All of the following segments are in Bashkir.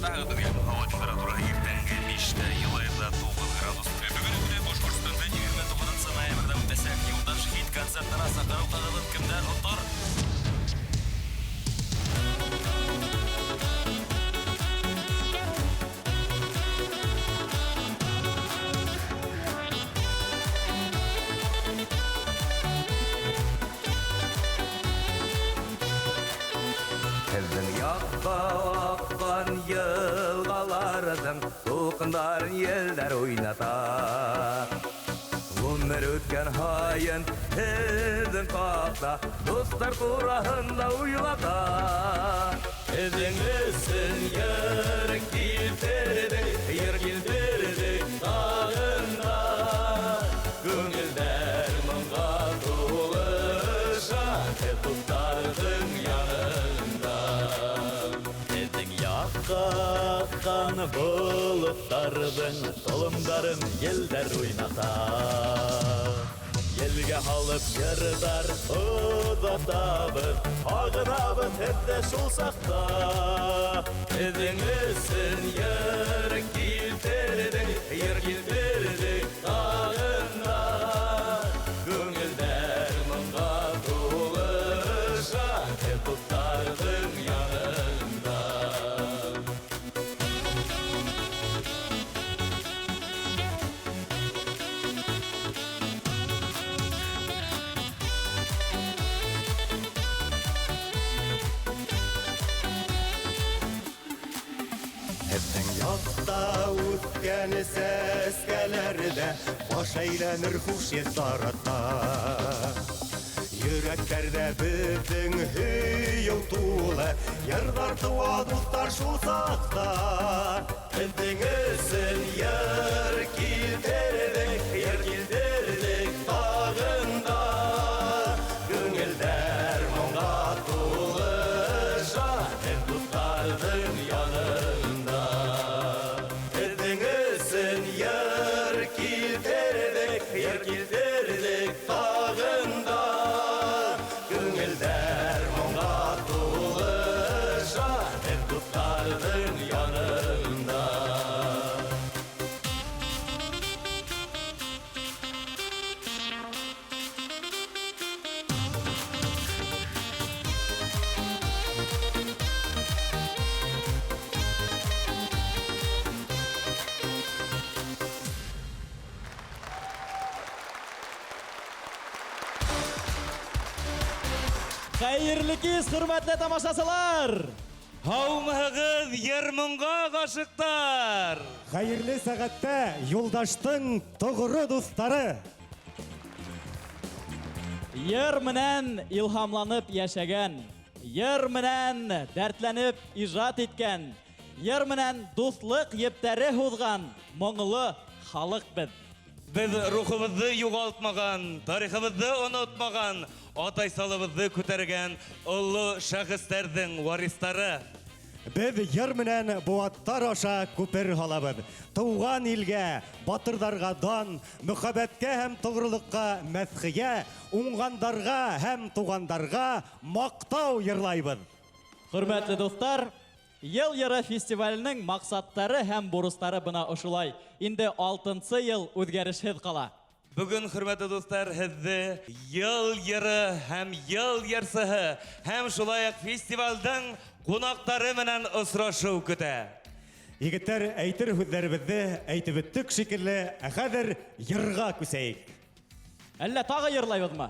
Шылтыратаһығыҙ беҙгә. Һауа температураһы иртәнге 5-тә, Йылайырҙа 9 градус. Бөгөн Өфөлә Башҡортостанда 29 ноябрҙә үтәсәк Юлдаш хит концертына саҡырыу ҡағыҙын кемдәр отор? Һеҙҙең яҡҡа аҡҡан йылғаларҙың тулҡындарын елдәр уйната. Ғүмер үткән һайын һеҙҙең хаҡта дуҫтар тураһында уйлата. Һеҙҙең өсөн йыр килтерҙек, йыр килтерҙек тағын да. Күңелдәр моңға тулыша, һеҙ дуҫтарҙың янында. Һеҙҙең яҡҡа аҡҡан болоттарҙың толомдарын елдәр уйната. Елгә һалып йырҙар оҙатабыҙ, һағынабыҙ һеҙҙе шул саҡта. Һеҙҙең өсөн йыр килтерҙек, йыр килтерҙек тағын да. Күңелдәр моңға тулыша, һеҙ дуҫтарҙың янында. Һеҙҙең яҡта үҫкән сәскәләрҙә баш әйләнер хуш еҫ тарата. Йөрәктәрҙә беҙҙең һөйөү тулы, йырҙар тыуа дуҫтар шул саҡта. Һеҙҙең өсөн йыр килтерҙек, йыр килтерҙек тағын да. Күңелдәр моңға тулыша, һеҙ дуҫтарҙың янында. Һеҙҙең өсөн йыр килтерҙек, йыр килтерҙек тағын да. Күңелдәр моңға тулыша, һеҙ дуҫтарҙың янында. Хәйерле кис, хөрмәтле тамашасылар! Һаумыһығыҙ, йыр-моңға ғашиҡтар! Хәйерле сәғәттә Юлдаштың тоғро дуҫтары! Йыр менән илһамланып йәшәгән, йыр менән дәртләнеп ижад иткән, йыр менән дуҫлыҡ ептәре һуҙған моңло халыҡ беҙ. Беҙ рухыбыҙҙы юғалтмаған, тарихыбыҙҙы онотмаған, атай-салыбыҙҙы күтәргән оло шәхестәрҙең варистары. Беҙ йыр менән быуаттар аша күпер һалабыҙ. Тыуған илгә, батырҙарға дан, мөхәббәткә һәм тоғролоҡҡа мәҙхиә, уңғандарға һәм туғандарға маҡтау йырлайбыҙ. Хөрмәтле дуҫтар, Йыл йыры фестиваленең маҡсаттары һәм бурыстары бына ошолай. Инде алтынсы йыл үҙгәрешһеҙ ҡала. Бөгөн, хөрмәтле дуҫтар, һеҙҙе Йыл йыры һәм йыл йырсыһы һәм шулай уҡ фестивалдең ҡунаҡтары менән осрашыу көтә. Егеттәр, әйтер һүҙҙәребеҙҙе әйтеп бөттөк шикелле, ә хәҙер йырға күсәйек. Әллә тағы йырлайбыҙмы?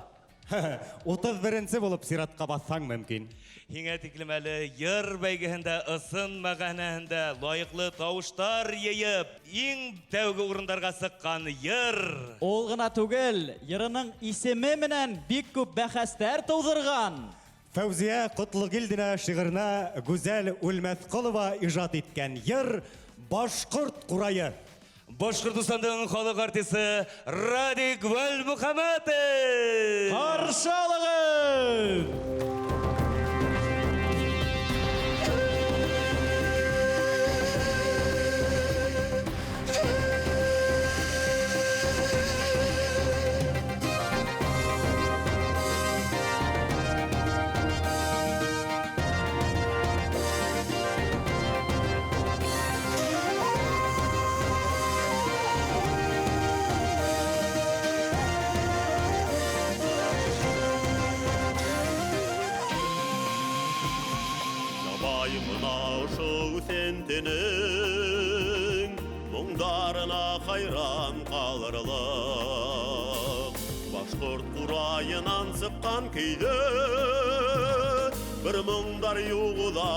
Утыҙ беренсе булып сиратҡа баҫһаң мөмкин. Һиңә тиклем әле йыр бәйгеһендә ысын мәғәнәһендә лайыҡлы тауыштар йыйып, иң тәүге урындарға сыҡҡан йыр. Ул ғына түгел, йырының исеме менән бик күп бәхәстәр тыуҙырған. Фәүзиә Ҡотлогилдина шиғырына Гүзәл Үлмәҫҡолова ижад иткән йыр Башҡорт ҡурайы. Башҡортостандың халыҡ артисы Радик Вәлмөхәмәтов. Ҡаршы алығыҙ! ҡалырлыҡ. Башҡорт ҡурайынан сыҡҡан көйҙө бер моңдар юҡ уҙа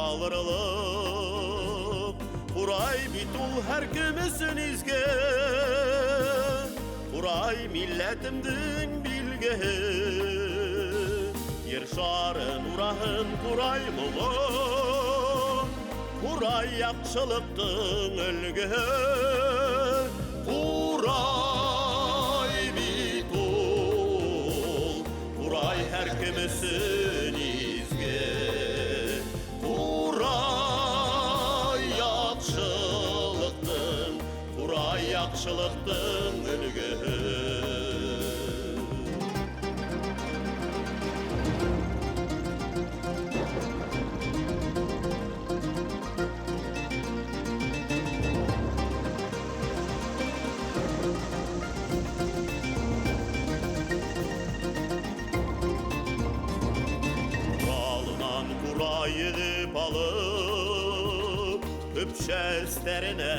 алырлыҡ. Ҡурай бит ул һәр кем өсөн изге, Ҡурай милләтемдең билгеһе. Ер шарын ураһын ҡурай моңо, Ҡурай яҡшылыҡтың өлгөһө. Ҡурай бит ул, ҡурай һәр кем өсөн изге. Ҡурай яҡшылыҡтың, ҡурай яҡшылыҡтың өлгөһө. Уралынан ҡурай йығып алып, Көпшә өҫтәренә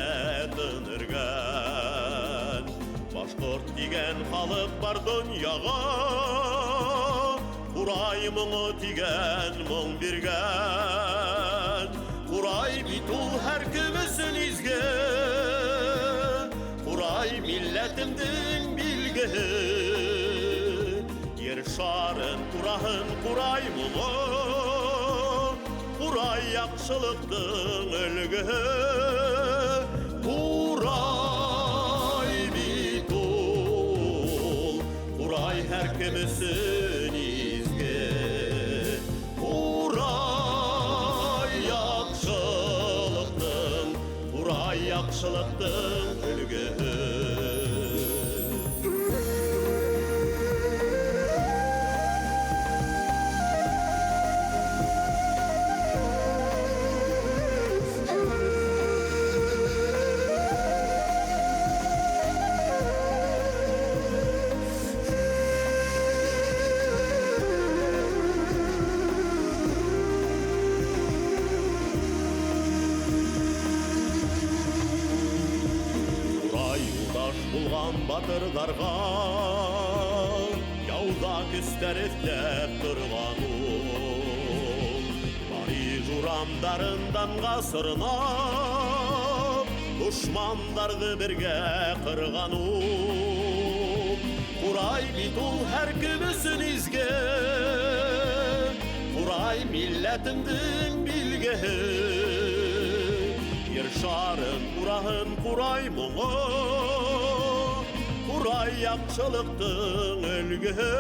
тын өргән. Башҡорт тигән халыҡ бар донъяға, Ҡурай моңо тигән моң биргән. Ҡурай бит ул һәр кем өсөн изге, Ҡурай милләтемдең билгеһе. Ер шарын тураһын ҡурай моңо, Ҡурай яҡшылыҡтың өлгөһө. Ҡурай бит ул, ҡурай һәр кем өсөн изге. Ҡурай яҡшылыҡтың, ҡурай яҡшылыҡтың өлгөһө. Ҡурай юлдаш булған батырҙарға, яуҙа көстәр эҙләп торған ул. Париж урамдарынан ғасырынап, дошмандарҙы бергә ҡырған ул. Ҡурай бит ул һәр кем өсөн изге, Ҡурай милләтемдең билгеһе. Ер шарын ураһын ҡурай моңо, Ҡурай яҡшылыҡтың өлгөһө.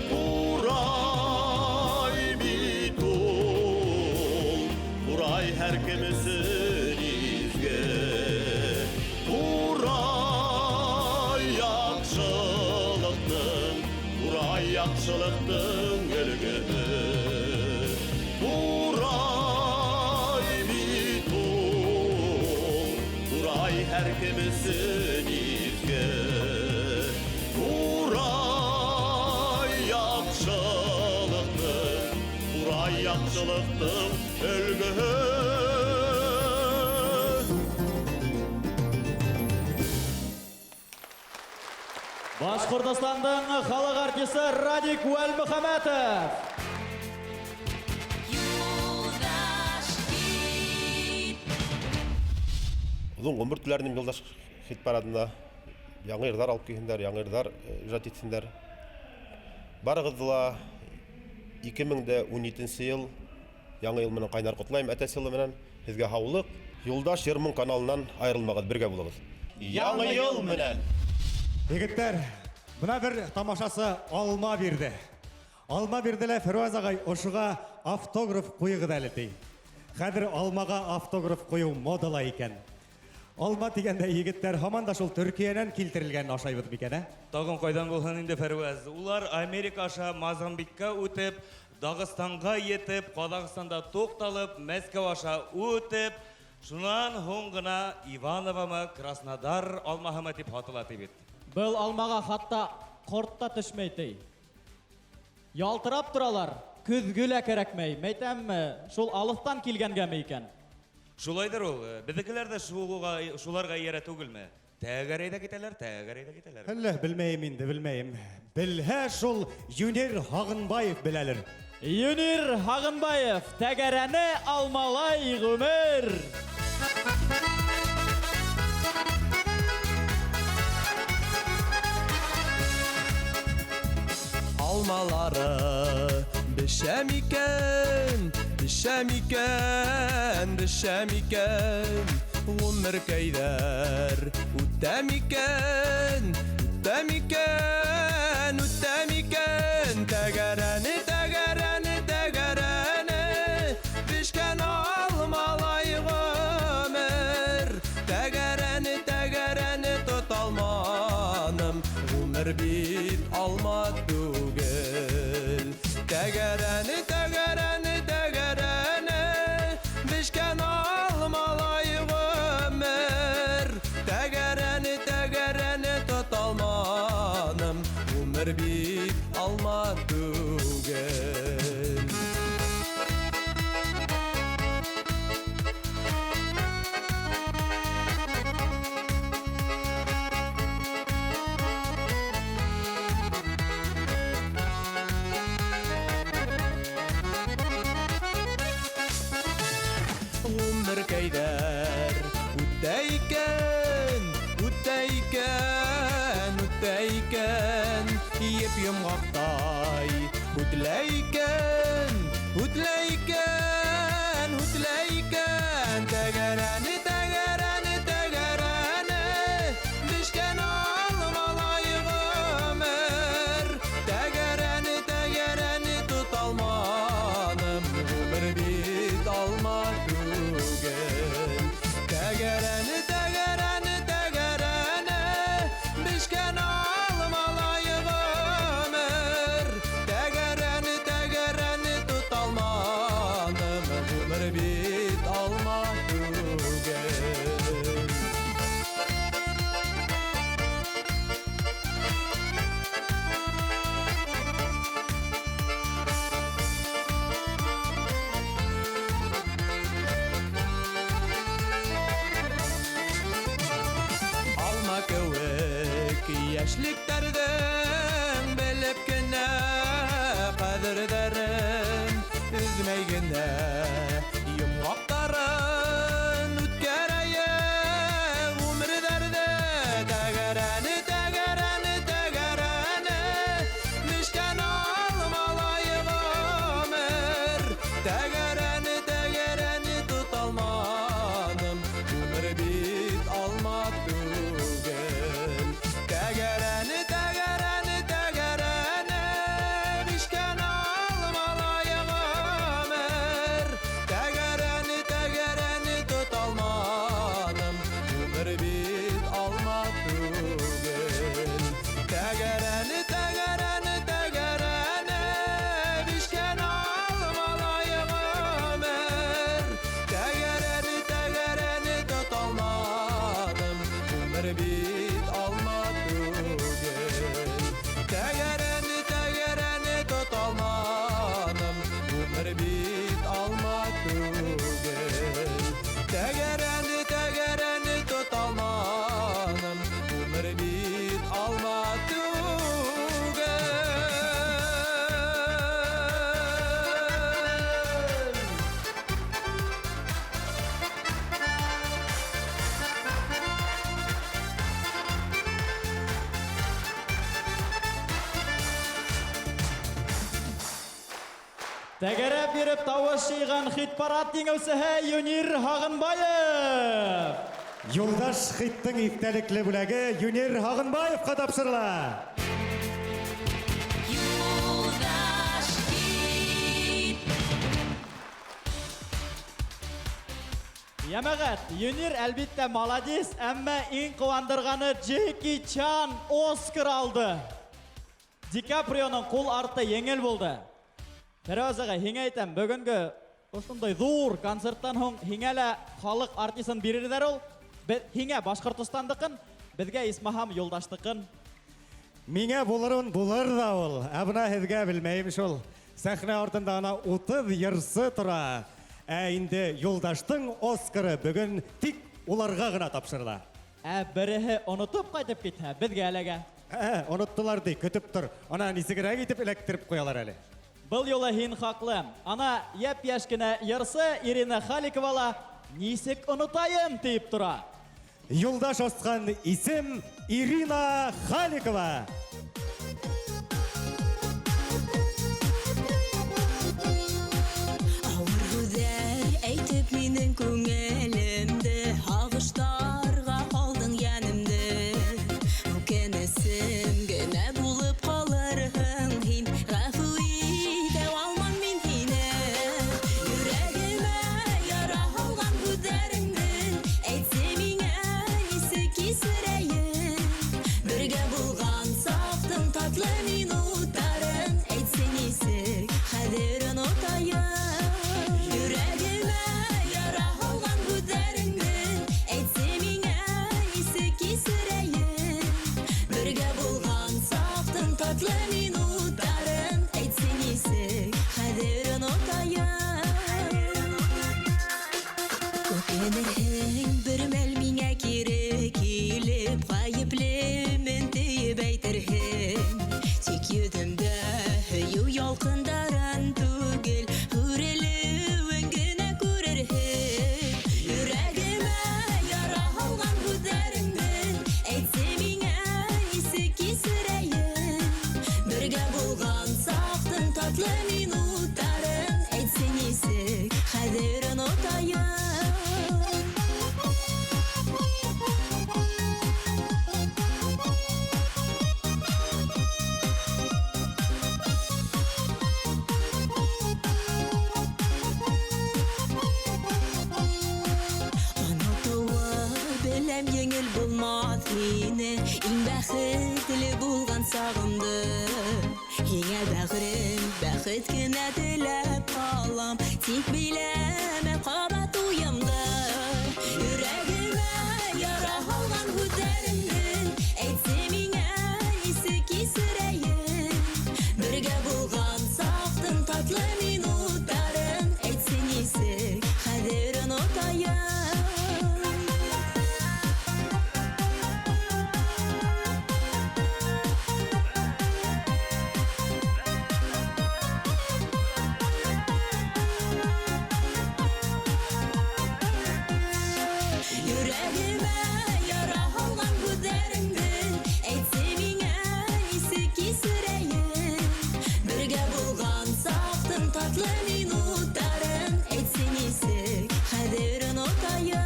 Ҡурай бит ул, ҡурай һәр кем өсөн изге. Ҡурай яҡшылыҡтың, ҡурай яҡшылыҡтың өлгөһө. Ҡурай бит ул, ҡурай һәр кем өсөн изге. Ҡурай яҡшылыҡтың, ҡурай яҡшылыҡтың өлгөһө. Башҡортостандың халыҡ артисы Радик Уәлмөхәмәтов. Оҙон ғүмер теләр инем Юлдаш хит парадында. Яңы йырҙар алып килһендәр, яңы йырҙар ижад итһендәр. Барығыҙҙы ла ике мең дә ун етенсе йыл яңы йыл менән ҡайнар ҡотлайым, әтәс йылы менән. Һеҙгә һаулыҡ. Юлдаш йыр-моң каналынан айырылмағыҙ, бергә булығыҙ. Яңы йыл менән! Егеттәр, бына бер тамашасы алма бирҙе. Алма бирҙе лә Фирүз ағай, ошоға автограф ҡуйығыҙ әле, ти. Хәҙер алмаға автограф ҡуйыу модала икән. Алма тигәндә егеттәр һаман да шул Төркиәнән килтерелгән ашайбыҙ микән, ә? Тағын ҡайҙан булһын инде, Фәрүәз? Улар Америка аша Мозамбикка үтеп, Дағыстанға етеп, Ҡаҙағстанда туҡталып, Мәскәү аша үтеп, шунан һуң ғына Ивановамы, Краснодар алмаһымы тип һатыла ти бит. Был алмаға хатта ҡорт та төшмәй ти. Ялтырап торалар, көҙгө лә кәрәкмәй. Мәйтәмме, шул алыҫтан килгәнгәме икән? Шулайҙыр ул. Беҙҙекеләр ҙә шуларға эйәрә түгелме? Тәгәрәй ҙә китәләр, тәгәрәй ҙә китәләр. Әллә, белмәйем инде, белмәйем. Белһә шул Юнир Һағынбаев беләлер. Юнир Һағынбаев, тәгәрәне алмалай ғүмер. Алмалары бешә микән, бешә микән, бешә микән? Ғүмеркәйҙәр үтә микән, үтә микән, үтә микән? Тәгәрәне, тәгәрәне, тәгәрәне, бешкән алмалай ғүмер. Тәгәрәне, тәгәрәне тоталманым, ғүмер бит алма түгел. Тәгәрәне, тәгәрәне, тәгәрәне, бешкән алмалай ғүмер. Тәгәрәне, тәгәрәне тоталманым, ғүмер бит алма түгел. Ғүмеркәйҙәр үтә икән, үтә икән, үтә икән. Еп йомғаҡтай һүтелә икән, һүтелә икән, һүтелә икән. Тәгәрәне, тәгәрәне, тәгәрәне, бешкән алмалай ғүмер. Тәгәрәне, тәгәрәне тоталманым, ғүмер бит алма түгел. Тәгәрәне, тәгәрәне, тәгәрәне, бешкән алмалай ғүмер. Тәгәрәне, тәгәрәне тоталманым, ғүмер бит алма түгел. Алма кеүек йәшлектәрҙең белеп кенә ҡәҙерҙәрен өҙмәй генә йомғаҡтарын үткәрәйек ғүмерҙәрҙе. Тәгәрәне, тәгәрәне, тәгәрәне, бешкән алмалай ғүмер. Тәгәрәне, тәгәрәне тоталманым, ғүмер бит алма түгел. Тәгәрәне, тәгәрәне, тәгәрәне, бешкән алмалай ғүмер. Тәгәрәне, тәгәрәне тоталманым, ғүмер бит алма түгел. Тәгәрәне, тәгәрәне, тәгәрәне, бешкән алмалай ғүмер. Тәгәрәне, тәгәрәне тоталманым, ғүмер бит алма түгел. Тәгәрәне, тәгәрәне тоталманым, ғүмер бит алма түгел. Тәгәрәне, тәгәрәне тоталманым, ғүмер бит алма түгел. Тәгәрәп йөрөп тауыш йыйған хит-парад еңеүсеһе Юнир Һағынбаев. Юлдаш хиттың иҫтәлекле бүләге Юнир Һағынбаевҡа тапшырыла. Юлдаш хит. Йәмәғәт, Юнир әлбиттә молодец, әммә иң ҡыуандырғаны Джеки Чан Оскар алды. Ди Каприоның ҡул арты еңел булды. Фәрүәз ағай, һиңә әйтәм, бөгөнгө ошондай ҙур концерттан һуң һиңә лә халыҡ артисын бирерҙәр ул. Беҙ һиңә Башҡортостандыҡын, беҙгә исмаһам Юлдаштыҡын. Миңә булырын булыр ҙа ул. Ә бына һеҙгә белмәйем шул. Сәхнә артында ана 30 йырсы тора. Ә инде Юлдаштың Оскары бөгөн тик уларға ғына тапшырыла. Ә береһе онотоп ҡайтып китһә, беҙгә эләгә. Оноттолар ди, көтөп тор. Ана нисегерәк итеп эләктереп ҡуялар әле. Был юлы һин хаҡлы. Ана йәп-йәш кенә йырсы Ирина Халикова ла нисек онотайым тиеп тора. Юлдаш асҡан исем Ирина Халикова. Ауыр һүҙҙәр әйтеп минең күңелемде, һағыштарға һалдың йәнемде. Үкенесем генә булып ҡалырһың һин, ғәфү итә алмам мин һине. Йөрәгемә яра һалған һүҙҙәреңде әйтсе миңә нисек кисерәйем. Бергә булған саҡтың татлы минуттарын әйтсе нисек хәҙер онотайым. Йөрәгемә яра һалған һүҙҙәреңде әйтсе миңә нисек кисерәйем. Бергә булған саҡтың татлы минуттарын әйтсе нисек хәҙер онотайым. Үкенерһең бер мәл миңә кире килеп, ғәйеплемен тиеп әйтерһең. Тик йөҙөмдә һөйөү ялҡындарын түгел, һүрелеүен генә күрерһең. Йөрәгемә яра һалған һүҙҙәреңде әйтсе миңә нисек кисерәйем. Бергә булған саҡтың татлы минуттарын әйтсе нисек хәҙер онотайым. Онотоуы беләм еңел булмаҫ һине, иң бәхетле булған сағымды. Һиңә бәғерем бәхет кенә теләп ҡалам, тик биләмә ҡабат уйымды. Йөрәгемә яра һалған һүҙҙәреңде әйтсе миңә нисек кисерәйем. Бергә булған саҡтың татлы минуттарын әйтсе нисек хәҙер онотайым. Йөрәгемә яра һалған һүҙҙәреңде әйтсе миңә нисек кисерәйем. Бергә булған саҡтың татлы минуттарын әйтсе нисек хәҙер онотайым.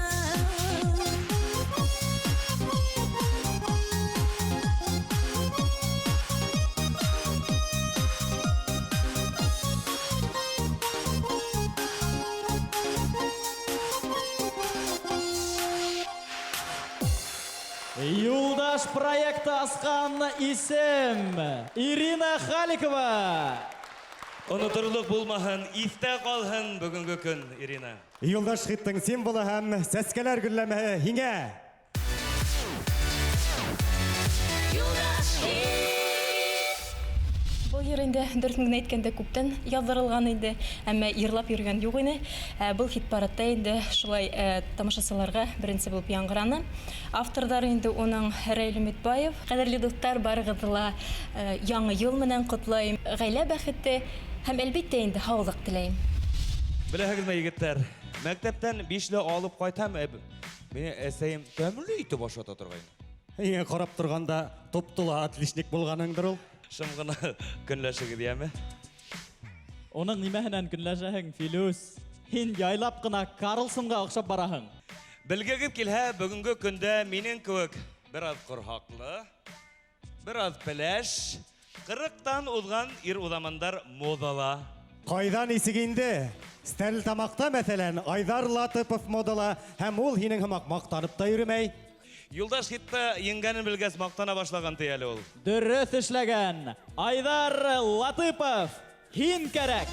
Юлдаш проекты асҡан исем Ирина Халикова. Оноторлоҡ булмаһын, иҫтә ҡалһын бөгөнгө көн, Ирина. Юлдаш хиттың символы һәм сәскәләр гөлләмәһе һиңә. Юлдаш хит. Был йыр инде дөрөҫөн генә әйткәндә күптән яҙҙырылған инде, әммә йырлап йөрөгән юҡ ине. Был хит-парадта инде шулай тамашасыларға беренсе булып яңғыраны. Авторҙары инде уның Рәйл Өмитбаев. Ҡәҙерле дуҫтар, барығыҙҙы ла яңы йыл менән ҡотлайым. Ғаилә бәхете һәм әлбиттә инде һаулыҡ теләйем. Беләһегеҙме, егеттәр, мәктәптән бишле алып ҡайтам, мине әсәйем тәмле итеп ашата торғайны. Һиңә ҡарап торғанда топ-тула отличник булғаныңдыр ул. Шым ғына көнләшегеҙ, йәме? Уның нимәһенән көнләшәһең, Филүс? Һин яйлап ҡына Карлсонға оҡшап бараһың. Белгегеҙ килһә, бөгөнгө көндә минең кеүек бер аҙ ҡорһаҡлы, бер аҙ пеләш, ҡырыҡтан уҙған ир уҙамандар модала. Ҡайҙан нисек инде? Стәрлетамаҡта, мәҫәлән, Айҙар Латыпов модала, һәм ул һинең һымаҡ маҡтанып та йөрөмәй. Юлдаш хитта еңгәнен белгәс маҡтана башлаған ти әле ул. Дөрөҫ эшләгән. Айҙар Латыпов, һин кәрәк.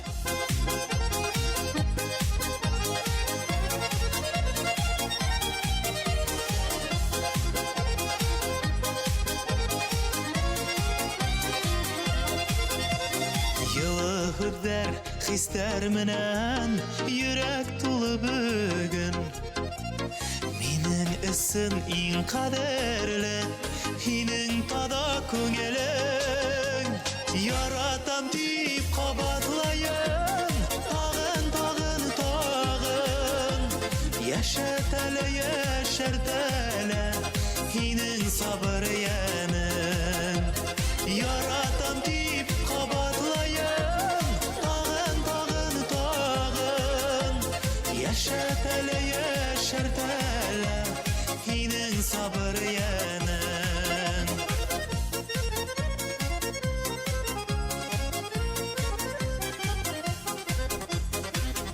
Йылы һүҙҙәр Хәтер хистәр менән йөрәк тулы бөгөн. Минең өсөн иң ҡәҙерле һинең таҙа күңелең. Яратам дип ҡабатлайым, тағын, тағын, тағын. Йәшәт әле, йәшәрт әле һинең сабыр йәнең. Яратам дип ҡабатлайым, тағын, тағын, тағын. Йәшәт әле, йәшәрт әле һинең сабыр йәнең.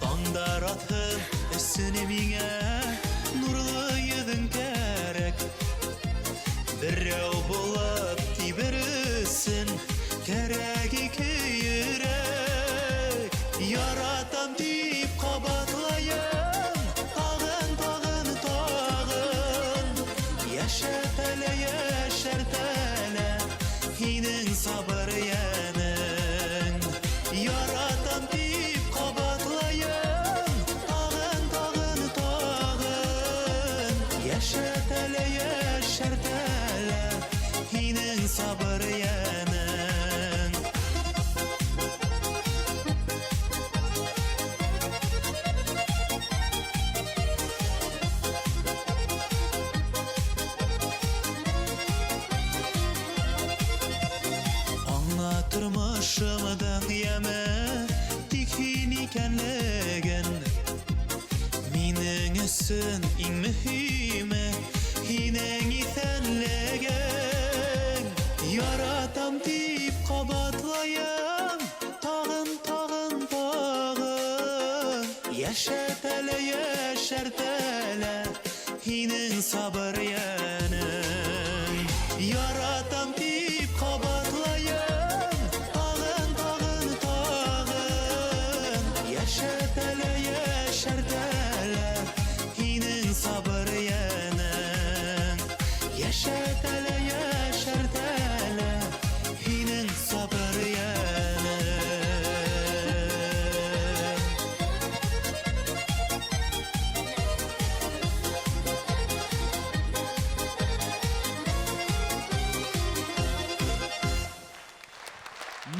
Таңдар атһын өсөн миңә нурлы йөҙөң кәрәк. Берәү булып тибер өсөн кәрәк ике йөрәк. Яратам дип ҡабатлайым, тағын, тағын, тағын. Йәшәт әле, йәшәрт әле һинең сабыр йәнең. Яратам дип ҡабатлайым, тағын, тағын, тағын. Йәшәт әле, йәшәрт әле һинең сабыр йәнең. Аңла тормошомдоң йәме тик һин икәнлеген. Минең өсөн иң мөһиме һинең иҫәнлегең. Яратам дип ҡабатлайым, тағын, тағын, тағын. Йәшәт әле, йәшәрт әле һинең сабыр йәнең. Яратам дип ҡабатлайым, тағын, тағын, тағын. Йәшәт әле, йәшәрт әле һинең сабыр йәнең. Йәшәт әле, йәшәрт әле һинең сабыр йәнең.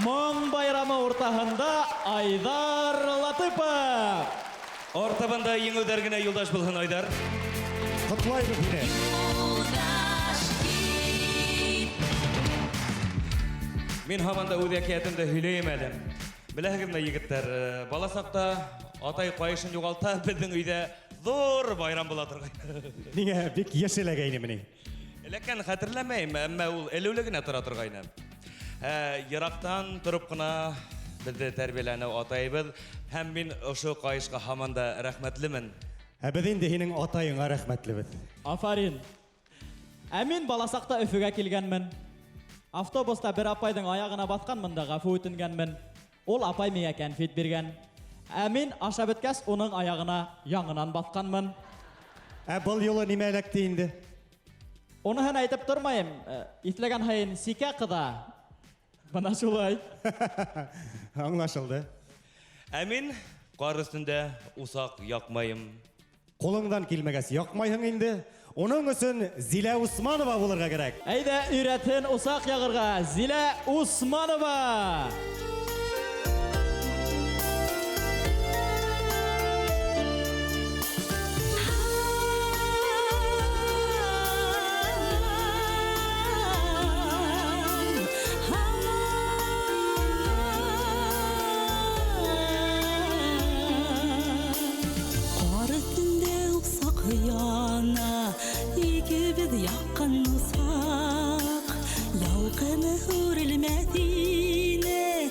Моң байрамы уртаһында Айҙар Латыпов. Артабан да еңеүҙәр генә юлдаш булһын, Айҙар. Ҡотлайбыҙ һине. Мин һаман да үҙ әкиәтемде һөйләйем әле. Беләһегеҙме, егеттәр, бала саҡта атай ҡайышын юғалта, беҙҙең өйҙә ҙур байрам була торғайны. Ниңә бик йыш эләгәйнеме ни? Эләккән хәтерләмәйем, әммә ул элеүле генә тора торғайны. Йыраҡтан тороп ҡына беҙҙе тәрбиәләне атайыбыҙ, һәм мин ошо ҡайышҡа һаман да рәхмәтлемен. Ә беҙ инде һинең атайыңа рәхмәтлебеҙ. Афарин. Ә мин бала саҡта Өфөгә килгәнмен. Автобуста бер апайҙың аяғына баҫҡанмын да ғәфү үтенгәнмен. Ул апай миңә кәнфит биргән. Ә мин ашап бөткәс уның аяғына яңынан баҫҡанмын. Ә был юлы нимә эләкте инде? Уныһын әйтеп тормайым. Иҫләгән һайын сикә ҡыҙа. Бына шулай. Аңлашылды. Ә мин ҡар өҫтөндә усаҡ яҡмайым. Ҡулыңдан килмәгәс яҡмайһың инде. Уның өсөн Зилә Усманова булырға кәрәк. Әйҙә өйрәтһен усаҡ яғырға Зилә Усманова. Ҡар өҫтөндә усаҡ яна, икебеҙ яҡҡан усаҡ. Ялҡыны һүрелмәҫ ине,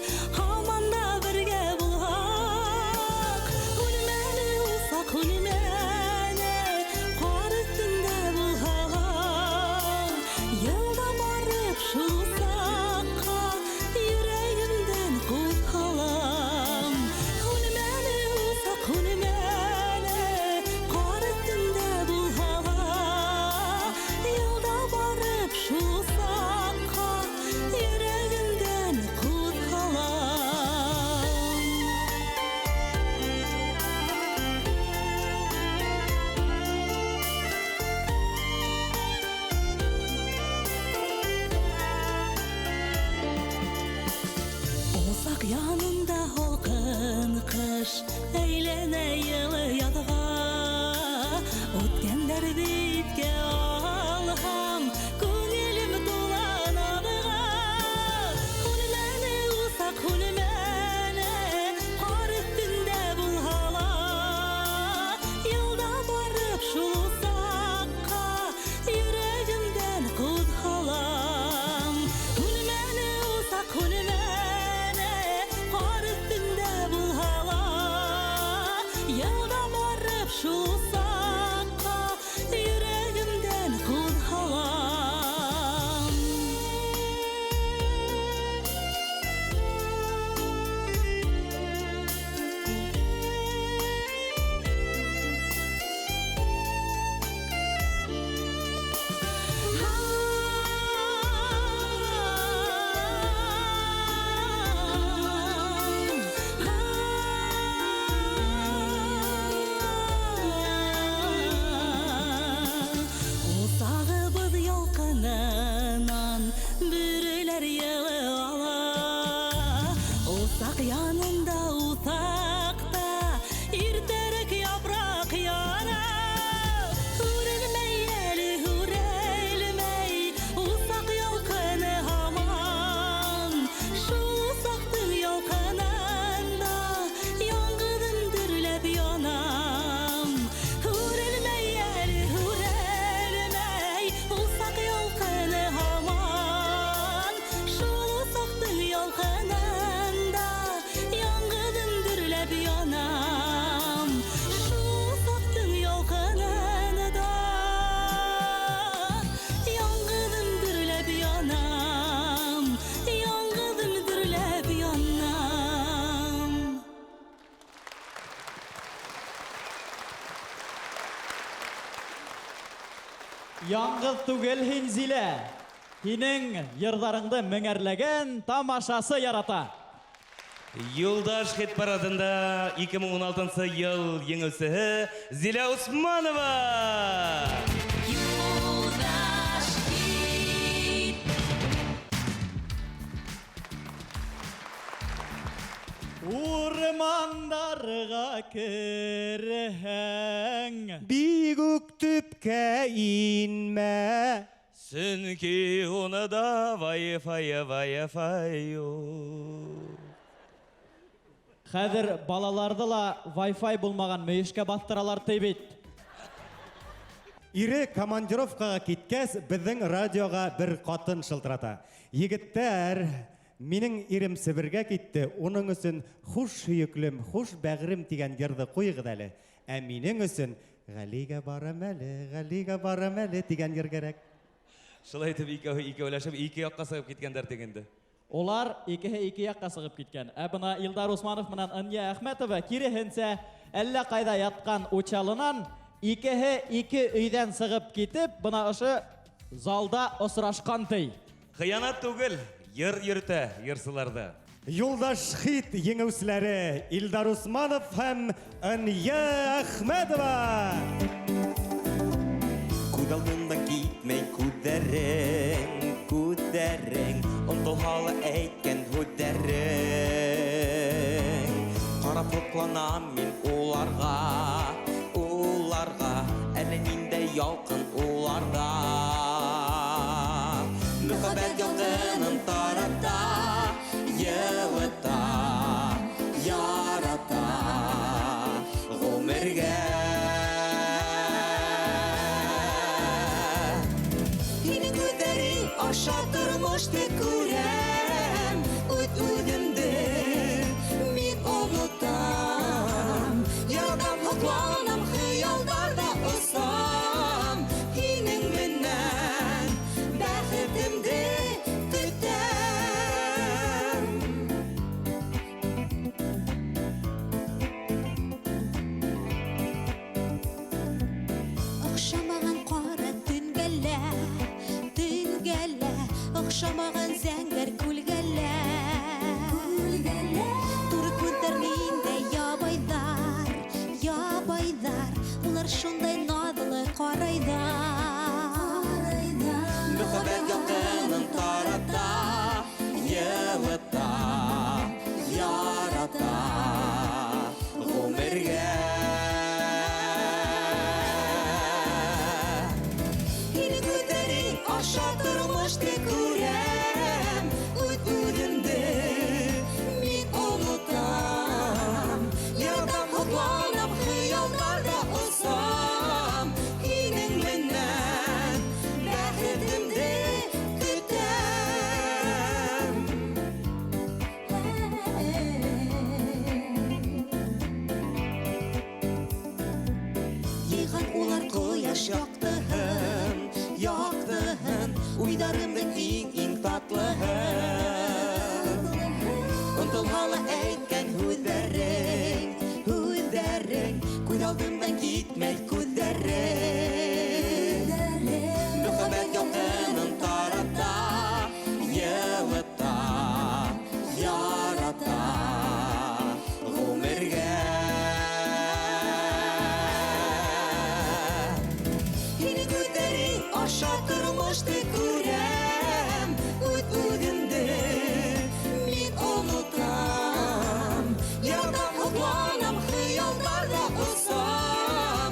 Яңғыҙ түгел һин, Зилә. Һинең йырҙарыңды меңәрләгән тамашасы ярата. Юлдаш хит парадында 2016 йыл еңеүсеһе Зилә Усманова. Юлдаш хит. Урмандарға керһәң, Бик үк төпкә инмә. Сөнки унда Wi-Fi, Wi-Fi юҡ. Хәҙер балаларҙы ла Wi-Fi булмаған мөйөшкә баҫтыралар ти бит. Ире командировкаға киткәс, беҙҙең радиоға бер ҡатын шылтырата. Егеттәр, минең ирем Себергә китте, уның өсөн хуш һөйөклөм, хуш бәғерем тигән йырҙы ҡуйығыҙ әле. Ә минең өсөн Ғәлигә барам әле, Ғәлигә барам әле тигән йыр кәрәк. Шулай итеп икәүһе икәүләшеп ике яҡҡа сығып киткәндәр тигәнде. Улар икеһе ике яҡҡа сығып киткән. Ә бына Илдар Усманов менән Ынйа Әхмәтова киреһенсә әллә ҡайҙа ятҡан Учалынан икеһе ике өйҙән сығып китеп, бына ошо залда осрашҡан ти. Хыянат түгел, йыр йөрөтә йырсыларҙы. Юлдаш хит еңеүселәре Илдар Усманов һәм Ынйа Әхмәтова. Күҙ алдында китмәй күҙҙәрең, күҙҙәрең, онтолһа ла әйткән һүҙҙәрең. Ҡарап һоҡланам мин уларға, уларға, әллә ниндәй ялҡын уларҙа. Мөхәббәт ялҡынын тарата, йылыта, ярата ғүмергә. Һинең күҙҙәрең аша тормошто күрәм, үҙ-үҙемде мин онотам. Яратам, һоҡланам, хыялдарҙа осам, һинең менән бәхетемде көтәм. Оҡшамаған ҡара төнгә лә, төнгә лә, оҡшамаған зәңгәр күлгә лә. Күлгә лә. Туры күҙҙәр миндә ябайҙар, ябайҙар, улар шундай наҙлы ҡарайҙар. Мөхәббәт ялҡынын тарата, йылыта, ярата ғүмергә. Һинең күҙҙәрең аша тормошто күрәм, үҙ-үҙемде мин онотам. Яратам, һоҡланам, хыялдарҙа осам, һинең менән бәхетемде көтәм. Йыйған улар ҡояш яҡтыһын, яҡтыһын, уйҙарымдың иң-иң татлыһын. Онтолһа ла әйткән һүҙҙәрең, һүҙҙәрең, күҙ алдымдан китмәй күҙҙәрең. Мөхәббәт ялҡынын тарата, йылыта, ярата ғүмергә. Һинең күҙҙәрең аша тормошто күрәм, үҙ-үҙемде мин онотам. Яратам, һоҡланам, хыялдарҙа осам,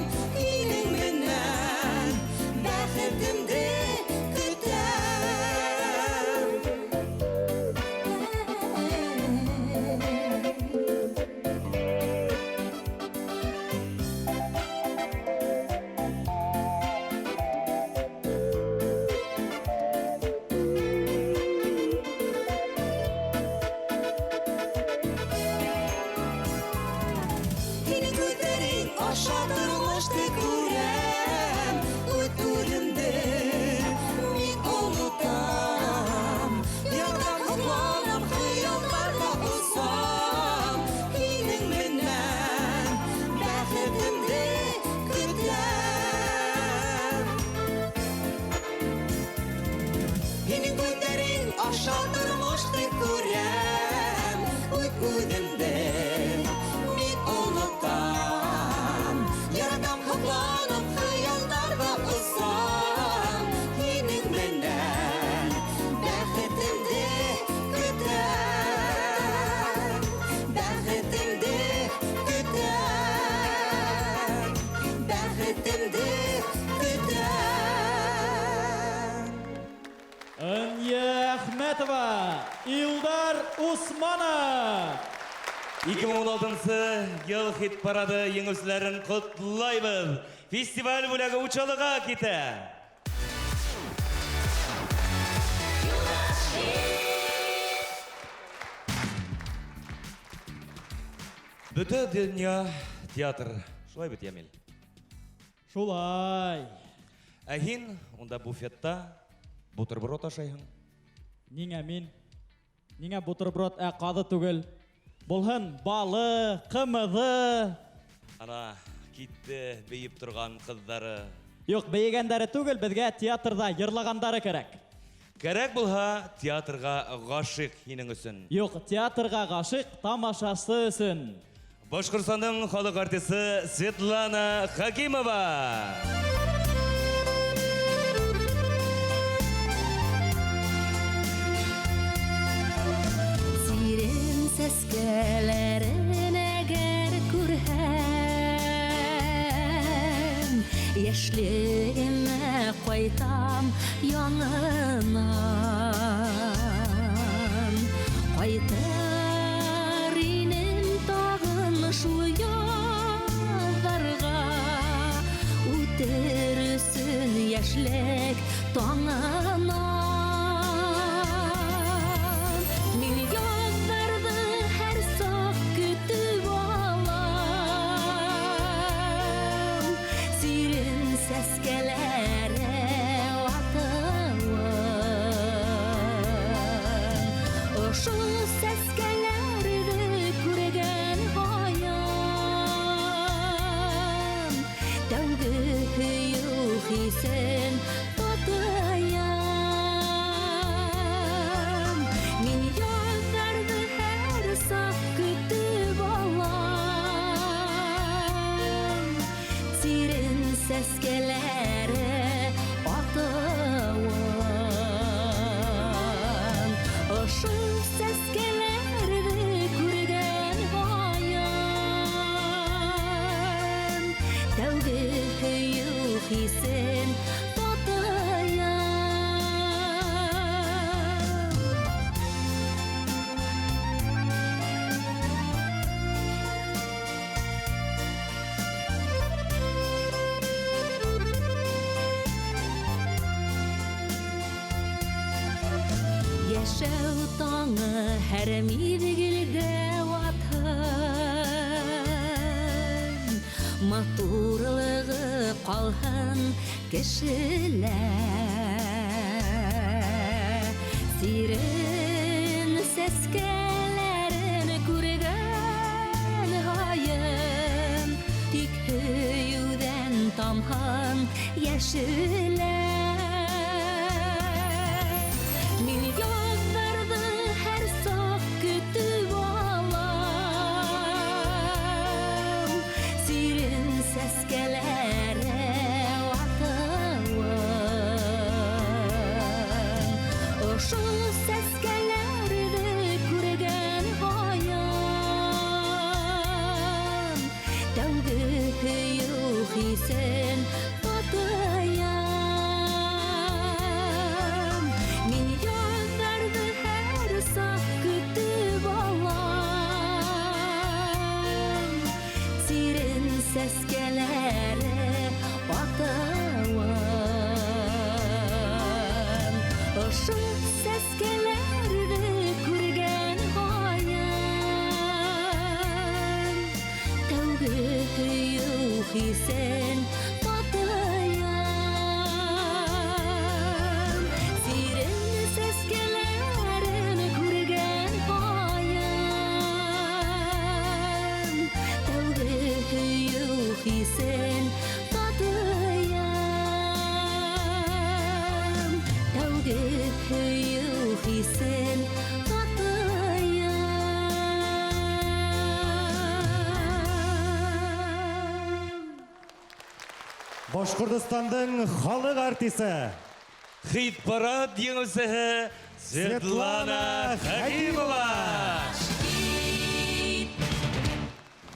Әнвәр Усманов. 2016 йыл хит-парады еңеүселәрен ҡотлайбыҙ. Фестиваль бүләге Учалыға китә. Бөтә дөнья театр. Шулай бит, Ямил? Шулай. Ә һин унда буфетта бутерброд ашайһың. Ниңә мин? Ниңә бутерброд, ә ҡаҙы түгел? Булһын балы, ҡымыҙы. Ана китте бейеп торған ҡыҙҙары. Юҡ, бейегәндәре түгел, беҙгә театрҙа йырлағандары кәрәк. Кәрәк булһа, театрға ғашиҡ һинең өсөн. Юҡ, театрға ғашиҡ тамашасы өсөн. Башҡортостандың халыҡ артисы Светлана Хакимова. Сирен сәскәләрен әгәр күрһәм, йәшлегемә ҡайтам яңынан. Ҡайтыр инем тағын шул яҙҙарға, үтер өсөн йәшлек таңынан. Мин яҙҙарҙы һәр саҡ көтөп алам, сирен сәскәләре атыуын. Ошо сәскәләрҙе күргән һайын, тәүге һөйөү хисен татыям. Мин яҙҙарҙы һәр саҡ көтөп алам, сирен сәскәләре атыуын. Ошо сәскәләрҙе күргән һайын, тәүге һөйөү хисен татыям. Йәшәү таңы һәр миҙгелдә атһын, матурлығы ҡалһын кешелә. Сирен сәскәләрен күргән һайын, тик һөйөүҙән тамһын йәшелә. Мин яҙҙарҙы һәр саҡ көтөп алам, сирен сәскәләре атыуын. Ошо сәскәләрҙе күргән һайын, тәүге һөйөү хисен татыям. Мин яҙҙарҙы һәр саҡ көтөп алам, сирен сәскәләре атыуын. Ошо сәскәләрҙе күргән һайын, тәүге һөйөү хисен татыям. Сирен сәскәләрен күргән һайын, тәүге һөйөү хисен татыям. Тәүге һөйөү хисен татыям. Башҡортостандың халыҡ артисы Хит-парад еңеүсеһе Светлана Хакимова.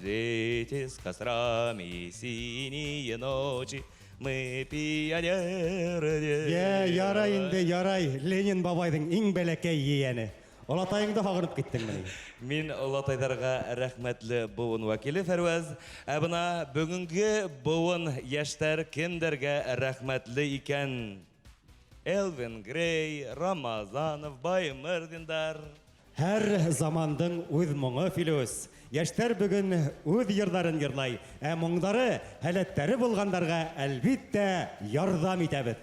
Дети с кострами, синие ночи, мы пионеры. Йә, ярай инде, ярай. Ленин бабайҙың иң бәләкәй ейәне. Олатайыңды һағынып киттеңме ни? Мин олатайҙарға рәхмәтле быуын вәкиле, Фәрүәз. Ә бына бөгөнгө быуын йәштәр кемдәргә рәхмәтле икән? Элвин Грей, Рамазанов, Баймырҙиндар. Һәр замандың үҙ моңо, Филүс. Йәштәр бөгөн үҙ йырҙарын йырлай, ә моңдары, һәләттәре булғандарға, әлбиттә, ярҙам итәбеҙ.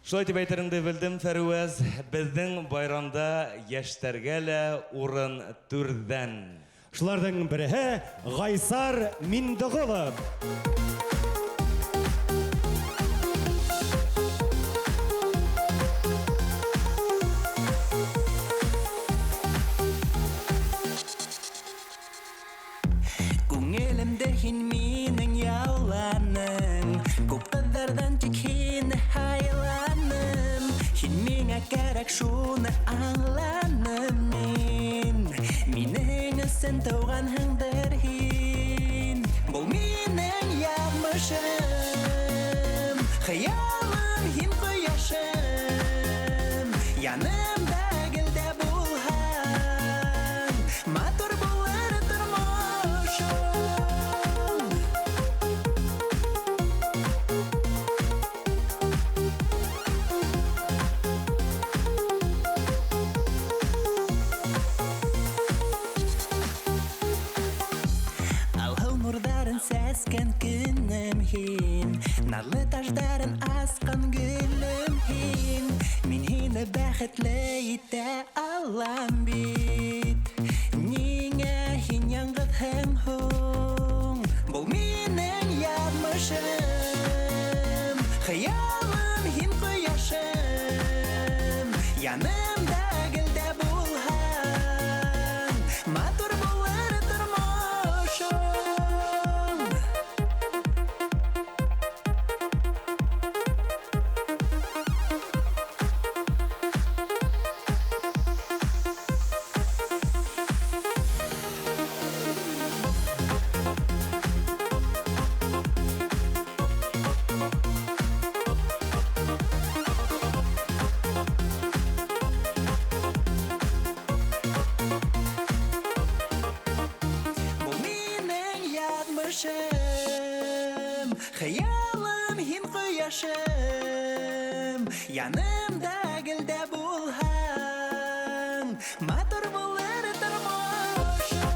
Шулай тип әйтереңде белдем, Фәрүәз. Беҙҙең байрамда йәштәргә лә урын түрҙән. Шуларҙың береһе Ғайсар Миндығолов. Күңелемде һин минең яуланың, күп ҡыҙҙарҙан тик һине һайланым. Һин миңә кәрәк, шуны аңланым мин. Минең өсөн тыуғанһыңдыр һин. Был минең яҙмышым, хыялым һин ҡояшым. Янымда гел дә булһаң, матур булыр тормошом. Алһыу нурҙарын сәскән көнөм һин, наҙлы таждарын асҡан гөлөм һин. Мин һине бәхетле итә алам бит. Ниңә һин яңғыҙһың һуң? Был минең яҙмышым, хыялым һин ҡояшым. Янымда гел дә булһаң, матур булыр тормошом. Был минең яҙмышым, хыялым һин ҡояшым. Янымда гел дә булһаң, матур булыр тормошом.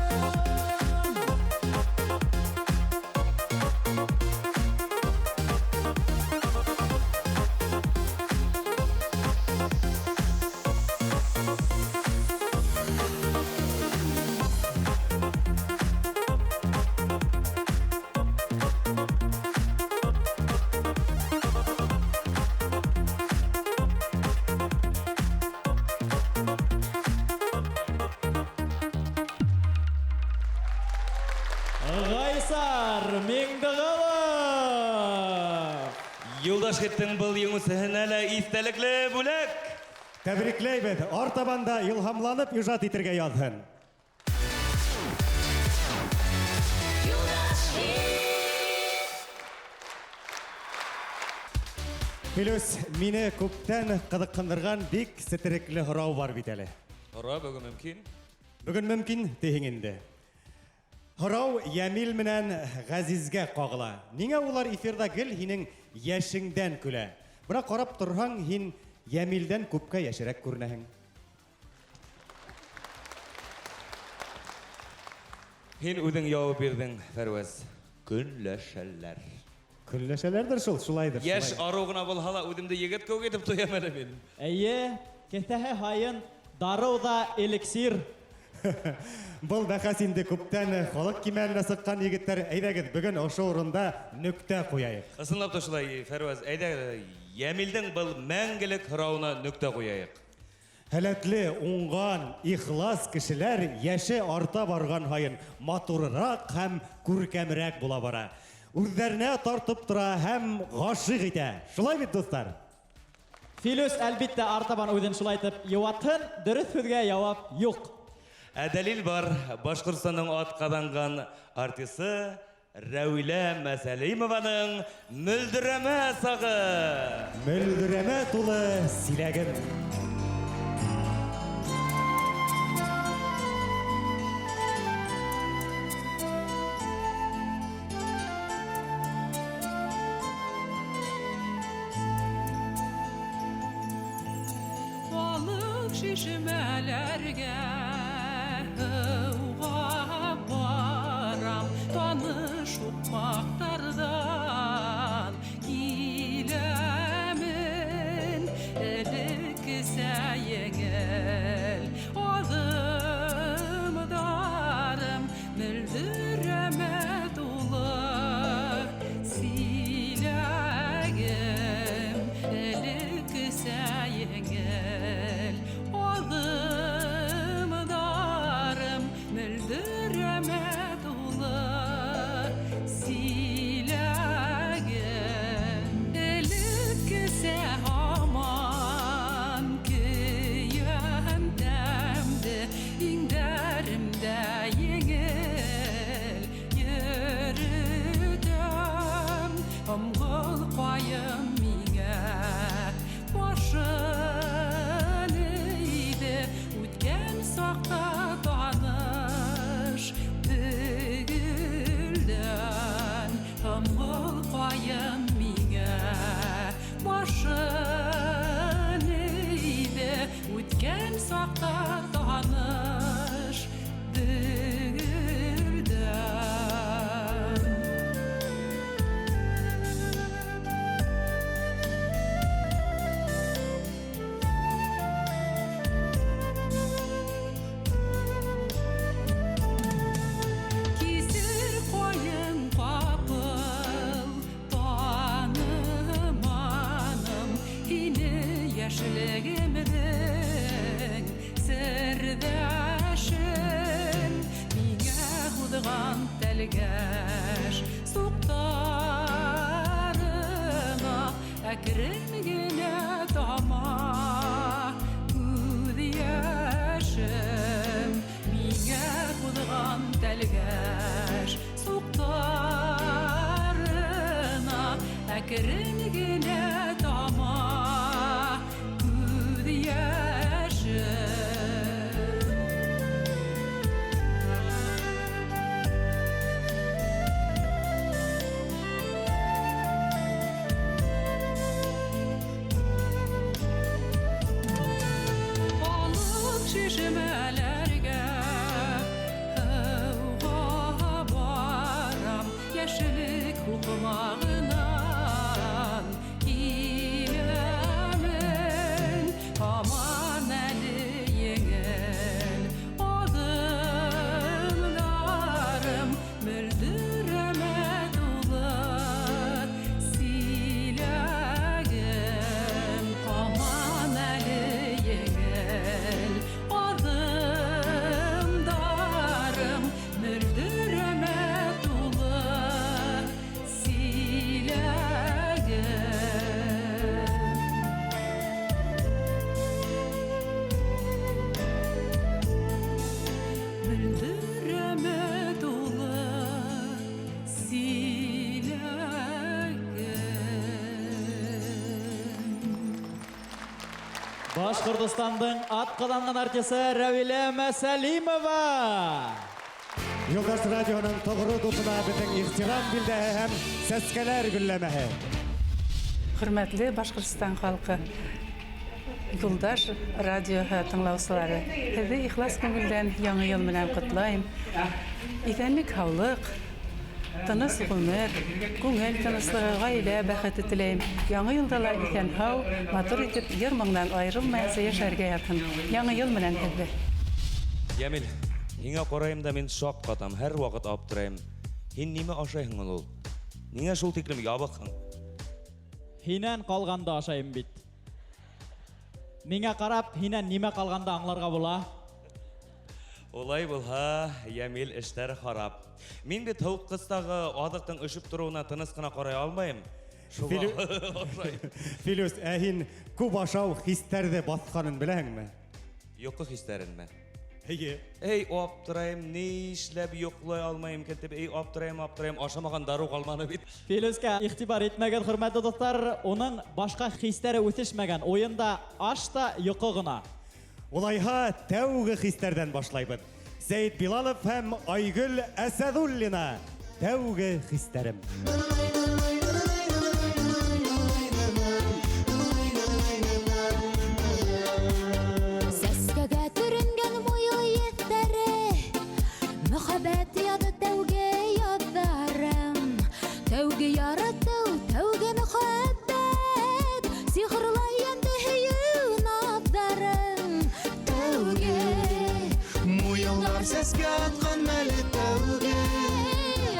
Ғайсар Миңдеғолов. Юлдаш хиттың был еңеүсеһенә лә иҫтәлекле бүләк. Тәбрикләйбеҙ. Артабан да илһамланып ижад итергә яҙһын. Филүс, мине күптән ҡыҙыҡһындырған бик сетерекле һорау бар бит әле. Һорау бөгөн мөмкин. Бөгөн мөмкин тиһең инде. Һорау Йәмил менән Ғәзизгә ҡағыла. Ниңә улар эфирҙа гел һинең йәшеңдән көлә? Бына ҡарап торһаң, һин Йәмилдән күпкә йәшерәк күренәһең. Һин үҙең яуап бирҙең, Фәрүәз. Көнләшәләр. Көнләшәләрҙер шул, шулайҙыр, Йәш шулай. арыу ғына булһа ла үҙемде егет кеүек итеп тоям әле мин. Эйе, кеҫәһе һайын дарыу ҙа эликсир. Был бәхәс инде күптән халыҡ кимәленә сыҡҡан, егеттәр. Әйҙәгеҙ, бөгөн ошо урында нөктә ҡуяйыҡ. Ысынлап та шулай, Фәрүәз, әйҙә, Йәмилдең был мәңгелек һорауына нөктә ҡуяйыҡ. Һәләтле, уңған, ихлас кешеләр йәше арта барған һайын матурыраҡ һәм күркәмерәк була бара. Үҙҙәренә тартып тора һәм ғашиҡ итә. Шулай бит, дуҫтар? Филүс, әлбиттә, артабан үҙен шулай итеп йыуатһын, дөрөҫ һүҙгә яуап юҡ. Ә дәлил бар, Башҡортостандың атҡаҙанған артисы Рәүилә Мәсәлимованың мөлдөрәмә сағы. Мөлдөрәмә тулы силәгем. Шишмәләргә һыуға барам, таныш һуҡмаҡтарҙан киләмен. Элеккесә еңел аҙымдарым мөлдөрәмә тулы силәгем. Элеккесә еңел аҙымдарым мөлдөрәмә тулы силәгем. Элеккесә һаман көйөм тәмде, иңдәремдә еңел йөрөтәм. Ымғыл ҡайын миңә башын эйҙе, үткән саҡта таныш төгөлдән. Ымғыл ҡайын миңә башын эйҙе, үткән саҡта таныш төгөлдән. Кисер ҡайын ҡапыл таныманым, һине йәшлегемдең серҙәшен. Миңә һуҙған тәлгәш суҡтарына әкрен генә тама күҙ йәшем. Миңә һуҙған тәлгәш суҡтарына әкрен генә тама күҙ йәшем. Алып шишмәләргә һыуға барам, йәшлек һуҡмағынан киләмен. Һаман әле еңел аҙымдарым мөлдөрәмә тулы силәгем. Һаман әле еңел аҙымдарым мөлдөрәмә тулы силәгем. Мөлдөрәмә тулы силәгем. Башҡортостандың атҡаҙанған артисы Рәүилә Мәсәлимова. Юлдаш радионың тоғро дуҫына беҙҙең ихтирам билдәһе һәм сәскәләр гөлләмәһе. Хөрмәтле Башҡортостан халҡы, Юлдаш радиоһы тыңлаусылары, һеҙҙе ихлас күңелдән яңы йыл менән ҡотлайым. Иҫәнлек, һаулыҡ, тыныс ғүмер, күңел тыныслығы, ғаилә бәхете теләйем. Яңы йылда ла иҫән-һау, матур итеп йыр-моңдан айырылмайынса йәшәргә яҙһын. Яңы йыл менән һеҙҙе. Йәмил, һиңә ҡарайым да мин шаҡ ҡатам, һәр ваҡыт аптырайым. Һин нимә ашайһың ул? Ниңә шул тиклем ябыҡһың? Һинән ҡалғанды ашайым бит. Миңә ҡарап, һинән нимә ҡалғанды аңларға була? Улай булһа, Йәмил, эштәр харап. Мин бит һыуытҡыстағы аҙыҡтың өшөп тороуына тыныс ҡына ҡарай алмайым. Шуға ашайым. Филүс, ә һин күп ашау хистәрҙе баҫҡанын беләһеңме? Йоҡо хистәренме? Эйе. Эй, аптырайым, ни эшләп йоҡлай алмайым икән тип, эй, аптырайым, аптырайым, ашамаған дарыу ҡалманы бит. Филүскә иғтибар итмәгеҙ, хөрмәтле дуҫтар, уның башҡа хистәре үҫешмәгән. Уйында аш та йоҡо ғына. Улайһа, тәүге хистәрҙән башлайбыҙ. Сәйет Билалов һәм Айгөл Әсәҙуллина. Тәүге хистәрем. Сәскәләр сәскә атҡан мәле тәүге.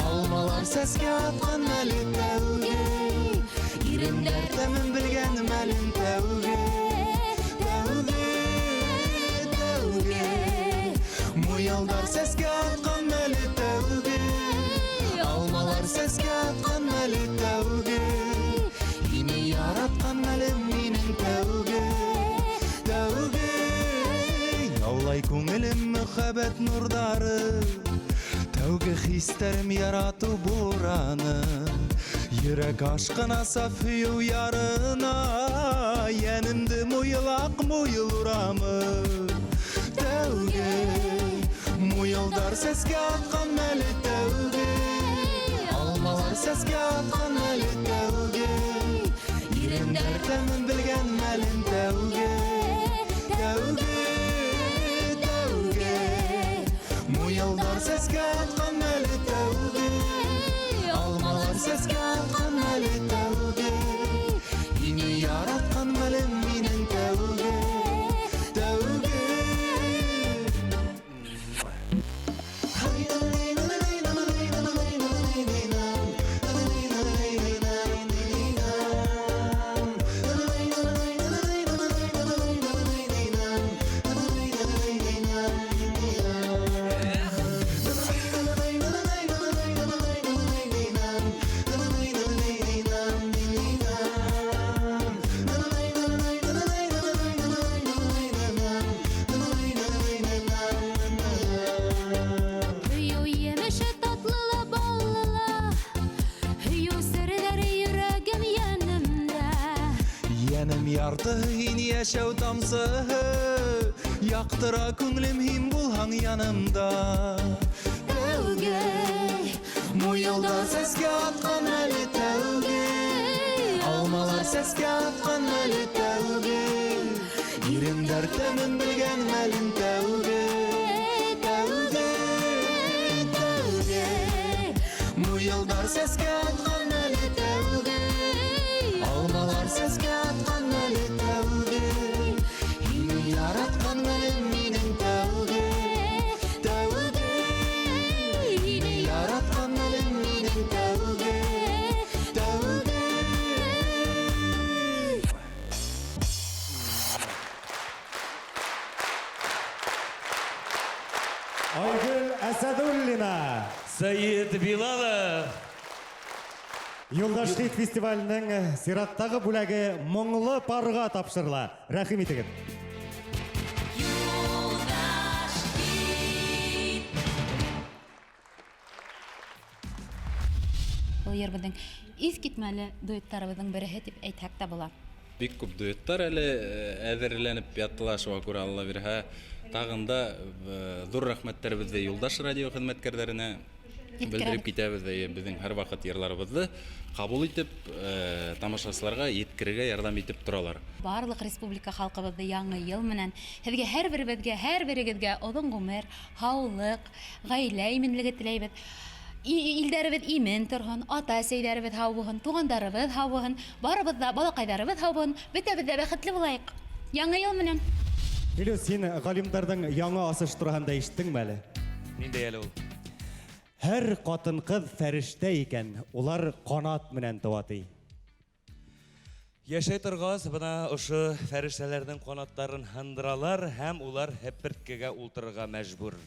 Алмалар сәскә атҡан мәле тәүге. Ирендәр тәмен белгән мәлен тәүге. Тәүге, тәүге. Муйылдар сәскә атҡан мәле тәүге. Алмалар сәскә атҡан мәле тәүге. Һине яратҡан мәлем минең тәүге. Тәүге. Яулай күңелем мөхәббәт нурҙары. Тәүге хистәрем яратыу бураны. Йөрәк ашҡына саф һөйөү ярына. Йәнемде муйылаҡ муйыл урамы. Тәүге муйылдар сәскә атҡан мәле тәүге. Алмалар сәскә атҡан мәле тәүге. Ирендәр тәмен белгән мәлен тәүге. Тәүге, тәүге. Муйылдар сәскә атҡан мәле тәүге. Алмалар сәскә атҡан мәле тәүге. Һине яратҡан мәлем минең тәүге. Тәүге. Һөйөү емеше татлы ла, баллы ла. Һөйөү серҙәре йөрәгем йәнемдә. Йәнем яртыһы һин йәшәү тамсыһы. Яҡтыра күңелем һин булһаң янымда. Тәүге муйылдар сәскә атҡан мәле тәүге. Алмалар сәскә атҡан мәле тәүге. Ирендәр тәмен белгән мәлен тәүге. Тәүге, тәүге. Муйылдар сәскә атҡан мәле тәүге. Алмалар сәскә атҡан мәле тәүге. Һине яратҡан мәлем минең тәүге. Тәүге. Һине яратҡан мәлем минең тәүге. Тәүге. Айгөл Әсәдуллина. Сәйет Билалов. Юлдаш хит фестиваленең сираттағы бүләге моңлы парға тапшырыла. Рәхим итегеҙ. Юлдаш хит. Был йыр беҙҙең иҫ китмәле дуэттарыбыҙҙың береһе тип әйтһәк тә була. Бик күп дуэттар әле әҙерләнеп ятыла, шуға күрә Алла бирһә, тағын да ҙур рәхмәттәребеҙҙе Юлдаш радио хеҙмәткәрҙәренә Еткерәбеҙ. белдереп китәбеҙ. Эйе, беҙҙең һәр ваҡыт йырларыбыҙҙы ҡабул итеп, тамашасыларға еткерергә ярҙам итеп торалар. Барлыҡ республика халҡыбыҙҙы яңы йыл менән һеҙгә һәр беребеҙгә, һәр берегеҙгә оҙон ғүмер, һаулыҡ, ғаилә именлеге теләйбеҙ. Илдәребеҙ имен торһон, ата-әсәйҙәребеҙ һау булһын, туғандарыбыҙ һау булһын, барыбыҙ ҙа, балаҡайҙарыбыҙ һау булһын, бөтәбеҙ ҙә бәхетле булайыҡ. Яңы йыл менән. Илүс, һин ғалимдарҙың яңы асыш тураһында ишеттеңме әле? Ниндәй әле ул? Һәр ҡатын-ҡыҙ фәрештә икән, улар ҡанат менән тыуа ти. Йәшәй торғас, бына ошо фәрештәләрҙең ҡанаттарын һындыралар һәм улар һеперткегә ултырырға мәжбүр.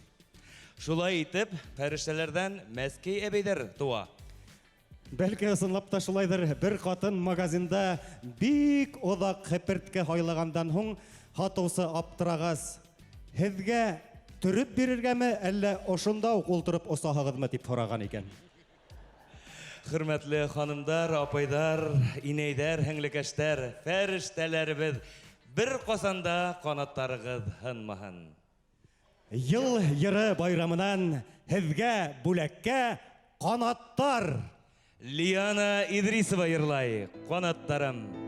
Шулай итеп, фәрештәләрҙән мәскәй әбейҙәр тыуа. Бәлки ысынлап та шулайҙыр. Бер ҡатын магазинда бик оҙаҡ һепертке һайлағандан һуң һатыусы аптырағас, һеҙгә төрөп бирергәме, әллә ошонда уҡ ултырып осаһығыҙмы тип һораған икән. Хөрмәтле ханымдар, апайҙар, инәйҙәр, һеңлекәштәр, фәрештәләребеҙ, бер ҡасан да ҡанаттарығыҙ һынмаһын. Йыл йыры байрамынан һеҙгә бүләккә ҡанаттар. Лиана Идрисова йырлай Ҡанаттарым.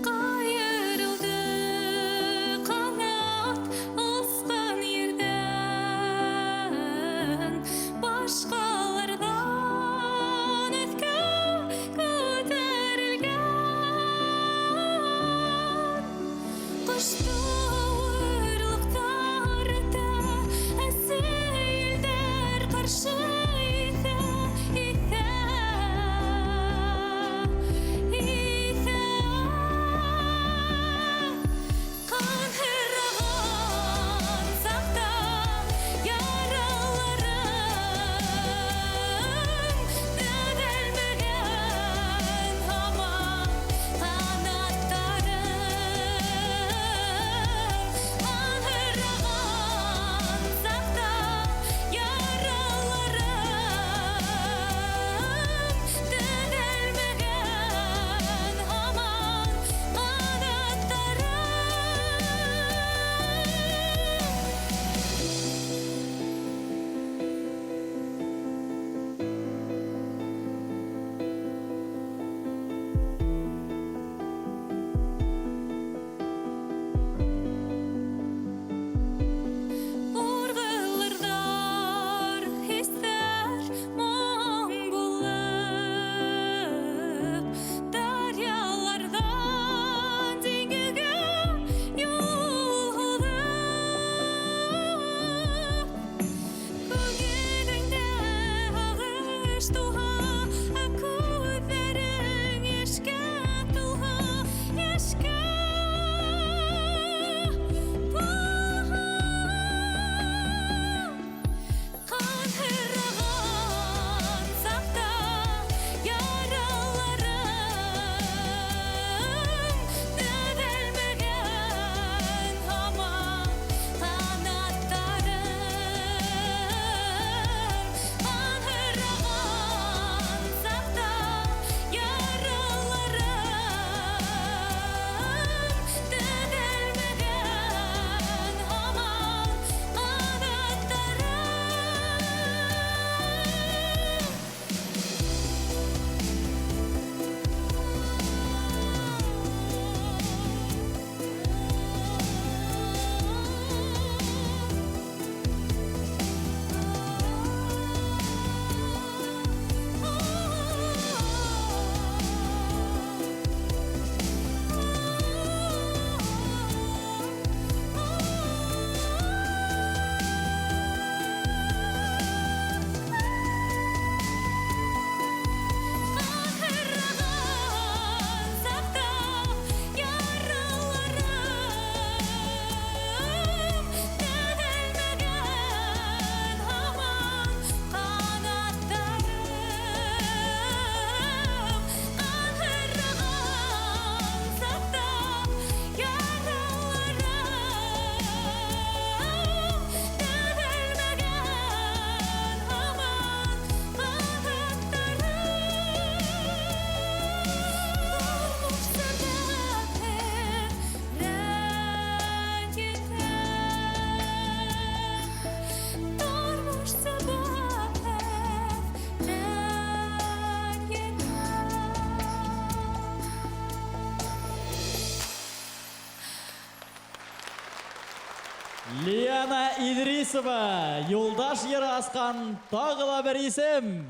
Ҡайырылды ҡанат осҡан ерҙән, башҡаларҙан өҫкә күтәрелдем. Тормошто ауырлыҡтар үтә, әсе елдәр ҡаршы иҫә, иҫә, иҫә. Ҡанһыраған саҡта яраларым төҙәлмәгән һаман ҡанаттарым. Ҡанһыраған саҡта яраларым төҙәлмәгән һаман ҡанаттарым. Урғылырҙар хистәр моң булып, даръяларҙан диңгеҙгә юл һуҙып. Күңелеңдә һағыш тыуһа, ә күҙҙәрең йәшкә тулһа, йәшкә тулһа. Ҡанһыраған саҡта яраларым төҙәлмәгән һаман ҡанаттарым. Ҡанһыраған саҡта яраларым төҙәлмәгән һаман ҡанаттарым. Ҡанһыраған саҡта яраларым төҙәлмәгән һаман ҡанаттарым. Ҡанһыраған саҡта яраларым төҙәлмәгән һаман ҡанаттарым. Тормош сәбәпһеҙ рәнйетә, тормош сәбәпһеҙ рәнйетә. Лиана Идрисова, Юлдаш йыры асҡан тағы ла бер исем.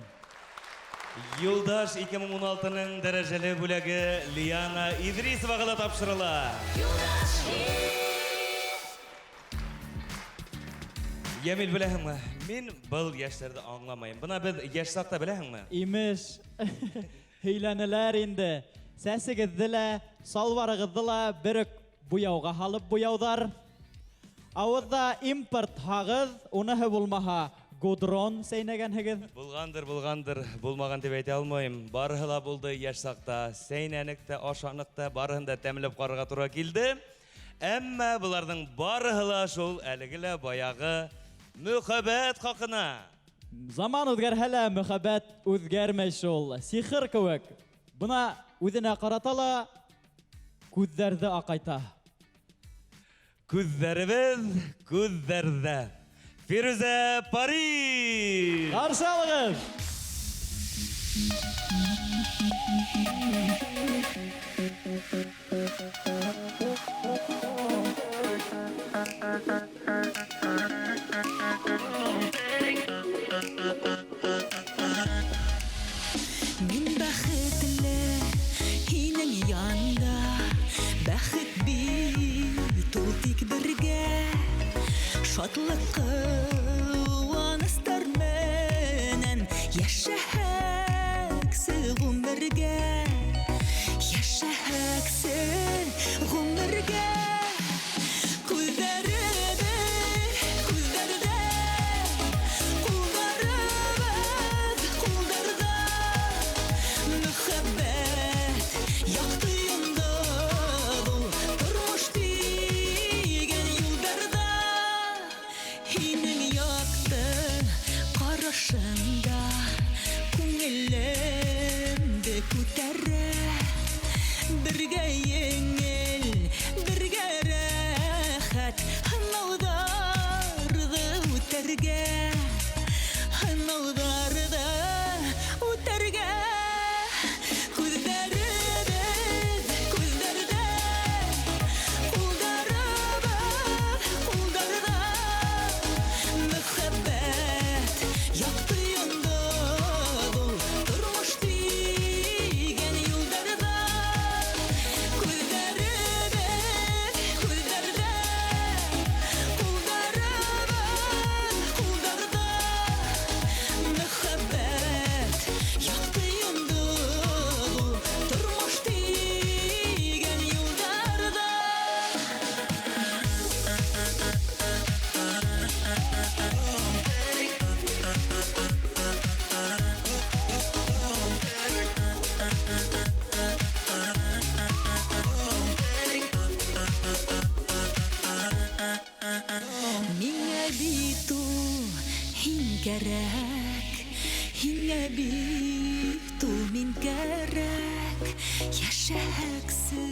Юлдаш 2016-ның дәрәжәле бүләге Лиана Идрисоваға ла тапшырыла. Ямил, беләһеңме? Мин был йәштәрҙе аңламайым. Бына беҙ йәш саҡта, беләһеңме? Имеш, һөйләнеләр инде. Сәсегеҙҙе лә, салбарығыҙҙы ла бер үк буяуға һалып буяуҙар. Ауыҙҙа импорт һағыҙ, уныһы булмаһа гудрон сәйнәгәнһегеҙ. Булғандыр, булғандыр, булмаған тип әйтә алмайым. Барыһы ла булды йәш саҡта. Сәйнәнек тә, ашаныҡ та, барыһын да тәмләп ҡарарға тура килде. Әммә быларҙың барыһы ла шул әлеге лә баяғы мөхәббәт хаҡына. Заман үҙгәрһә лә, мөхәббәт үҙгәрмәй шул. Сихыр кеүек. Бына үҙенә ҡарата ла күҙҙәрҙе аҡайта. Күҙҙәребеҙ күҙҙәрҙә. Фирүзә Париж! Қаршы алығыҙ! Мин бәхетле һинең янда, бәхет бит Шатлыҡ ҡыуаныстар менән йәшәһәксе ғүмергә, йәшәһәксе ғүмергә. Күҙҙәребеҙ күҙҙәрҙә, ҡулдарыбыҙ ҡулдарҙа. Мөхәббәт яҡты йондоҙ ул тормош тигән юлдарҙа. Һинең яҡты ҡарашыңда күңелемде күтәрә. Бергә еңел, бергә рәхәт һынауҙарҙы үтәргә, һынауҙарҙы үтәргә. Күҙҙәребеҙ күҙҙәрҙә, ҡулдарыбыҙ ҡулдарҙа. Мөхәббәт яҡты йондоҙ ул тормош тигән юлдарҙа. Күҙҙәребеҙ күҙҙәрҙә, ҡулдарыбыҙ ҡулдарҙа. Мөхәббәт яҡты йондоҙ ул тормош тигән юлдарҙа. Миңә бит ул һин кәрәк, һиңә бит ул мин кәрәк. Йәшәһәксе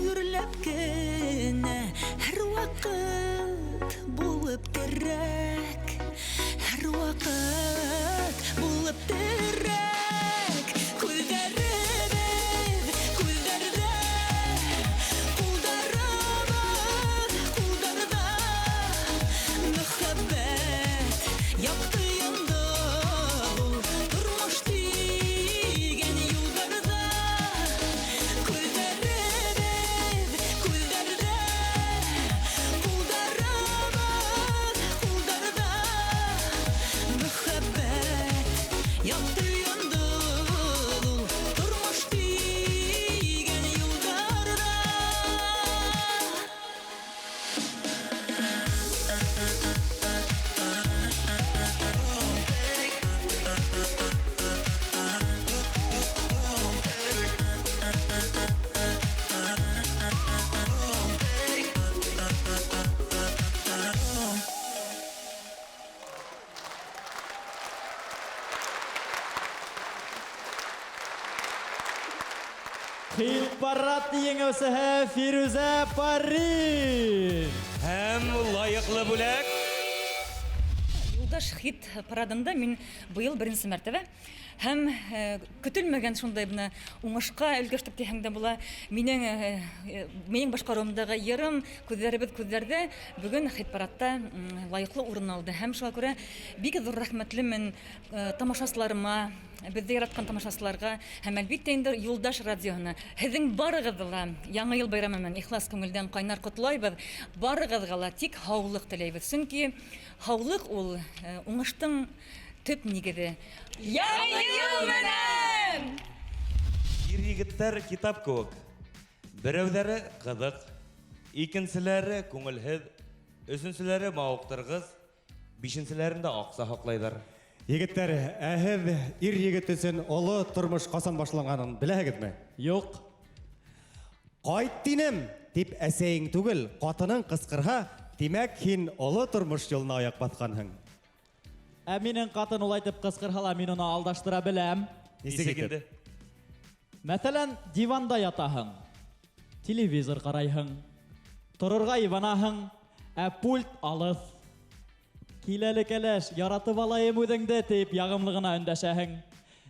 гөрләп кенә һәр ваҡыт булып терәк, һәр ваҡыт булып терәк. Күҙҙәребеҙ күҙҙәрҙә, ҡулдарыбыҙ ҡулдарҙа. Мөхәббәт яҡты йондоҙ ул тормош тигән юлдарҙа. Күҙҙәребеҙ күҙҙәрҙә, ҡулдарыбыҙ ҡулдарҙа. Мөхәббәт яҡты йондоҙ ул тормош тигән юлдарҙа. Хит-парад еңеүсеһе Фирүзә Парин. Һәм лайыҡлы бүләк. Юлдаш хит парадында мин быйыл беренсе мәртәбә һәм көтөлмәгән шундай бына уңышҡа өлгәштек тиһәң дә була. Минең башҡарыуымдағы йырым Күҙҙәребеҙ күҙҙәрҙә бөгөн хит-парадта лайыҡлы урын алды. Һәм шуға күрә бик ҙур рәхмәтлемен тамашасыларыма, беҙҙе яратҡан тамашасыларға һәм әлбиттә инде Юлдаш радиоһына. Һеҙҙең барығыҙҙы ла Яңы йыл байрамы менән ихлас күңелдән ҡайнар ҡотлайбыҙ. Барығыҙға ла тик һаулыҡ теләйбеҙ. Сөнки һаулыҡ ул уңыштың төп нигеҙе. Яңы йыл менән! Ир егеттәр китап кеүек. Берәүҙәре ҡыҙыҡ, икенселәре күңелһеҙ, өсөнсөләре мауыҡтырғыс, бишенселәрендә аҡса һаҡлайҙар. Егеттәр, ә һеҙ ир егет өсөн оло тормош ҡасан башланғанын беләһегеҙме? Юҡ. Ҡайт тинем, тип әсәйең түгел, ҡатының ҡысҡырһа, тимәк, һин оло тормош юлына аяҡ баҫҡанһың. Ә минең ҡатын улай итеп ҡысҡырһа ла, мин уны алдаштыра беләм. Нисек Нисек итеп? инде? Мәҫәлән, диванда ятаһың, телевизор ҡарайһың, торорға ибанаһың, ә пульт алыҫ. Киләле кәләш, яратып алайым үҙеңде, тип яғымлы ғына өндәшәһең.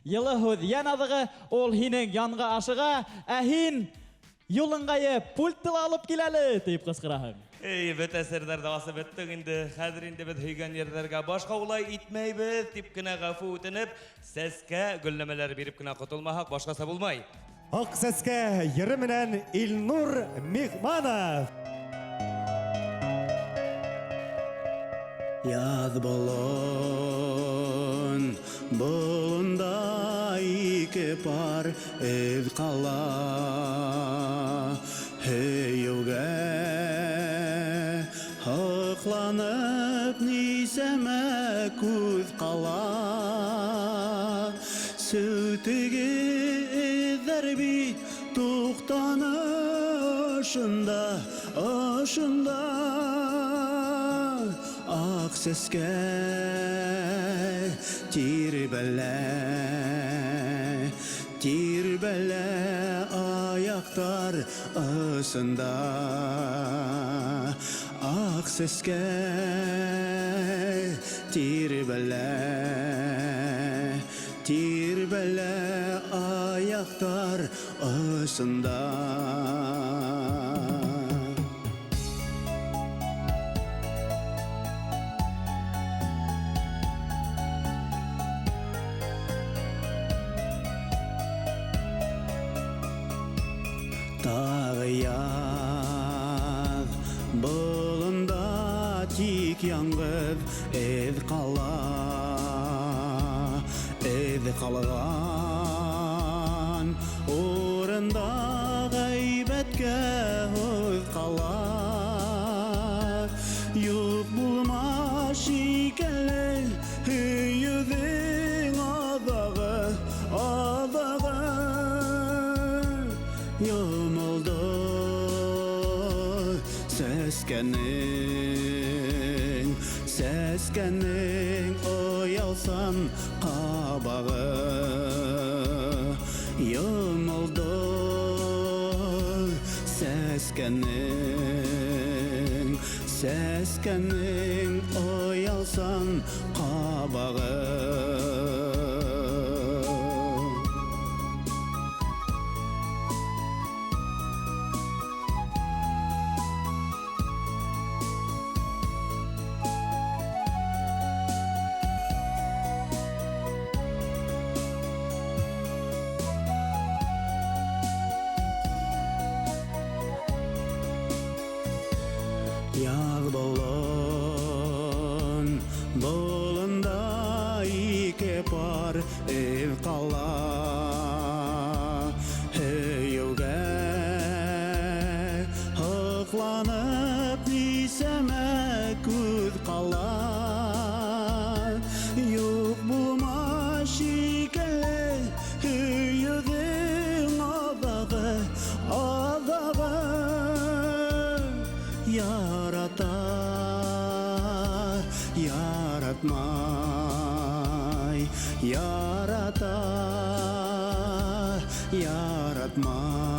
Йылы һүҙ йән аҙығы, ул һинең янға ашыға, ә һин юлыңғайы пультты ла алып киләле, тип ҡысҡыраһың. Эй, бөтә серҙәрҙе асып бөттөк инде. Хәҙер инде беҙ һөйгән ерҙәргә башҡа улай итмәйбеҙ, тип кенә ғәфү үтенеп, сәскә гөлләмәләре биреп кенә ҡотолмаһаҡ, башҡаса булмай. Аҡ сәскә йыры менән Илнур Миғманов. Яҙ болон, болонда ике пар эҙ ҡала. Һөйөүгә һоҡланып нисәмә күҙ ҡала. Сүтеге эҙҙәр бит туҡтаны ошонда, ошонда. Аҡ сәскә тирбәлә, тирбәлә аяҡтар осонда. Аҡ сәскә тирбәлә, тирбәлә аяҡтар осонда. Тағы яҙ болонда тик яңғыҙ эҙ ҡала, эҙ ҡалған урында ғәйбәткә һүҙ ҡала. Юҡ булмаҫ шикелле һөйөүҙең аҙағы, аҙағы. Йомолдо сәскәнең, сәскәнең оялсан ҡабағы. Йомолдо сәскәнең, сәскәнең оялсан ҡабағы. Яҙ болон, болонда ике пар эҙ ҡала. Һөйөүгә һоҡланып нисәмә күҙ ҡала. Юҡ булмаҫ шикелле һөйөүҙең аҙағы, аҙағы. Ярата, яратмай, ярата,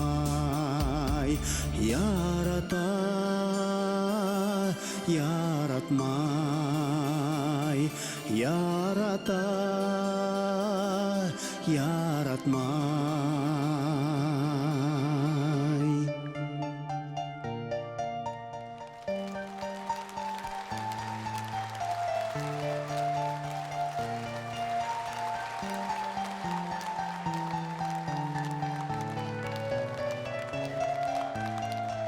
яратмай, ярата, яратмай, ярата, яратмай.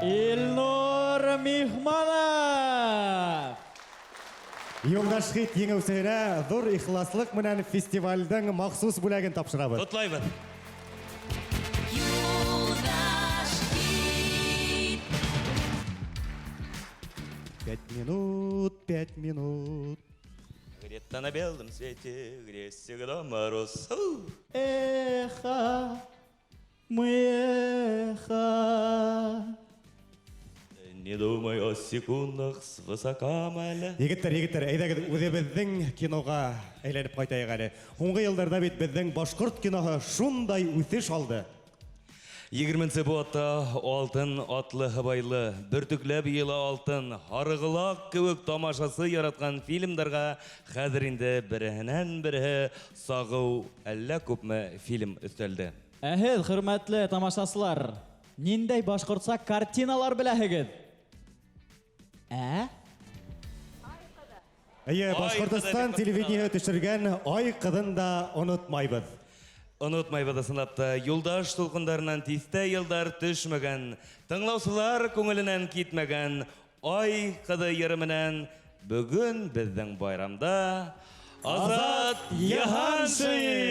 Илнур Михманов! Юлдаш хит еңеүсеһенә ҙур ихласлыҡ менән фестивалдең махсус бүләген тапшырабыҙ. Ҡотлайбыҙ. Юлдаш хит. 5 минут, 5 минут. Где-то на белом свете, где всегда мороз. Эхо, мы эхо. Не думай о секундах свысока моля. Егеттәр, егеттәр, әйҙәгеҙ үҙебеҙҙең киноға әйләнеп ҡайтайыҡ әле. Һуңғы йылдарҙа бит беҙҙең башҡорт киноһы шундай үҫеш алды. Егерменсе быуатта алтын атлы һыбайлы, бөртөкләп йыйыла алтын, һарығылаҡ кеүек тамашасы яратҡан фильмдарға хәҙер инде береһенән береһе сағыу әллә күпме фильм өҫтәлде. Ә һеҙ, хөрмәтле тамашасылар, ниндәй башҡортса картиналар беләһегеҙ? Ә? Эйе, Ай Башҡортостан ҡыҙы дип телевидениеһы төшөргән Ай ҡыҙын да онотмайбыҙ. Онотмайбыҙ ысынлап та, юлдаш тулҡындарынан тиҫтә йылдар төшмәгән, тыңлаусылар күңеленән китмәгән Ай ҡыҙы йыры менән Бөгөн беҙҙең байрамда Азат Йыһаншин!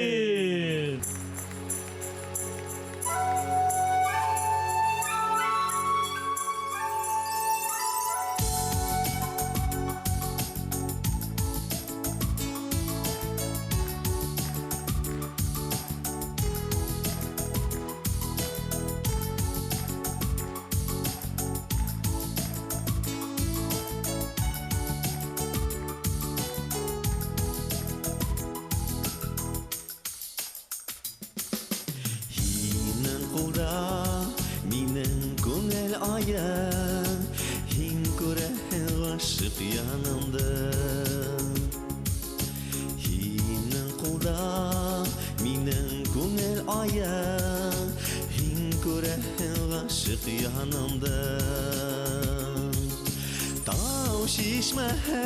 Һинең ҡулда минең күңел айым, Һин күрәһең ғашиҡ янымды. Һинең ҡулда минең күңел айым, Һин күрәһең ғашиҡ янымды. Тау шишмәһе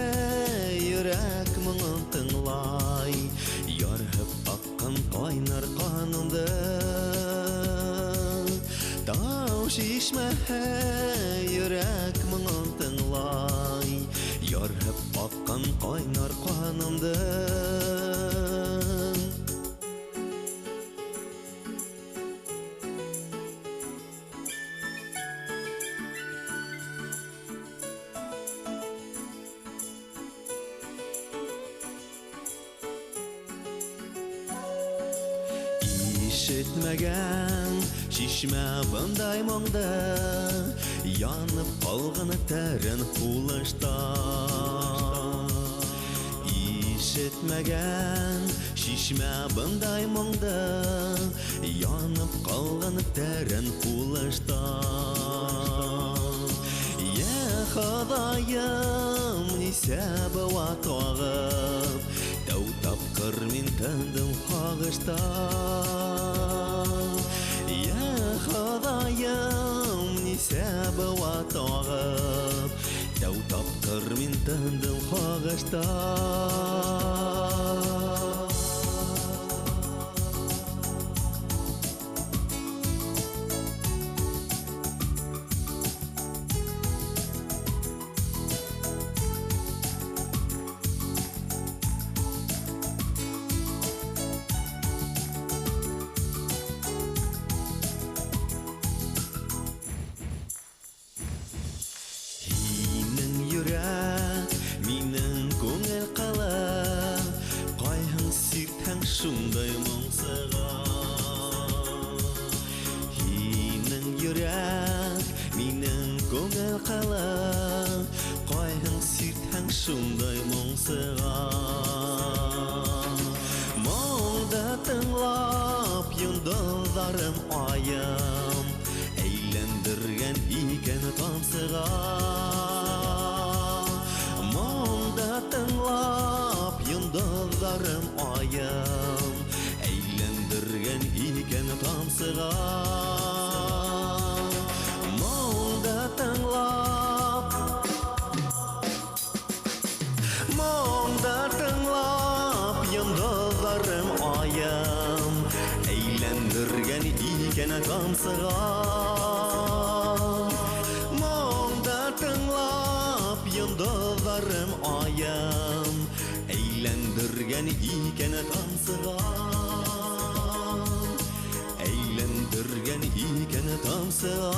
йөрәк моңон тыңлай, Ярһып аҡҡан ҡайнар ҡанымды. Тау шишмәһе йөрәк моңон тыңлай, Ярһып аҡҡан ҡайнар ҡанымды. Ишетмәгән шишмә бындай моңды, Янып ҡалған тәрән һулышта. Ишетмәгән шишмә бындай моңды, Янып ҡалған тәрән һулышта. Йә Хоҙайым, нисә быуа тағып, Тәү тапҡыр мин тындым һағышта. Йә Хоҙайым, нисә быуа тағып, Тәү тапҡыр мин тындым һағышта. Һинең йөрәк, минең күңел ҡылы, Ҡайһың сиртһәң шундай моң сыға. Һинең йөрәк, минең күңел ҡылы, Ҡайһың сиртһәң шундай моң сыға. Моңды тыңлап йондоҙҙарым айым, Әйләндергән икән тамсыға. Моңды тыңлап йондоҙҙарым айым, Әйләндергән икән тамсыға. Моңды тыңлап, моңды тыңлап йондоҙҙарым айым, Әйләндергән икән тамсыға. Моңды тыңлап йондоҙҙарым айым, Әйләндергән икән тамсыға. Әйләндергән икән тамсыға.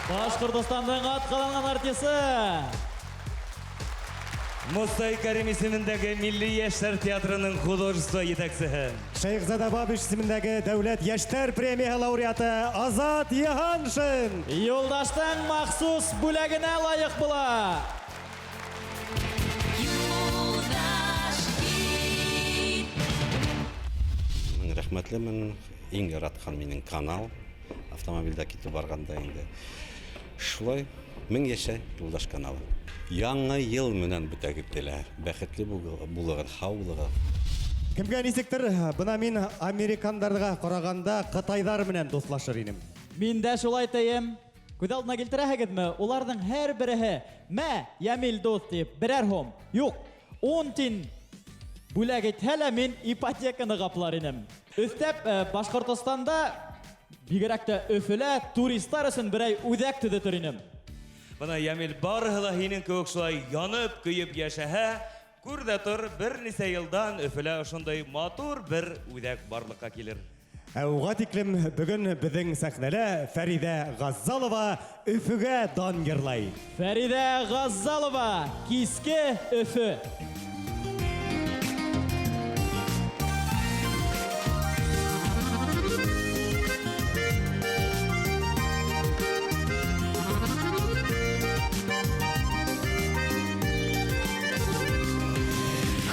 Башҡортостандың атҡаҙанған артисы Мостай Кәрим исемендәге Милли йәштәр театрының художество етәксеһе. Шәйехзада Бабич исемендәге Дәүләт йәштәр премияһы лауреаты Азат Йыһаншин. Юлдаштың махсус бүләгенә лайыҡ була. Юлдаш хит. Мин рәхмәтлемен. Иң яратҡан минең канал. Автомобилдә китеп барғанда инде. Шулай мең йәшә Юлдаш каналы. Яңы йыл менән бөтәгеҙ телә. Бәхетле булығыҙ, һау булығыҙ. Кемгә нисектер, бына мин американдарға ҡарағанда ҡытайҙар менән дуҫлашыр инем. Мин дә шулай тейем. Күҙ алдына килтерәһегеҙме? Уларҙың һәр береһе мә, Йәмил дуҫ тип берәр һум, юҡ, 10 тин бүләк итһә лә мин ипотеканы ҡаплар инем. Өҫтәп, Башҡортостанда бигерәк тә Өфөлә туристар өсөн берәй үҙәк төҙөтөр инем. Бына Ямил, барыһы ла һинең кеүек шулай янып, көйөп йәшәһә, күр ҙә тор, бер нисә йылдан Өфөлә ошондай матур бер үҙәк барлыҡҡа килер. Ә уға тиклем бөгөн беҙҙең сәхнәлә Фәриҙә Ғаззалова Өфөгә дан йырлай. Фәриҙә Ғаззалова, Киске Өфө.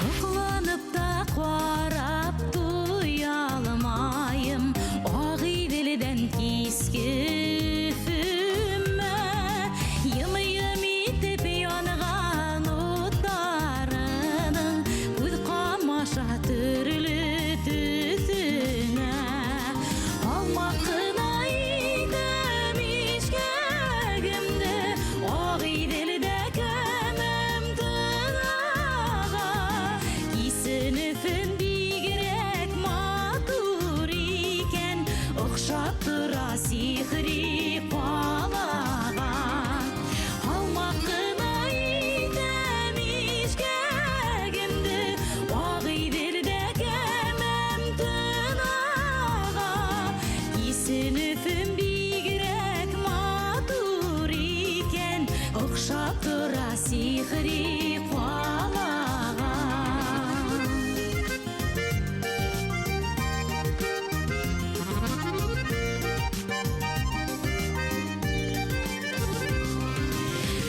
Һоҡланып та ҡарап туя алмайым Ағиҙелдән киске Өфөмә. Йым-йым итеп янған уттарының Күҙ ҡамаша төрлө төҫөнә. Алмаҡ ҡына итәм ишкәгемде, Ағиҙелдә кәмәм тынаға. Кисен Өфөм бигерәк матур икән, Оҡшап тора сихри ҡалаға. Алмаҡ ҡына итәм ишкәгемде, Ағиҙелдә кәмәм тынаға. Кисен Өфөм бигерәк матур икән, Оҡшап тора сихри ҡалаға.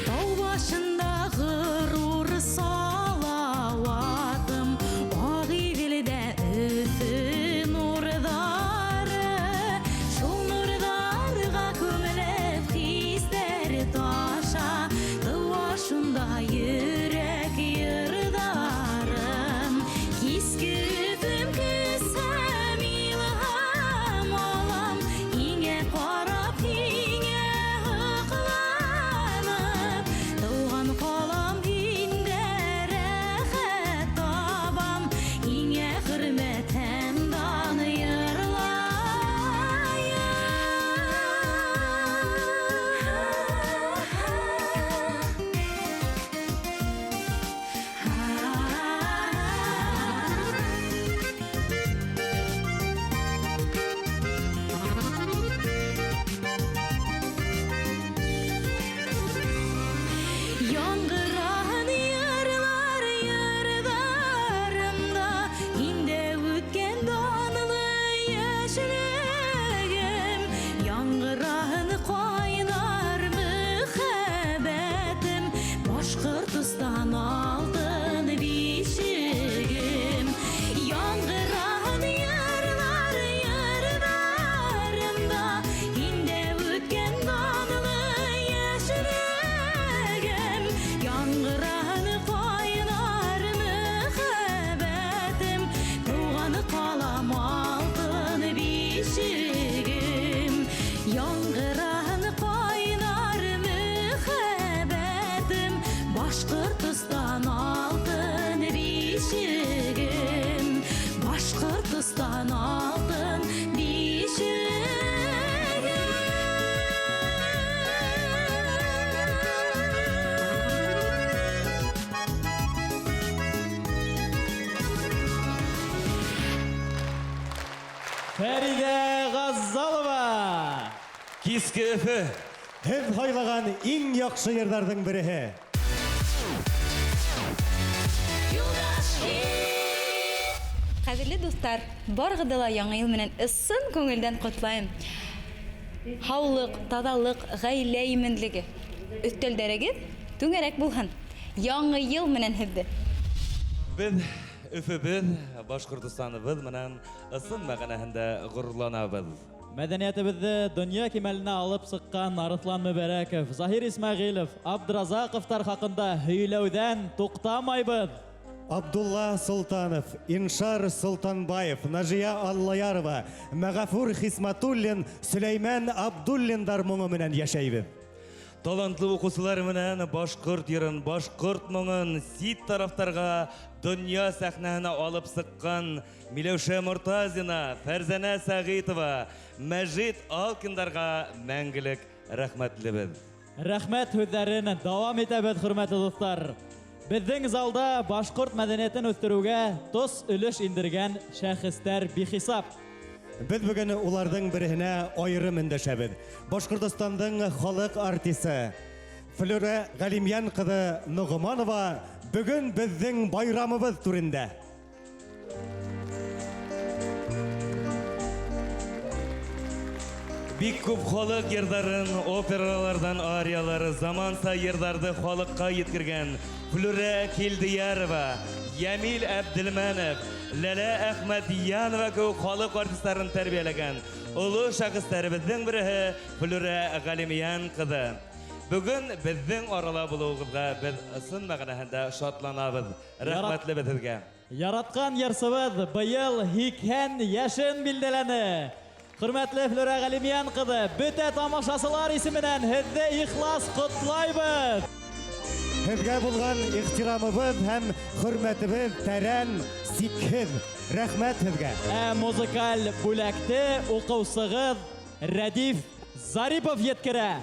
Тау башында ғорур Салауатым, Ағиҙелдә Өфө нурҙары. Шул нурҙарға күмелеп хистәр таша, Тыуа шунда йөрәк йырҙарым. Киске Өфөм көсһәм, илһам алам, Һиңә ҡарап, һиңә һоҡланып, Тыуған ҡалам һиндә рәхәт табам, Һиңә хөрмәт һәм дан йырлайым. Яңғыраһын йырлар йырҙарымда, Һиндә үткән данлы йәшлегем. Яңғыраһын ҡайнар мөхәббәтем, Башҡортостан алтын бишегем. Яңғыраһын йырлар йырҙарымда, Һиндә үткән данлы йәшлегем. Яңғыраһын ҡайнар мөхәббәтем, Тыуған ҡалам алтын бишегем. Яңғыраһын ҡайнар мөхәббәтем, Башҡортостан алтын бишегем. Башҡортостан алтын бишегем. Фәриҙә Ғаззалова. Киске Өфө. Һеҙ һайлаған иң яҡшы йырҙарҙың береһе. Ҡәҙерле дуҫтар, барығыҙҙы ла яңы йыл менән ысын күңелдән ҡотлайым. Һаулыҡ, таҙалыҡ, ғаилә именлеге. Өҫтәлдәрегеҙ түңәрәк булһын. Яңы йыл менән һеҙҙе. Беҙ Өфөбөҙ, Башҡортостаныбыҙ менән ысын мәғәнәһендә ғорурланабыҙ. Мәҙәниәтебеҙҙе донъя кимәленә алып сыҡҡан Арыҫлан Мөбәрәков, Заһир Исмәғилов, Абдразаҡовтар хаҡында һөйләүҙән туҡтамайбыҙ. Абдулла Солтанов, Иншар Солтанбаев, Нажия Аллаярова, Мәғәфүр Хисматуллин, Сөләймән Абдуллиндар моңо менән йәшәйбеҙ. Талантлы укучылар менән башкорт йырын, башкорт моңын сит тарафтарга дөнья сәхнәһенә алып сыккан Миләүшә Мортазина, Фәрзәнә Сәгыйтова, Мәжит Алкиндарга мәңгелек рәхмәтлебез. Рәхмәт һүҙҙәрен дауам итәбеҙ, хөрмәтле дуҫтар. Беҙҙең залда башҡорт мәҙәниәтен үҫтереүгә тос өлөш индергән шәхестәр бихисап. Беҙ бөгөн уларҙың береһенә айырым өндәшәбеҙ. Башҡортостандың халыҡ артисы Флюра Ғәлимйән ҡыҙы Ноғоманова бөгөн беҙҙең байрамыбыҙ түрендә. Бик күп халыҡ йырҙарын, операларҙан ариялары, заманса йырҙарҙы халыҡҡа еткергән Флюра Килдиярова, Ямил Әбделмәнов, Ләлә Әхмәтйәнова кеүек халыҡ артистарын тәрбиәләгән оло шәхестәребеҙҙең береһе Флюра Ғәлимйән ҡыҙы. Бөгөн беҙҙең арала булыуығыҙға беҙ ысын мәғәнәһендә шатланабыҙ. Рәхмәтлебеҙ һеҙгә. Яратҡан йырсыбыҙ быйыл 80 йәшен билдәләне. Хөрмәтле Флюра Ғәлимйән ҡыҙы, бөтә тамашасылар исеменән һеҙҙе ихлас ҡотлайбыҙ. Һеҙгә булған ихтирамыбыҙ һәм хөрмәтебеҙ тәрән, сикһеҙ. Рәхмәт һеҙгә. Ә музыкаль бүләкте уҡыусығыҙ Рәдиф Зарипов еткерә.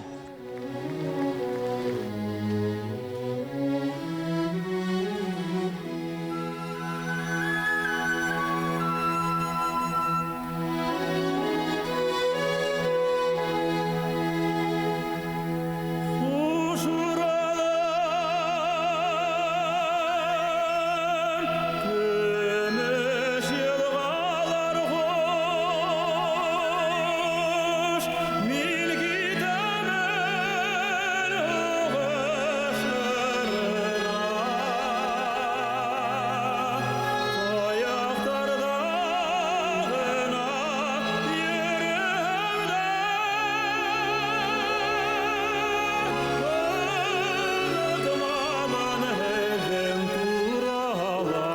Көмөш йылғалар хуш, мин китәмен һуғышларға. Аяҡтарҙа ғына йөрөм дә, онотмамын һеҙҙең турала.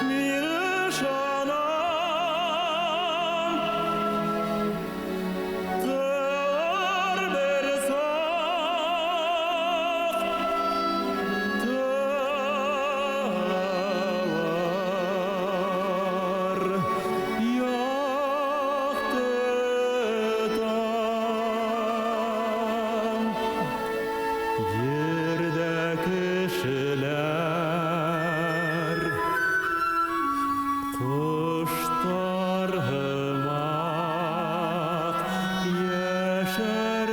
Мин ышанам, тыуар бер саҡ, тыуар яҡты таң. Ерҙә кешеләр ҡоштар һымаҡ йәшәрҙәр.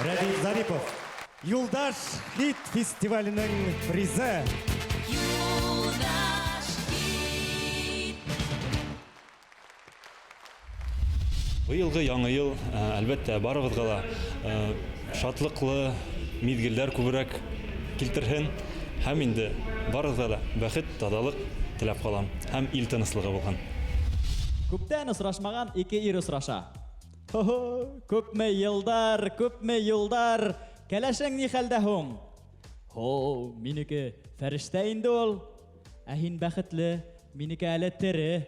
Рәдиф Зарипов, Юлдаш хит фестиваленең призы. Юлдаш хит. Быйылғы яңы йыл, әлбәттә, барыбыҙға ла шатлыҡлы миҙгелдәр күберәк килтерһен һәм инде барыбыҙға ла бәхет, таҙалыҡ теләп ҡалам һәм ил тыныслығы булһын. Күптән осрашмаған ике ир осраша. Хо-хо, күпме йылдар, күпме юлдар. Кәләшең ни хәлдә һуң? Һо, минеке фәрештә инде ул. Ә һин бәхетле, минеке әле тере.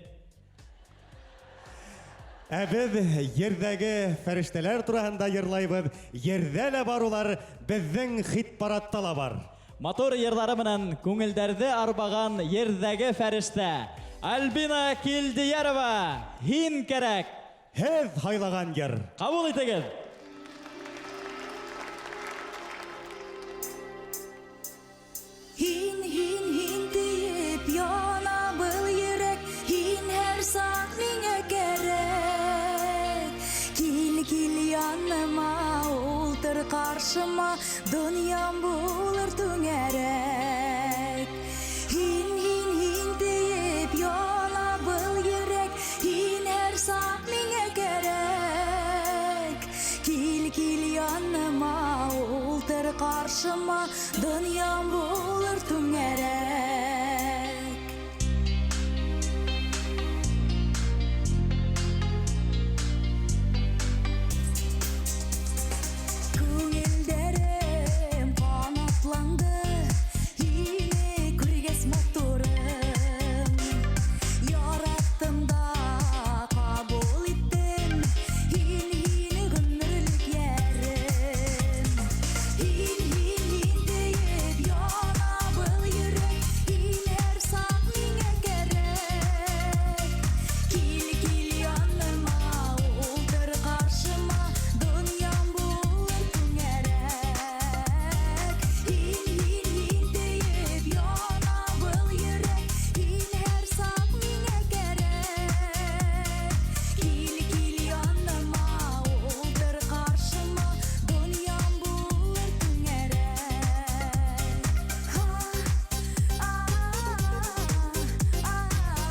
Ә беҙ ерҙәге фәрештәләр тураһында йырлайбыҙ. Ерҙә лә бар улар, беҙҙең хит-парадта ла бар. Матур йырҙары менән күңелдәрҙе арбаған ерҙәге фәрештә Альбина Килдиярова, һин кәрәк. Һеҙ һайлаған йыр. Ҡабул итегеҙ. Һин, һин, һин тиеп яна был йөрәк, һин һәр саҡ миңә кәрәк. Кил, кил яныма, ултыр ҡаршыма, донъям булыр түңәрәк. Һин, һин, һин тиеп яна был йөрәк, һин һәр саҡ миңә кәрәк. Кил, кил яныма, ултыр ҡаршыма, донъям булыр түңәрәк. Күңелдәрем ҡанатланды, һине күргәс матурым. Яраттым да ҡабул иттем, һин, һин ғүмерлек йәрем. Һин, һин, һин тиеп яна был йөрәк, һин һәр саҡ миңә кәрәк. Кил, кил яныма, ултыр ҡаршыма, донъям булыр түңәрәк. Һин, һин, һин тиеп яна был йөрәк, һин һәр саҡ миңә кәрәк. Кил, кил яныма, ултыр ҡаршыма, донъям булыр түңәрәк. Ха, а, а, а,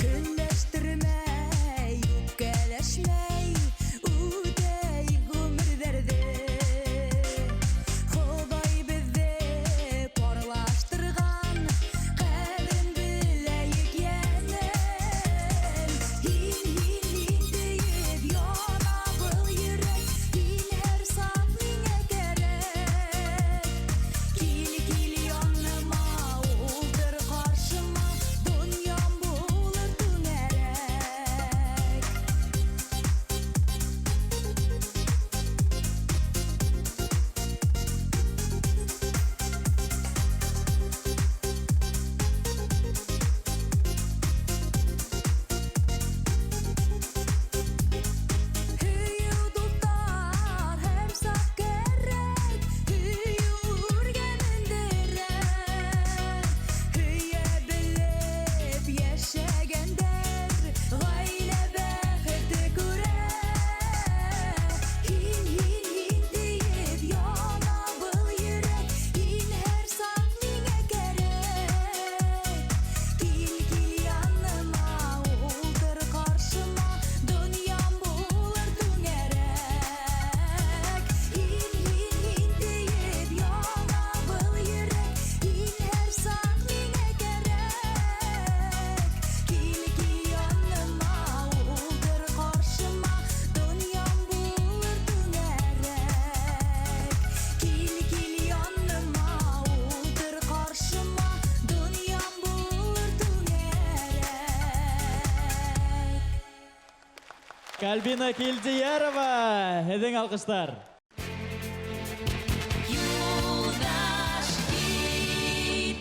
Көнләштермәй, үпкәләшмәй, үтәйек ғүмерҙәрҙе. Хоҙай беҙҙе парлаштырған, ҡәҙерен беләйек йәнем. Һин, һин, һин тиеп яна был йөрәк, һин һәр саҡ миңә кәрәк. Кил, кил яныма, ултыр ҡаршыма, донъям булыр түңәрәк. Һөйөү дуҫтар һәр саҡ кәрәк, һөйөү үргә мендерә. Һөйә белеп йәшәгәндәр ғаилә бәхете күрә. Һин, һин, һин тиеп яна был йөрәк, һин һәр саҡ миңә кәрәк. Кил, кил яныма, ултыр ҡаршыма, донъям булыр түңәрәк. Һин, һин, һин тиеп яна был йөрәк, һин һәр саҡ миңә кәрәк. Кил, кил яныма, ултыр ҡаршыма, донъям булыр түңәрәк. Кил, кил яныма, ултыр ҡаршыма, донъям булыр түңәрәк. Альбина Килдиярова, һеҙҙең алҡыштар. Юлдаш хит.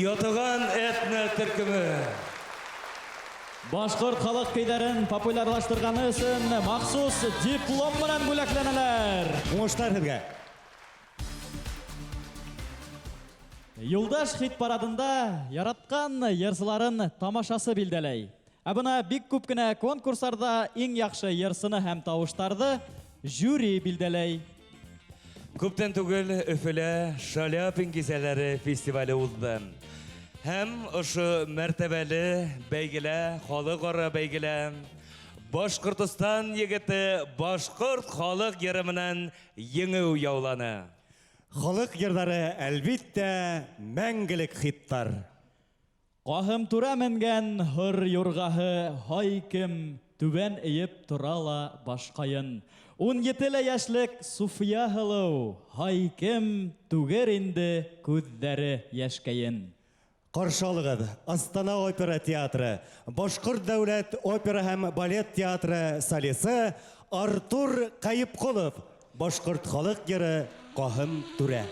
Ятыган этно төркеме. Башҡорт халыҡ көйҙәрен популярлаштырғаны өсөн махсус диплом менән бүләкләнәләр. Уңыштар һеҙгә. Юлдаш хит парадында яратҡан йырсыларын тамашасы билдәләй. Ә бына бик күп кенә конкурсларҙа иң яҡшы йырсыны һәм тауыштарҙы жюри билдәләй. Күптән түгел Өфөлә Шаляпин кисәләре фестивале узды. Һәм ошо мәртәбәле бәйгелә, халыҡ-ара бәйгелә Башҡортостан егете башҡорт халыҡ йыры менән еңеү яуланы. Халыҡ йырҙары, әлбиттә, мәңгелек хиттар. Ҡаһым түрә менгән һыр юрғаһы һай кем түбән эйеп тора ла башҡайын. 17 лә йәшлек Суфия һылыу, һай кем түгер инде күҙҙәре йәшкәйен. Ҡаршы алығыҙ, Астана опера театры, Башҡорт дәүләт опера һәм балет театры солисы Артур Ҡәйепҡолов, башҡорт халыҡ йыры Ҡаһым түрә.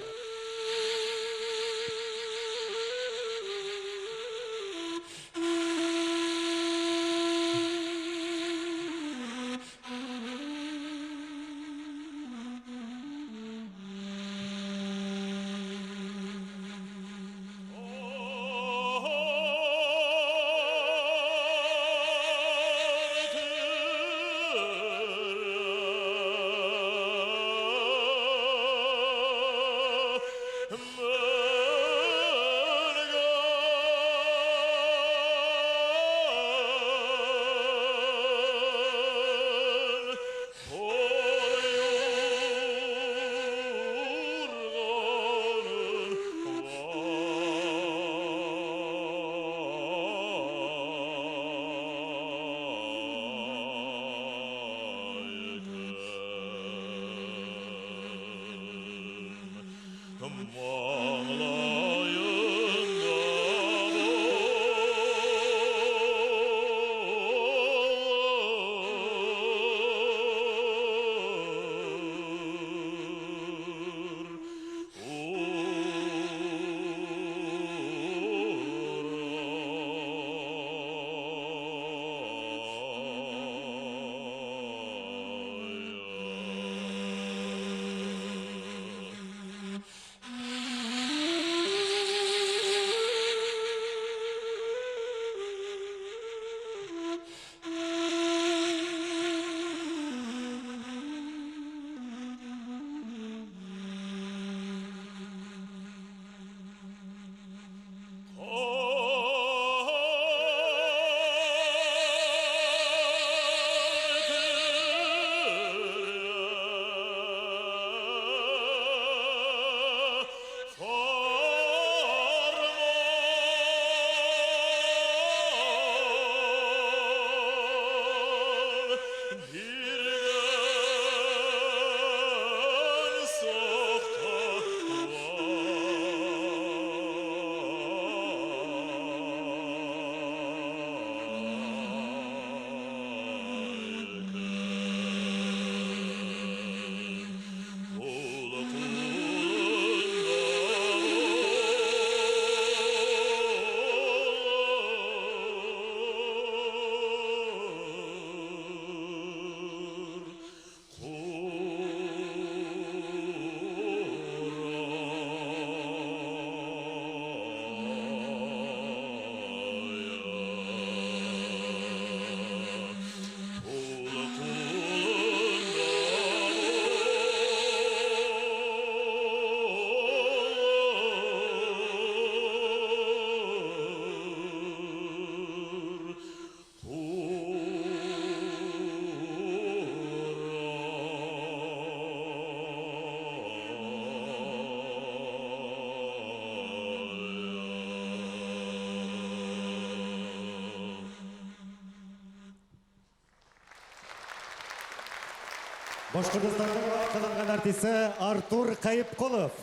Башҡортостандың атҡаҙанған артисы Артур Ҡәйепҡолов.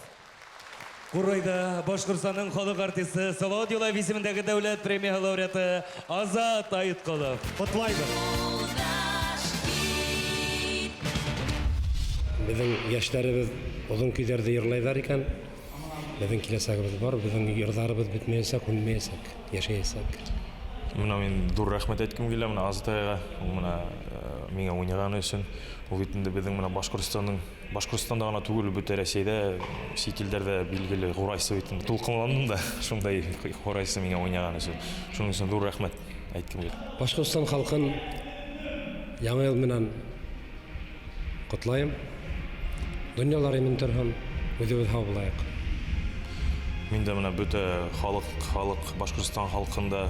Ҡурайҙа Башҡортостандың халыҡ артисы Салауат Юлаев исемендәге дәүләт премияһы лауреаты Азат Айытҡолов. Ҡотлайбыҙ. Беҙҙең йәштәребеҙ оҙон көйҙәрҙе йырлайҙар икән, беҙҙең киләсәгебеҙ бар, беҙҙең йырҙарыбыҙ бөтмәйәсәк, һүнмәйәсәк, йәшәйәсәк. Мына мин ҙур рәхмәт әйткем килә мына Азат ағайға, ул мына миңә уйнағаны өсөн. Ул бит инде беҙҙең мына Башҡортостанда ғына түгел, бөтә Рәсәйҙә, сит илдәрҙә билгеле ҡурайсы бит инде. Тулҡынландым да шундай ҡурайсы миңә уйнаған өсөн. Шуның өсөн ҙур рәхмәт әйткем килә. Башҡортостан халҡын Яңы йыл менән ҡотлайым. Донъялар имен торһон, үҙебеҙ һау булайыҡ. Мин дә мына бөтә халыҡ, Башҡортостан халҡында,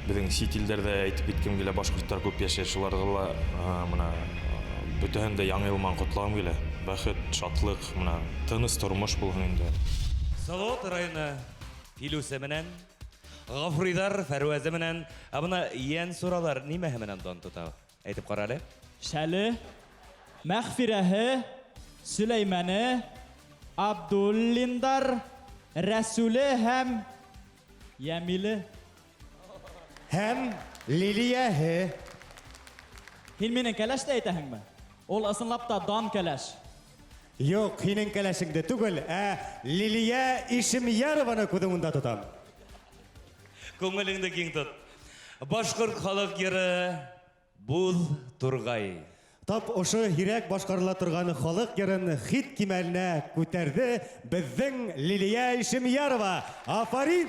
беҙҙең сит илдәрҙә әйтеп киткем килә, башҡорттар күп йәшәй, шуларға ла мына бөтәһен дә Яңы йыл менән ҡотлағым килә. Бәхет, шатлыҡ, мына тыныс тормош булһын инде. Салауат районы Филүсә менән, Ғафуриҙар Фәрүәзе менән, ә бына Йәнсуралар нимәһе менән дан тота? Әйтеп ҡара әле. Шәле, Мәғфирәһе, Сөләймәне, Абдуллиндар, Рәсүле һәм Йәмиле. Һәм Лилияһе. Һин минең кәләште әйтәһеңме? Ул ысынлап та дан кәләш. Юҡ, һинең кәләшеңде түгел, ә Лилия Ишемъярованы күҙ уңында тотам. Күңелеңде киң тот. Башҡорт халыҡ йыры Буҙ турғай. Тап ошо һирәк башҡарыла торған халыҡ йырын хит кимәленә күтәрҙе беҙҙең Лилия Ишемъярова. Афарин!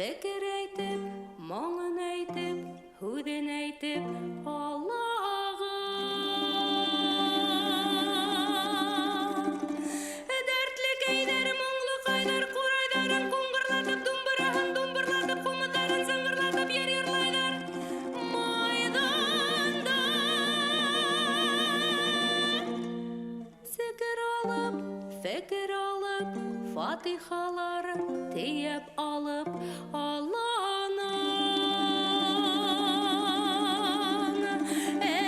Фекер әйтеп, моңын әйтеп, һүҙен әйтеп, Аллаға. Дәртлекәйҙәр, моңлоҡайҙар, ҡурайҙарын ҡуңғырлатып, думбыраһын думбырлатып, ҡумыҙҙарын зыңғырлатып, йыр йырлайҙар. Майҙанда. Фатихалар тейәп алып аланан. Эй,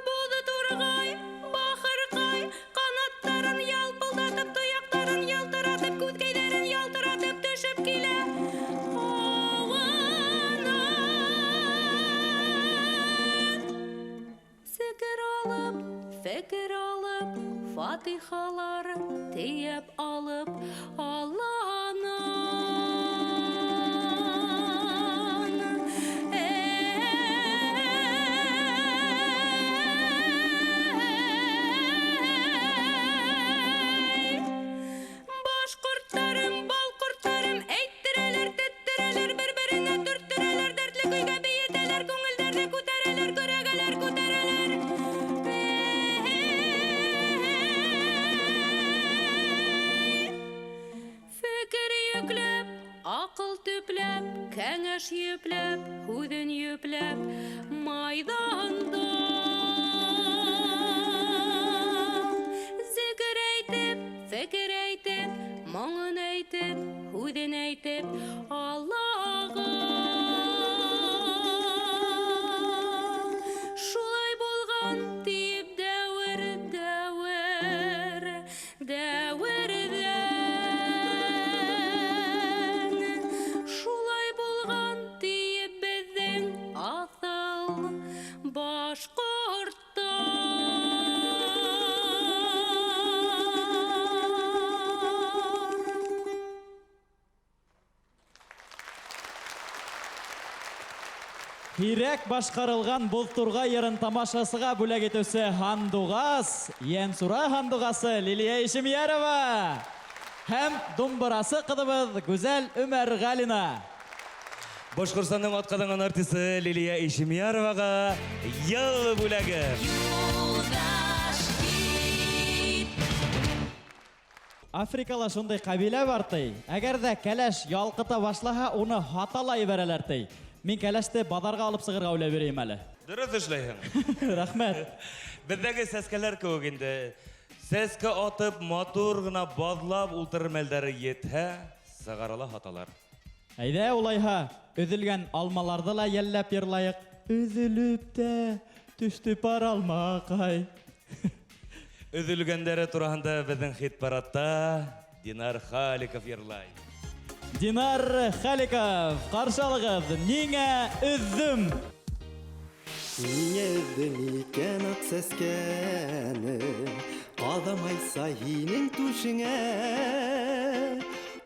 Буҙ турғай, бахырҡай, ҡанаттарын ялпылдатып, тояҡтарын ялтыратып, күҙкәйҙәрен ялтыратып төшөп килә һауанан. Зекер алып, фекер алып, фатихалар тейәп алып аланан. Эй, башҡорттарым, балҡорттарым, әйттерәләр, теттерәләр, бер-беренә төрттөрәләр, дәртле көйгә бейетәләр, күңелдәрҙе күтәрәләр, көрәгәләр күтәрәләр. Фекер йөкләп, аҡыл төпләп, кәңәш йөпләп, һүҙен йөпләп, майҙанда. Зекер әйтеп, фекер әйтеп, моңон әйтеп, һүҙен әйтеп, Аллаға. Шулай булған тип дәүер, дәүер, дәүерҙән. Шулай булған тиеп беҙҙең аҫыл башҡорттар. Һирәк башҡарылған Боҙтурғай йырын тамашасыға бүләк итеүсе Һандуғас, Йәнсура һандуғасы Лилиә Ишемйәрова һәм думбырасы ҡыҙыбыҙ Гүзәл Өмәрғәлина. Башҡортостандың атҡаҙанған артисы Лилиә Ишемйәроваға йыл бүләге. Юлдаш хит. Африкала шундай ҡәбилә бар ти. Әгәр ҙә кәләш ялҡыта башлаһа, уны һата ла ебәрәләр ти. Мин кәләште баҙарға алып сығырға уйлап йөрөйөм әле. Дөрөҫ эшләйһең. Рәхмәт. Беҙҙәге сәскәләр кеүек инде. Сәскә атып, матур ғына баҙлап ултырыр мәлдәре етһә, сығарала һаталар. Әйҙә улайһа, өҙөлгән алмаларҙы ла йәлләп йырлайыҡ. Өҙөлөп тә төштө пар алмаҡай. Өҙөлгәндәре тураһында беҙҙең хит-парадта Динар Халиков йырлай. Динар Халиков, ҡаршы алығыҙ, Ниңә өҙҙөм? Ниңә өҙҙөм икән аҡ сәскәне, ҡаҙамайса һинең түшеңә.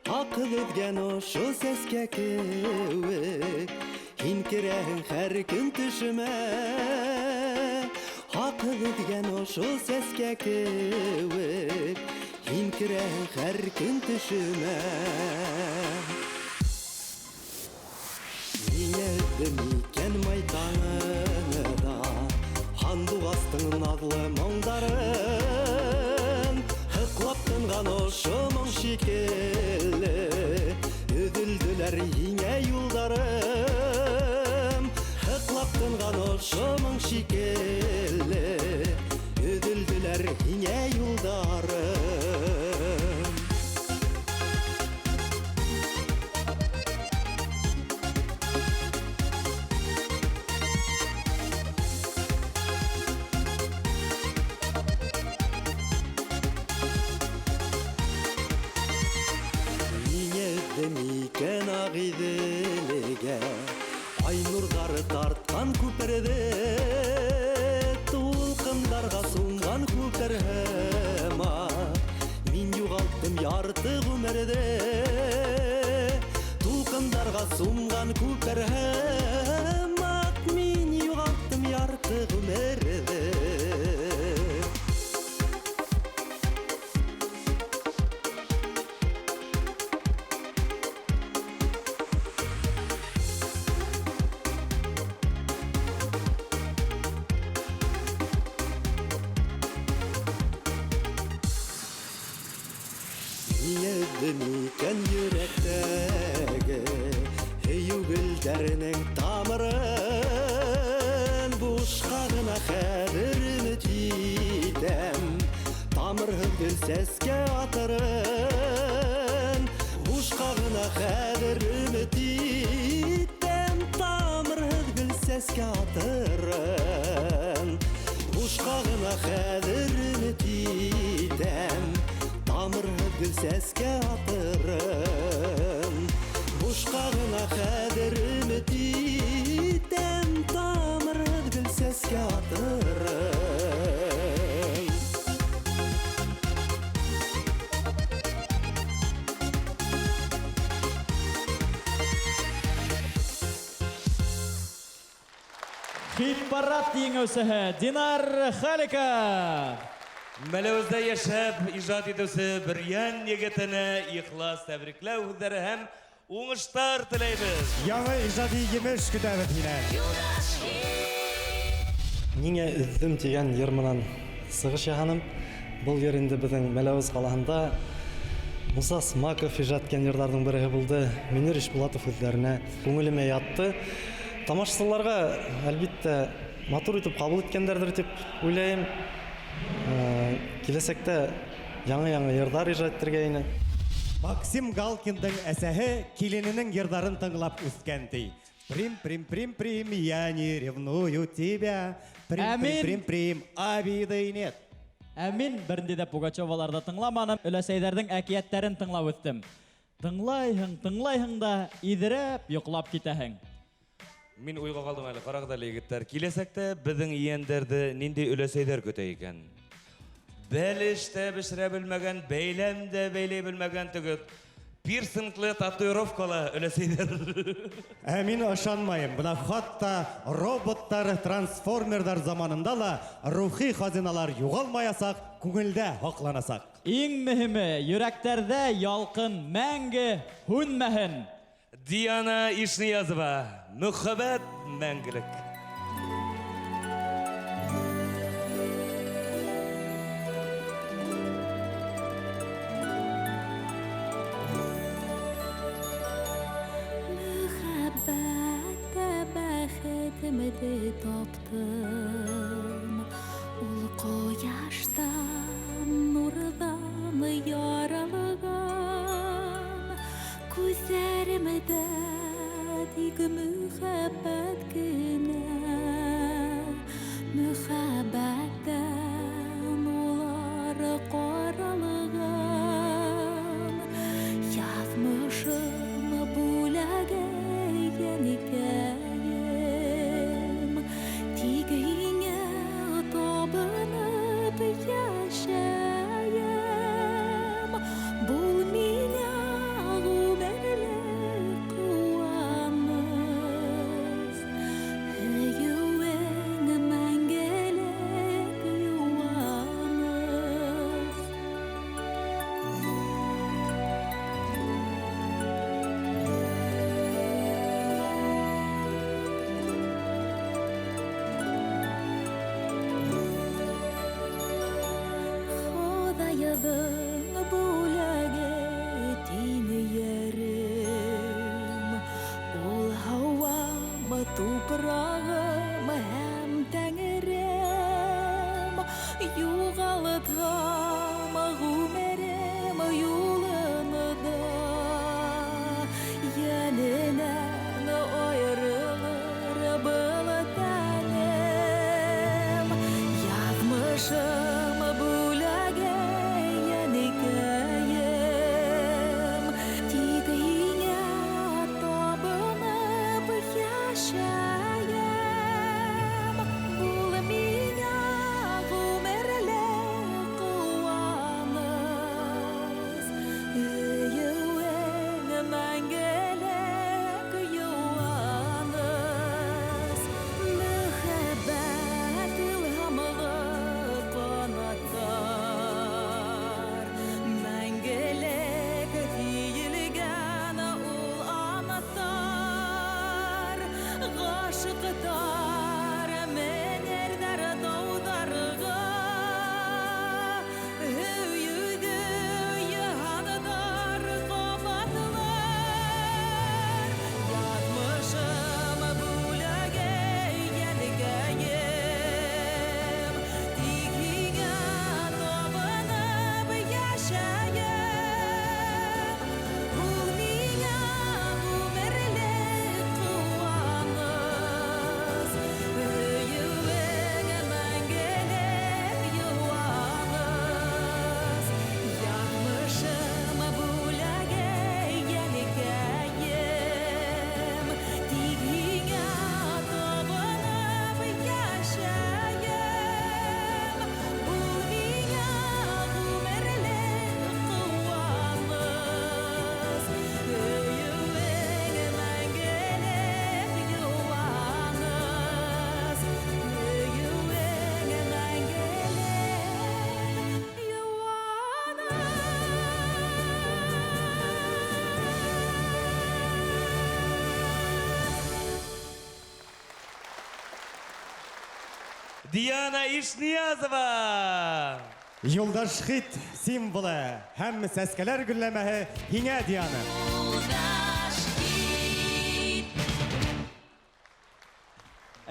Аҡыл өҙгән ошо сәскә кеүек, һин керәһең һәр көн төшөмә. Аҡыл өҙгән ошо сәскә кеүек, һин керәһең һәр көн төшөмә. Ниңә өҙҙөм икән май таңында, һандуғастың наҙлы моңдарын, һыҡлап тынған ошо моң шикелле, өҙөлдөләр һиңә юлдарым. Һыҡлап тынған ошо моң шикелле, өҙөлдөләр һиңә юлдарым. Ниңә өҙҙөм икән Ағиҙелгә, ай нурҙары тартҡан күперҙе, тулҡындарға сумған күпер һымаҡ, мин юғалттым ярты ғүмерҙе. Тулҡындарға сумған күпер һымаҡ, мин юғалттым ярты ғүмерҙе. Ниңә өҙҙөм икән йөрәктәге һөйөү гөлдәренең тамырын, Тамырһыҙ гөл сәскә атырын. Бушҡа ғына хәҙер өмөт итәм, тамырһыҙ гөл сәскә атырын. Бушҡа ғына хәҙер өмөт итәм, тамырһыҙ гөл сәскә атырын. Бушҡа ғына хәҙер өмөт итәм, тамырһыҙ гөл сәскә атырын. Хит-парад еңеүсеһе Динар Халиков. Мәләүездә йәшәп ижад итеүсе Бөрйән егетенә ихлас тәбрикләү һүҙҙәре һәм уңыштар теләйбеҙ. Яңы ижади емеш көтәбеҙ һинән. Ниңә өҙҙөм тигән йыр менән сығыш яһаным. Был йыр инде беҙҙең Мәләүез ҡалаһында Муса Смаков ижад иткән йырҙарҙың береһе булды. Мөнир Ишбулатов һүҙҙәренә күңелемә ятты. Тамашасыларға, әлбиттә, матур итеп ҡабул иткәндәрҙер тип уйлайым. Киләсәктә яңы-яңы йырҙар ижад итергә ине. Максим Галкиндың әсәһе килененең йырҙарын тыңлап үҫкән ти. Прим, прим, прим, прим, я не ревную тебя. Прим, прим, Әмин. прим, прим, обиды нет. Ә мин бернинди дә Пугачеваларҙы тыңламаным, өләсәйҙәрҙең әкиәттәрен тыңлап үҫтем. Тыңлайһың, тыңлайһың да иҙерәп йоҡлап китәһең. Мин уйға ҡалдым әле, ҡарағыҙ әле, егеттәр. Киләсәктә беҙҙең ейәндәрҙе ниндәй өләсәйҙәр көтә икән? Бәлеш тә бешерә белмәгән, бәйләм дә бәйләй белмәгән теге пирсинглы татуировкалы өләсәйҙәр. Ә мин ышанмайым. Бына хатта роботтар, трансформерҙар заманында ла рухи хазиналар юғалмаясаҡ, күңелдә һаҡланасаҡ. Иң мөһиме, йөрәктәрҙә ялҡын мәңге һүнмәһен. Диана Ишниязова, мөхәббәт мәңгелек. Мөхәббәттә бәхетемде таптым. Ул ҡояштан, нурҙан яралған. Күҙҙәремдә тик мөхәббәт кенә. Мөхәббәттән улар ҡаралған. Яҙмышым бүләге йәнекәйем. Тик һиңә табынып йәшәйем. Бул миңә ғүмерлек ҡыуаныс. Һөйөүең мәңгелек йыуаныс. Хоҙайҙың бүләге тиң ерем. Ул һауам, тупрағым һәм тәңрем. Юғалтам ғүмерем юлында. Йәненән айырылыр был тәнем. Яҙмышым бүләге йәнекәйем. Тик һиңә табынып йәшәйем. Диана Ишниязова! Юлдаш хит символы һәм сәскәләр гөлләмәһе һиңә, Диана.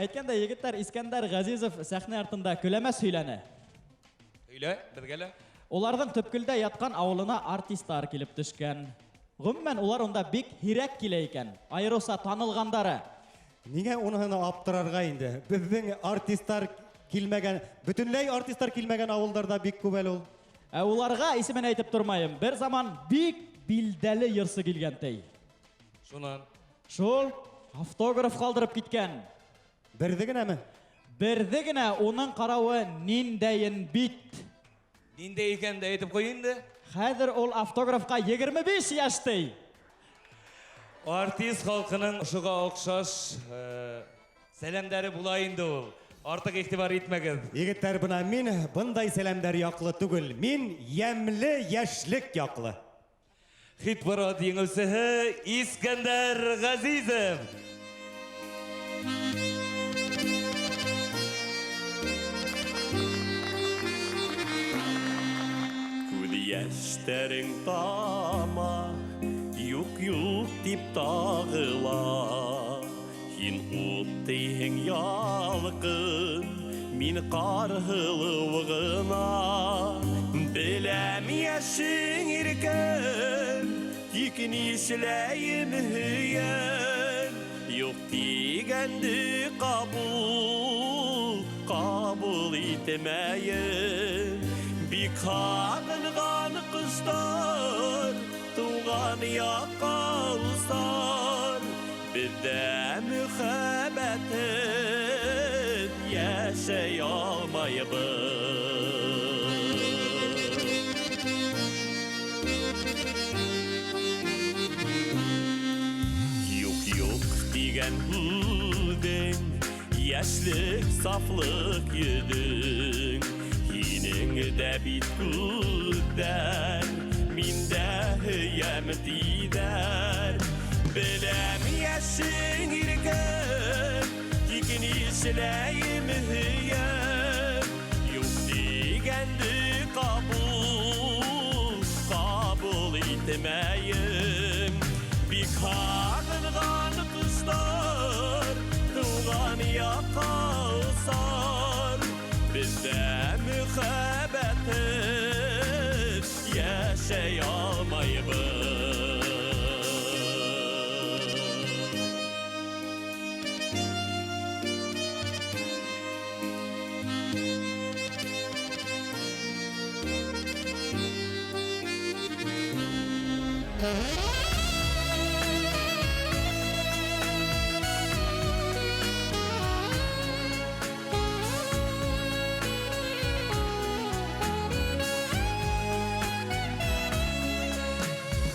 Әйткәндәй, егеттәр, Искәндәр Ғәзизов сәхнә артында көләмәс һөйләне. Һөйлә, беҙгә лә. Уларҙың төпкөлдә ятҡан ауылына артистар килеп төшкән. Ғөмүмән, улар унда бик һирәк килә икән, айырыуса танылғандары. Ниңә уныһына аптырарға инде? Беҙҙең артистар килмәгән, бөтөнләй артистар килмәгән ауылдарҙа бик күп әле ул. Ә уларға исемен әйтеп тормайым. Бер заман бик билдәле йырсы килгән ти. Шунан. Шул автограф ҡалдырып киткән. Берҙе генәме? Берҙе генә, уның ҡарауы ниндәйен бит. Ниндәй икәнен дә әйтеп ҡуй инде. Хәҙер ул автографҡа 25 йәш ти. Артист халҡының ошоға оҡшаш сәләмдәре була инде ул. Артыҡ иғтибар итмәгеҙ. Егеттәр, бына мин бындай сәләмдәр яҡлы түгел. Мин йәмле йәшлек яҡлы. Хит-парад еңеүсеһе Искәндәр Ғәзизов. Күҙ йәштәрең тама, юҡ, юҡ тип тағыла. Һин ут тейһең ялҡын, мин ҡар һылыу ғына. Беләм йәшең иркәм, тик нишләйем һөйәм. Юҡ тигәнде ҡабул, ҡабул итмәйем. Бик һағынған ҡоштар тыуған яҡҡа осар. Беҙҙә мөхәббәтһеҙ йәшәй алмайбыҙ. Юҡ, юҡ тигән һүҙең, йәшлек, сафлыҡ йөҙөң. Һинең дә бит күҙҙәр, мин дә һөйәм тиҙәр. Беләм йәшең иркәм, тик нишләйем һөйәм. Юҡ тигәнде ҡабул, ҡабул итмәйем. Бик һағынған ҡоштар тыуған яҡҡа осар. Беҙҙә мөхәббәтһеҙ йәшәй алмайбыҙ.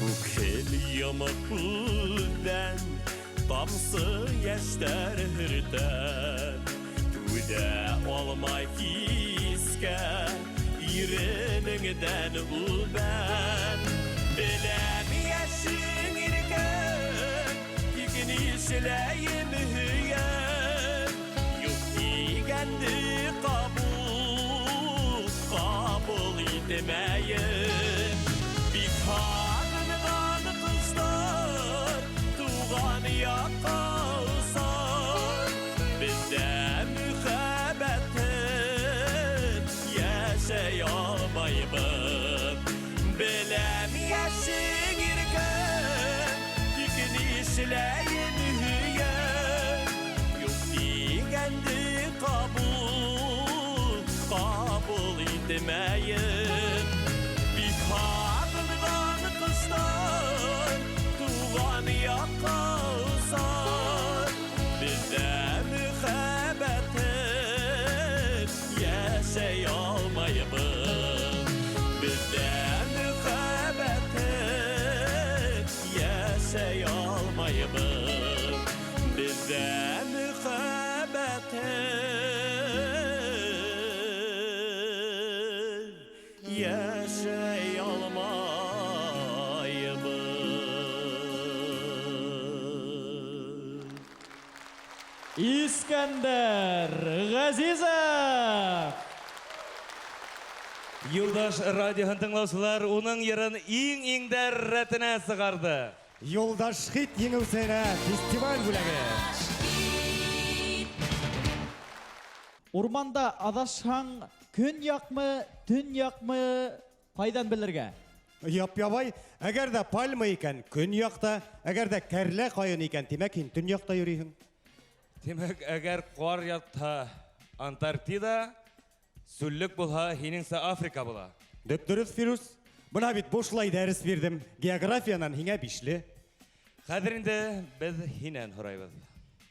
Күкһел йомоҡ күҙҙән тамсы йәштәр һөртә. Түҙә алмай хискә, иренеңдән үбәм. Беләм йәшең иркәм, тик нишләйем һөйәм. Юҡ тигәнде ҡабул, ҡабул итмәйем. Бик һағынған ҡоштар тыуған яҡҡа осар. Беҙҙә мөхәббәтһеҙ йәшәй алмайбыҙ. Беләм йәшең иркәм, тик нишләйем һөйәм. Юҡ тигәнде ҡабул, ҡабул итмәйем. Бик һағынған ҡоштар тыуған яҡҡа осар. Беҙҙә мөхәббәтһеҙ йәшәй алмайбыҙ. Беҙҙә мөхәббәтһеҙ йәшәй алмайбыҙ. Беҙҙә мөхәббәтһеҙ йәшәй алмайбыҙ. Искәндәр Ғәзизов! Юлдаш радиоһын тыңлаусылар уның йырын иң-иңдәр рәтенә сығарҙы. Юлдаш хит еңеүсеһенә фестиваль бүләге. Урманда аҙашһаң, көньяҡмы, төньяҡмы, ҡайҙан белергә? Яп-ябай, әгәр ҙә пальма икән, көньяҡта, әгәр ҙә кәрлә ҡайын икән, тимәк, һин төньяҡта йөрөйһөң. Тимәк, әгәр ҡар ятһа Антарктида, сүллек булһа, һинеңсә Африка була. Дөп-дөрөҫ, Фирүз. Бына бит бушлай дәрес бирҙем. Географиянан һиңә бишле. Хәҙер инде беҙ һинән һорайбыҙ.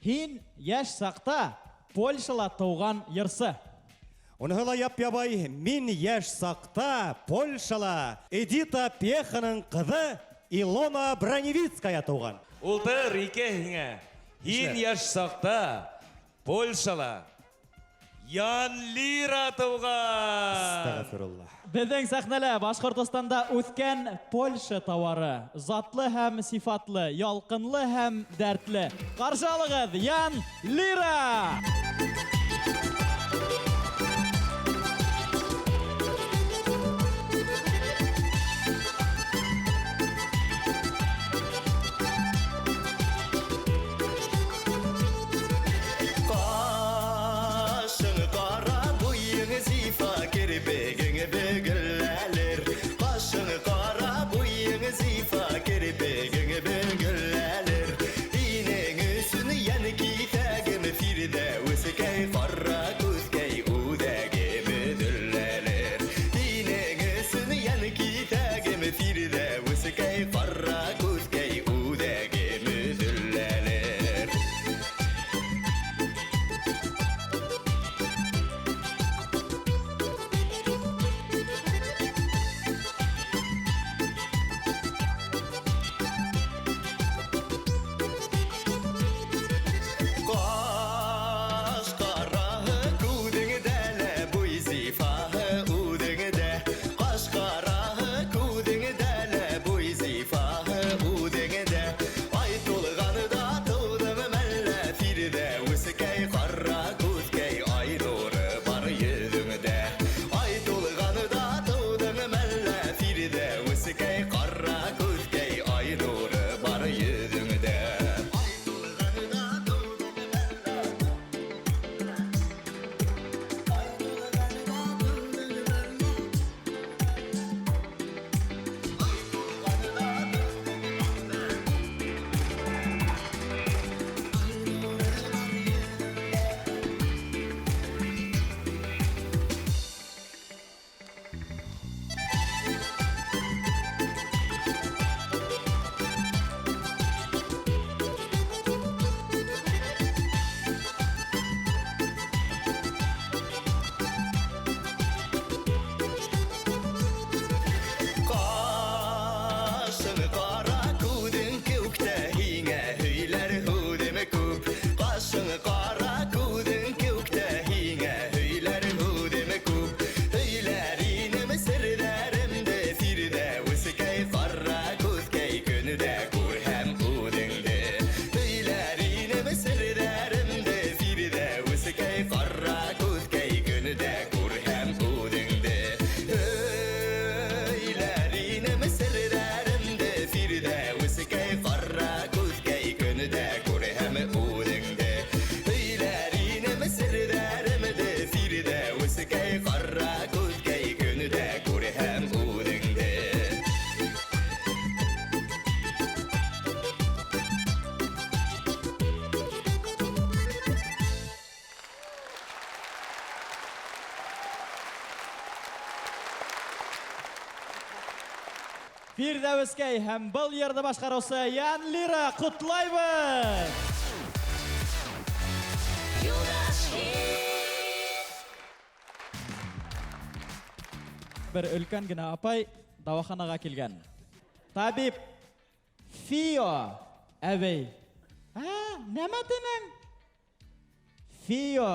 Һин йәш саҡта Польшала тыуған йырсы. Уныһы ла яп-ябай, мин йәш саҡта Польшала Эдита Пьеханың ҡыҙы Илона Броневицкая тыуған. Ултыр ике һиңә. Һин Нишләп? йәш саҡта Польшала Ян Лира тыуған. Астағфирулла. Беҙҙең сәхнәлә Башҡортостанда үҫкән Польша тауары. Затлы һәм сифатлы, ялҡынлы һәм дәртле. Ҡаршы алығыҙ, Ян Лира! Ҡашың ҡара, буйың зифа, керпегең бөгөләлер. Ҡашың ҡара, буйың зифа, керпегең бөгөләлер. Һинең өсөн йән киҫәгем, Фирҙәүескәй, ҡара күҙкәй, үҙәгем өҙөләлер. Һинең өсөн йән киҫәгем, Фирҙәүескәй, ҡара күҙкәй, үҙәгем өҙөләлер. Ҡаш ҡараһы күҙеңдә лә, буй зифаһы үҙеңдә. Ҡаш ҡараһы күҙеңдә лә, буй зифаһы үҙеңдә. Ай тулғанда тыуҙың мәллә, Фирҙәүескәй, ҡара күҙкәй, ай нуры бар йөҙөңдә. Ай тулғанда тыуҙың мәллә, Фирҙәүескәй, ҡара күҙкәй, ай нуры бар йөҙөңдә. Ҡашың ҡара, күҙең кеүектә, һиңә һөйләр һүҙем күп. Ҡашың ҡара, күҙең кеүектә, һиңә һөйләр һүҙем күп. Һөйләр инем серҙәремде, Фирҙәүескәй, ҡара күҙкәй, көндә күрһәм үҙеңде. Һөйләр инем серҙәремде, Фирҙәүескәй, ҡара күҙкәй, көндә күрһәм үҙеңде. Һөйләр инем серҙәремде, Фирҙәүескәй, ҡара күҙкәй, көндә күрһәм үҙеңде. Һөйләр инем серҙәремде, Фирҙәүескәй, ҡара күҙкәй, көндә күрһәм үҙеңде. Фирҙәүескәй һәм был йырҙы башҡарыусы Ян Лира, ҡотлайбыҙ! Юлдаш хит! Бер өлкән генә апай дауаханаға килгән. Табип Фио әбей. Ә, нәмә тинең? Фио.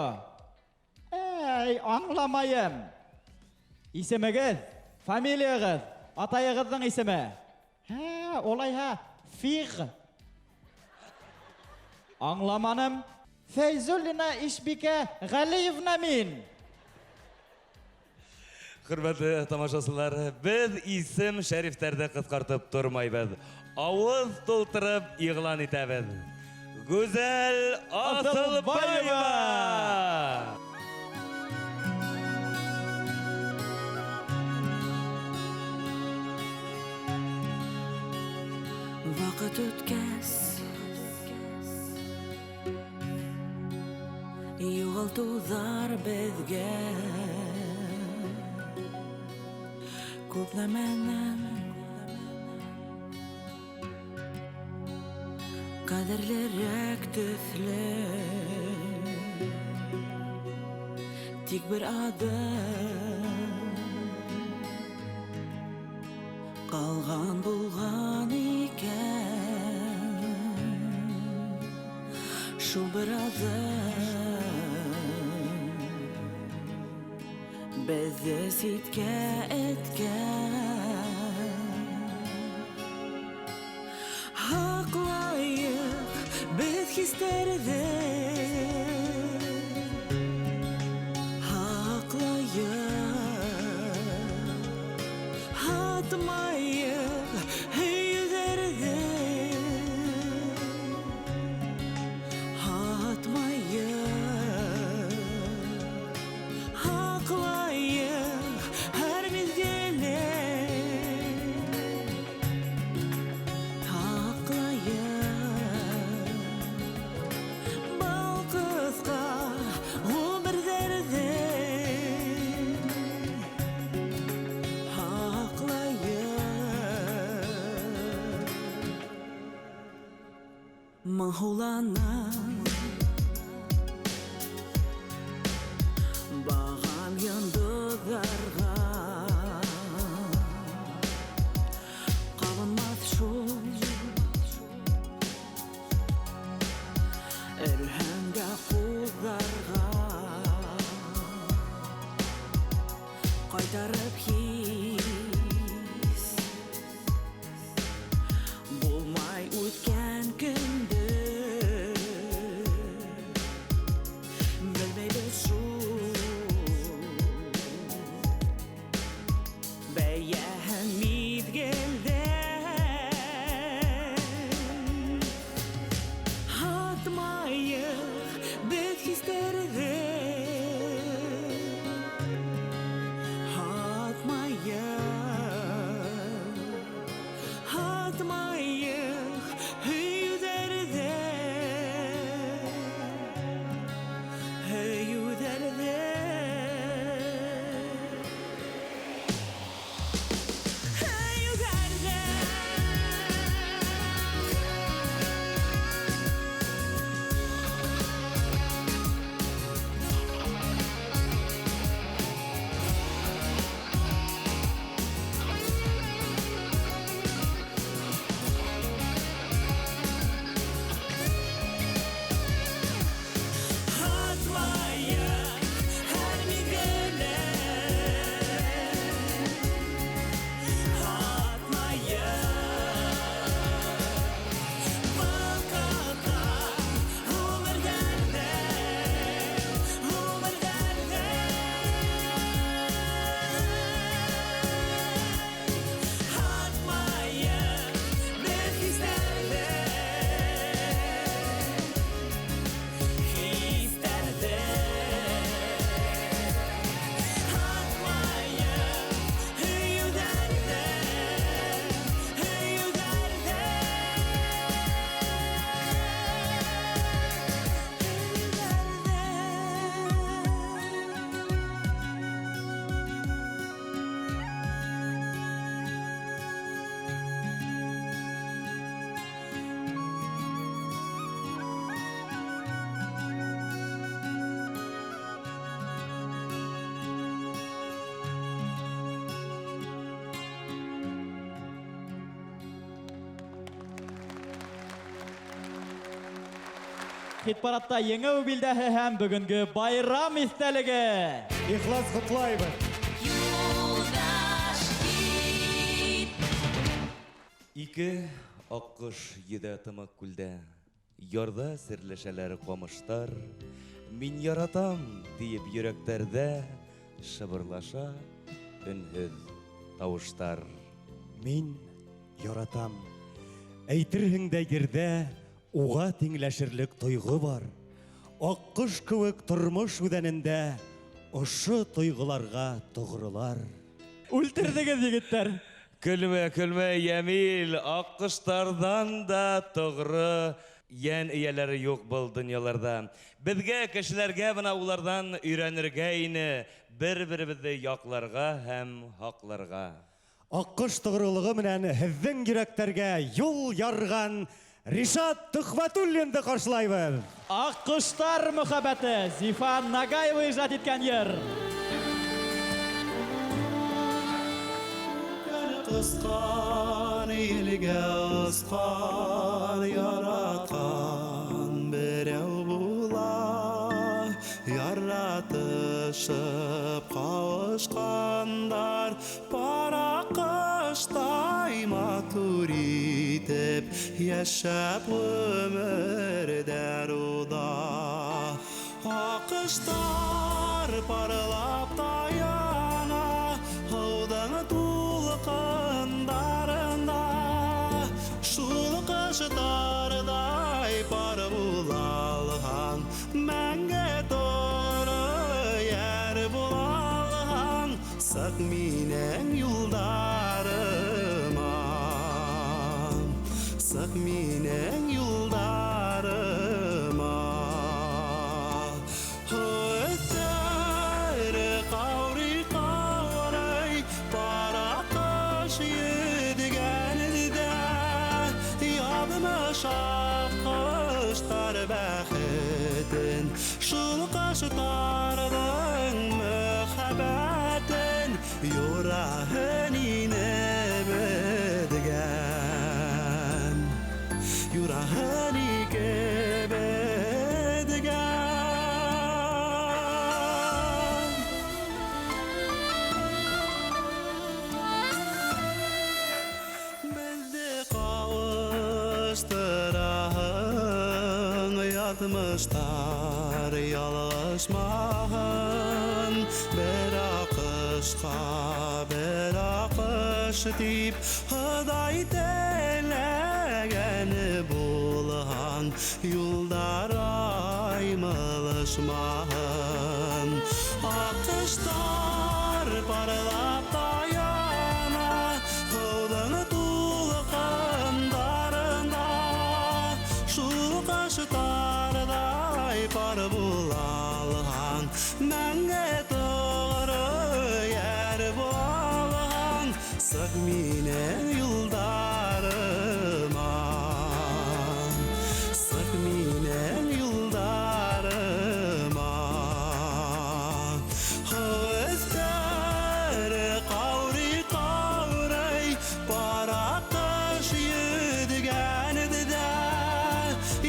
Әй, аңламайым. Исемегеҙ, фамилияғыҙ, атайығыҙҙың исеме. Һә, улайһа, Фиғ. Аңламаным. Фәйзуллина Ишбикә Галиевна мин. Хөрмәтле тамашасылар, без исем шәрифләрҙе ҡыҫҡартып тормайбыҙ. Ауыҙ тултырып иғлан итәбеҙ. Гүзәл Асылбаева! Ваҡыт үткәс Юғалтыуҙар беҙгә Күп нәмәнән Ҡәҙерлерәк төҫлө Тик бер аҙым Ҡалған булған икән Шул бер аҙым Беҙҙе ситкә эткән Һаҡлайыҡ беҙ хистәрҙе Һаҡлайыҡ Һатмайыҡ һөйөүҙәрҙе Һатмайыҡ Һаҡлайыҡ һәр миҙгеле Һаҡлайыҡ Был ҡыҫҡа ғүмерҙәрҙе Һаҡлайыҡ Моңһоуланам Бағам йондоҙҙарға Ҡабынмаҫ шул Өрһәң дә ҡуҙҙарға Ҡайтарып һис Булмай үткән көндө Белмәйбеҙ шул Бәйәһен миҙгелдә Һатмайыҡ беҙ хистәрҙе Һатмайыҡ Һатмайыҡ һөйөүҙәрҙе Һөйөүҙәрҙе Һөйөүҙәрҙе Һатмайыҡ һәр миҙгеле Һатмайыҡ Был ҡыҫҡа ғүмерҙәрҙе Ғүмерҙәрҙе Һатмайыҡ беҙ хистәрҙе Хистәрҙе Һатмайыҡ һөйөүҙәрҙе Һөйөүҙәрҙе Хит-парадта еңеү билдәһе һәм бөгөнгө байрам иҫтәлеге. Ихлас ҡотлайбыҙ. Юлдаш хит Ике аҡҡош йөҙә тымыҡ күлдә. Ярҙа серләшәләр ҡамыштар, мин яратам тиеп йөрәктәрҙә шыбырлаша өнһөҙ тауыштар. Мин яратам. Әйтерһең дә ерҙә уға тиңләшерлек тойғо бар. Аҡҡош кеүек тормош үҙәнендә ошо тойғоларға тоғролар. Үлтерҙегеҙ, егеттәр. Көлмә, көлмә, Йәмил, аҡҡоштарҙан да тоғро йән эйәләре юҡ был донъяларҙа. Беҙгә, кешеләргә бына уларҙан өйрәнергә ине, бер-беребеҙҙе яҡларға һәм һаҡларға. Аҡҡош тоғролоғо менән һеҙҙең йөрәктәргә юл ярған Ришат Төхвәтуллинды ҡаршылайбыҙ. Аҡҡоштар мөхәббәте, Зифа Нагаева ижад иткән йыр. Ҡысҡан, илгә осҡан, яратҡан берәү була. Яратышып ҡауышҡандар пар аҡҡоштай матур итеп йәшәп ғүмерҙәр уҙа. Аҡҡоштар парлап таяна һыуҙың тулҡындарында. Шул ҡоштарҙай пар була алһаң, мәңге тоғро йәр була алһаң, сыҡ минең юлдарыма, сыҡ минең юлдарыма. Өҫтәре ҡаурый-ҡаурый пар аҡҡош йөҙгәнендә, яҙмыш аҡҡоштар бәхетен, шул ҡоштарҙың мөхәббәтен юраһын ине беҙгә, юраһын ике беҙгә. Беҙҙе ҡауыштыраһың, яҙмыштар ялғышмаһын. Бер аҡҡошҡа бер аҡҡош тип Хоҙай теләгәне булһаң, юлдар аймылышмаһын. Аҡҡоштар парлап таяна һыуҙың тулҡындарында. Шул ҡоштарҙай пар була алһаң, мәңге тоғро йәр була алһаң, сыҡ минең юлдарыма, сыҡ минең юлдарыма. Өҫтәре ҡаурый-ҡаурый пар аҡҡош йөҙгәнендә,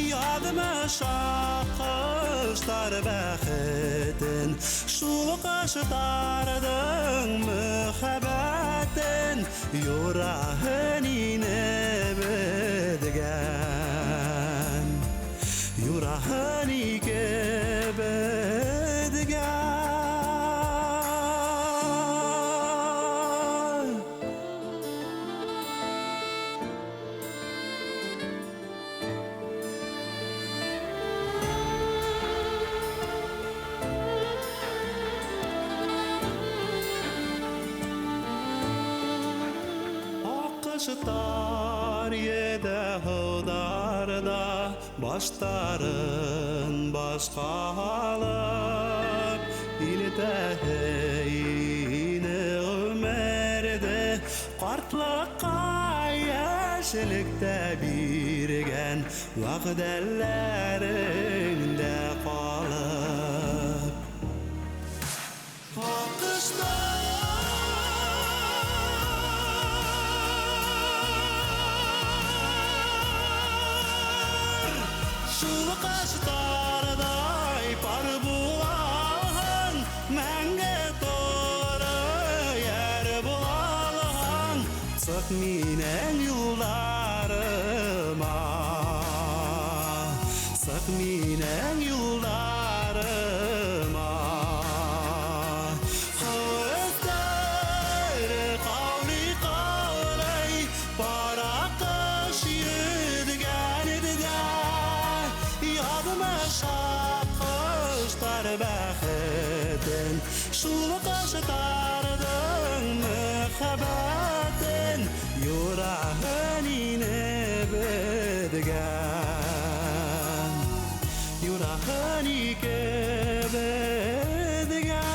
яҙмыш аҡҡоштар бәхетен, шул ҡоштарҙың мөхәббәтен юраһын ине беҙгә, юраһын ике беҙгә. Аҡҡоштар йөҙә һыуҙарҙа, баштарын башҡа һалып, илтәһе ине ғүмерҙе, ҡартлыҡҡа йәшлектә биргән вәғәҙәләреңдә ҡалып. Аҡҡоштар шул ҡоштарҙай пар була алһаң, мәңге тоғро йәр була алһаң, сыҡ минең юлдарыма, Баҫ минең юлдарыма. Хәүефтәре ҡаулый-ҡаулый, Бара ҡыш йөҙгәнендә. Яҙмыш ҡоштар бәхетен, Шул ҡоштарҙың мөхәббәтен Юраһын ине беҙгә. Юраһын ике беҙгә.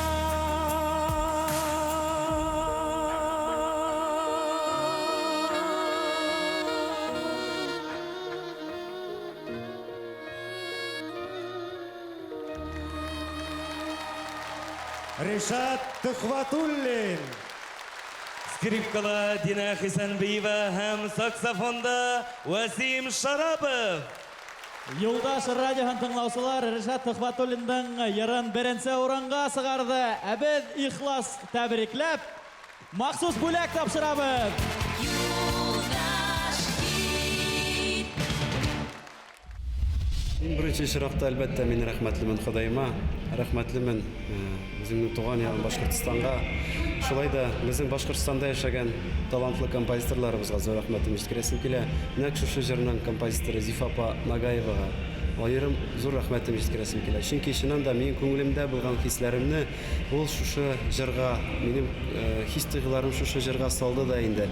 Ришат Төхвәтуллин. Скрипкала Дина Хисанбиева һәм саксофонда Васим Шарапов. Юлдаш радиоһын тыңлаусылар Ришат Төхвәтуллиндың йырын беренсе урынға сығарҙы. Ә беҙ ихлас тәбрикләп махсус бүләк тапшырабыҙ. Юлдаш хит. Иң беренсе чиратта, әлбәттә, мин рәхмәтлемен Хоҙайыма, рәхмәтлемен үҙемдең туған ягым Башҡортостанға. Шулай да беҙҙең Башҡортостанда йәшәгән талантлы композиторларыбыҙға ҙур рәхмәтемде еткерәсем килә. Нәҡ шушы йырның композиторы Зифа апа Нагаеваға айырым ҙур рәхмәтемде еткерәсем килә. Сөнки чыннан да минең күңелемдә булған хисләремне ул шушы йырға, минең хис тойғоларым шушы йырға салды да инде.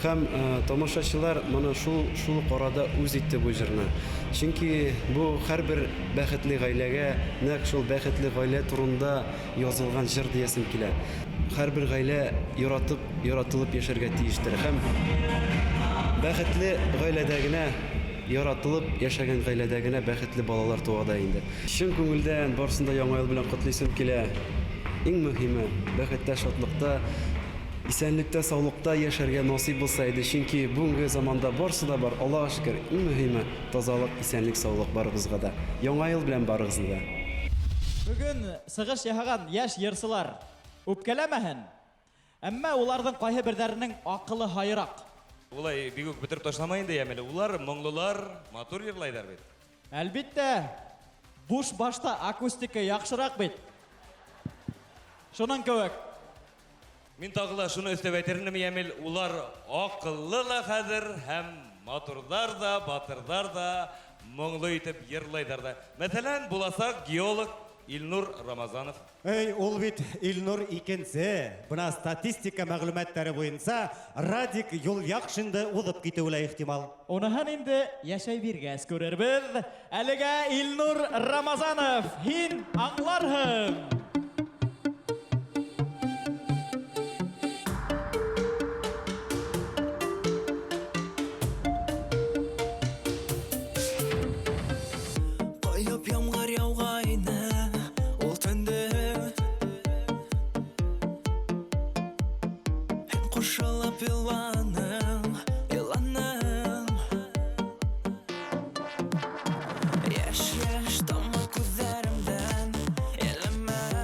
Һәм тамашасылар моны шул уҡ арада үҙ итте бу йырны. Сөнки бу һәр бер бәхетле ғаиләгә нәҡ шул бәхетле ғаилә турында язылған йыр диясем килә. Һәр бер ғаилә яратып, яратылып йәшәргә тейештер. Һәм бәхетле ғаиләдә генә, яратылып йәшәгән ғаиләдә генә бәхетле балалар тыуа да инде. Чын күңелдән барысын да Яңа йыл белән котлыйсым килә. Иң мөһиме, бәхеттә, шатлыкта, исәнлектә, саулыкта йәшәргә насыйп булса иде. Чөнки бүгенге заманда барысы да бар, Аллаһка шөкер. Иң мөһиме тазалык, исәнлек, саулык барыбызга да. Яңа йыл белән барыгызны да. Бөгөн сығыш яһаған йәш йырсылар үпкәләмәһен. Әммә уларҙың ҡайһы берҙәренең аҡылы һайыраҡ. Улай бик үк бөтөрөп ташламай инде, Йәмил. Улар моңлолар, матур йырлайҙар бит. Әлбиттә, буш башта акустика яҡшыраҡ бит. Шуның кеүек. Мин тағы ла шуны өҫтәп әйтер инем, Йәмил, улар аҡыллы ла хәҙер һәм матурҙар да, батырҙар да, моңло итеп йырлайҙар да. Мәҫәлән, буласаҡ геолог Илнур Рамазанов. Эй, ул бит Илнур икенсе. Бына статистика мәғлүмәттәре буйынса Радик Юлъяҡшинды уҙып китеүе лә ихтимал. Уныһын инде йәшәй биргәс күрербеҙ. Әлегә Илнур Рамазанов, һин аңларһың. Ҡойоп ямғыр яуғайны ул төндө. Һин ҡушылып иланың, иланың. Йәш, йәш тама күҙҙәремдән, елемә.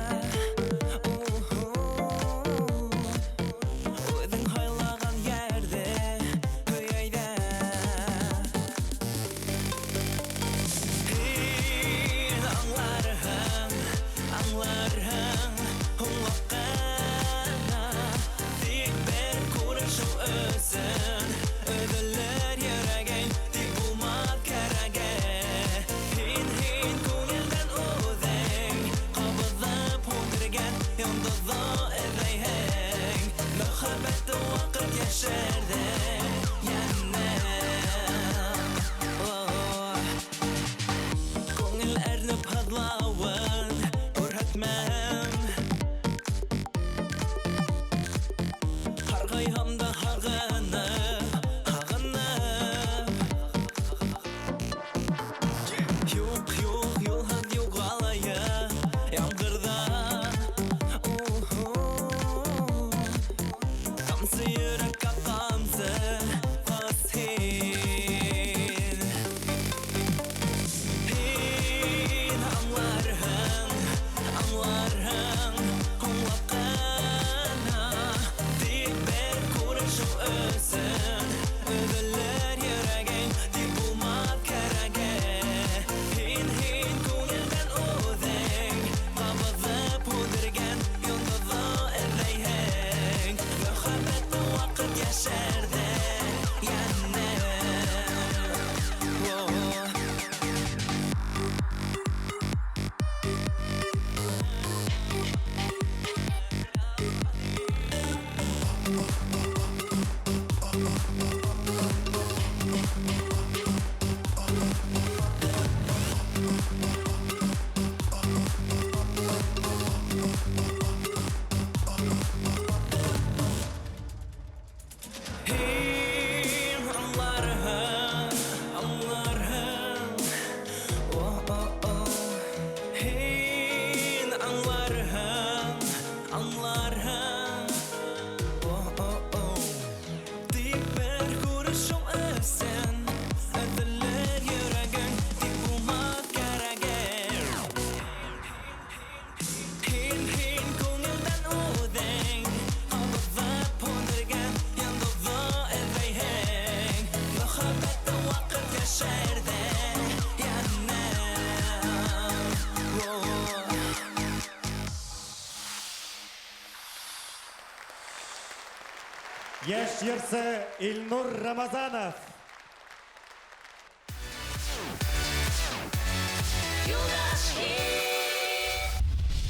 Йәш йырсы Илнур Рамазанов.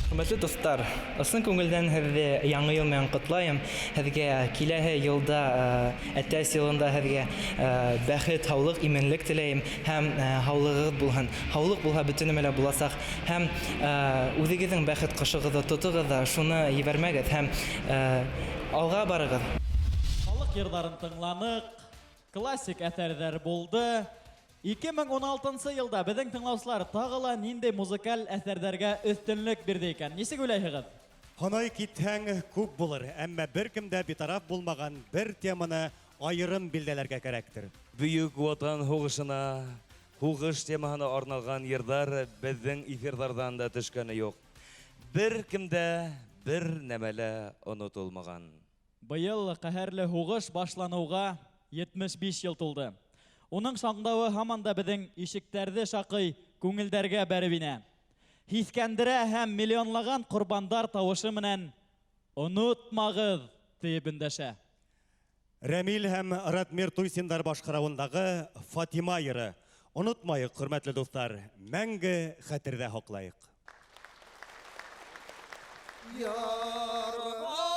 Хөрмәтле дуҫтар, ысын күңелдән һеҙҙе Яңы йыл менән ҡотлайым. Һеҙгә киләһе йылда, әтәс йылында һеҙгә бәхет, һаулыҡ, именлек теләйем һәм һаулығығыҙ булһын. Һаулыҡ булһа, бөтә нәмә лә буласаҡ. Һәм үҙегеҙҙең бәхет ҡошоғоҙҙо тотоғоҙ ҙа, шуны ебәрмәгеҙ һәм алға барығыҙ. Халыҡ йырҙарын тыңланыҡ, классик әҫәрҙәр булды. 2016 йылда беҙҙең тыңлаусылар тағы ла ниндәй музыкаль әҫәрҙәргә өҫтөнлөк бирҙе икән? Нисек уйлайһығыҙ? Һанай китһәң күп булыр, әммә бер кем дә битараф булмаған бер теманы айырым билдәләргә кәрәктер. Бөйөк Ватан һуғышына, һуғыш темаһына арналған йырҙар беҙҙең эфирҙарҙан да төшкәне юҡ. Бер кем дә бер нәмә лә онотолмаған. Быйыл ҡәһәрле һуғыш башланыуға 75 йыл тулды. Уның шаңдауы һаман да беҙҙең ишектәрҙе шаҡый, күңелдәргә бәреп инә. Һиҫкәндерә һәм миллионлаған ҡорбандар тауышы менән онотмағыҙ тиеп өндәшә. Рәмил һәм Ратмир Туйсиндар башҡарыуындағы Фатима йыры. Онотмайыҡ, хөрмәтле дуҫтар, мәңге хәтерҙә һаҡлайыҡ. Ярға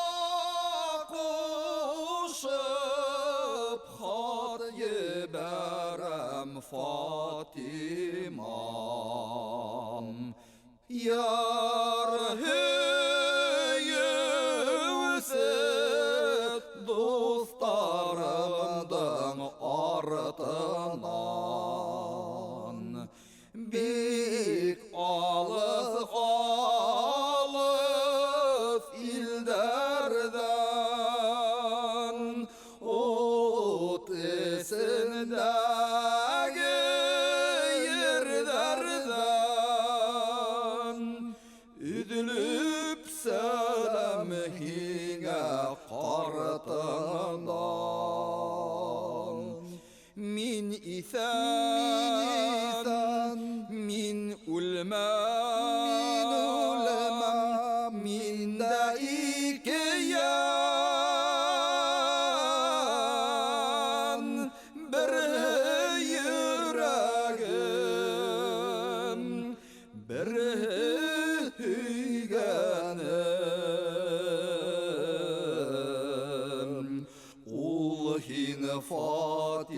ҡушып хат ебәрәм, Фатимам. Яр һөйөүсе дуҫтарымдың артынан бик алыҫ алыҫ илдәрҙән ут эсендәге ерҙәрҙән өҙөлөп сәләм һиңә ҡартыңдан. Мин иҫән, мин үлмәм, мин дә ике йән, береһе йөрәгем, береһе һөйгәнем. Ул һин, Фатимам.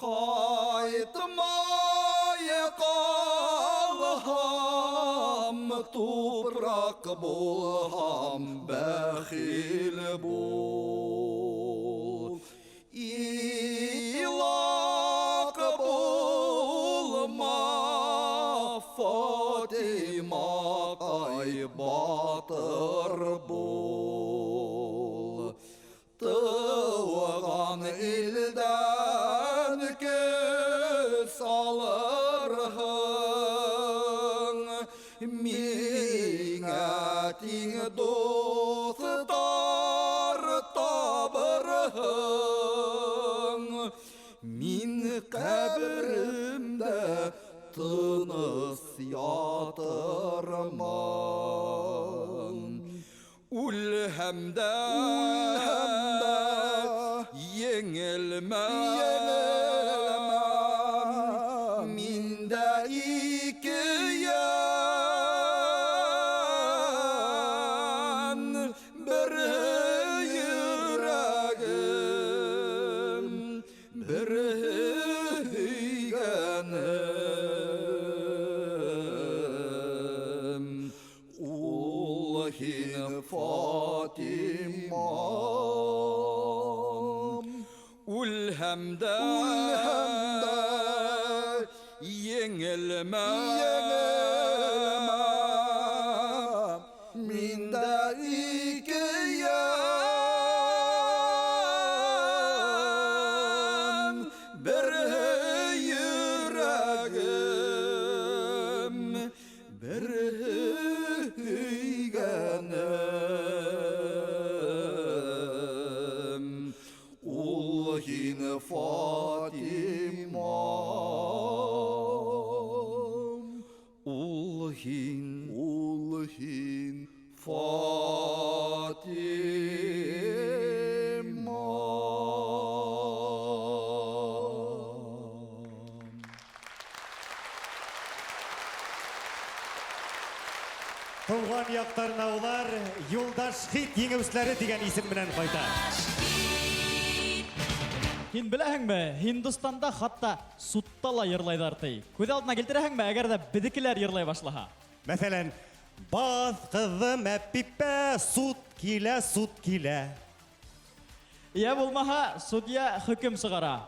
Ҡайтмай ҡалһам, тупраҡ булһам, бәхил бул. Илаҡ булма, Фатимаҡай, батыр бул. Тыуған илдән көс алырһың, миңә тиң дуҫтар табырһың. Мин ҡәберемдә тыныс ятырмын. Үлһәм дә еңелмәм, мин дә ике йән, береһе йөрәгем, береһе һөйгәнем. Ул һин, Фатимам. Үлһәм дә еңелмәм, мин дә ике йән, береһе йөрәгем, береһе һөйгәнем. Ул һин, Фатимам. Туған яҡтарына улар Юлдаш хит еңеүселәре тигән исем менән ҡайта. Һин беләһеңме, Һиндостанда хатта судта ла йырлайҙар ти. Күҙ алдына килтерәһеңме, әгәр ҙә беҙҙекеләр йырлай башлаһа? Мәҫәлән, баҙ ҡыҙым әпипә, суд килә, суд килә. Йә булмаһа, судья хөкөм сығара.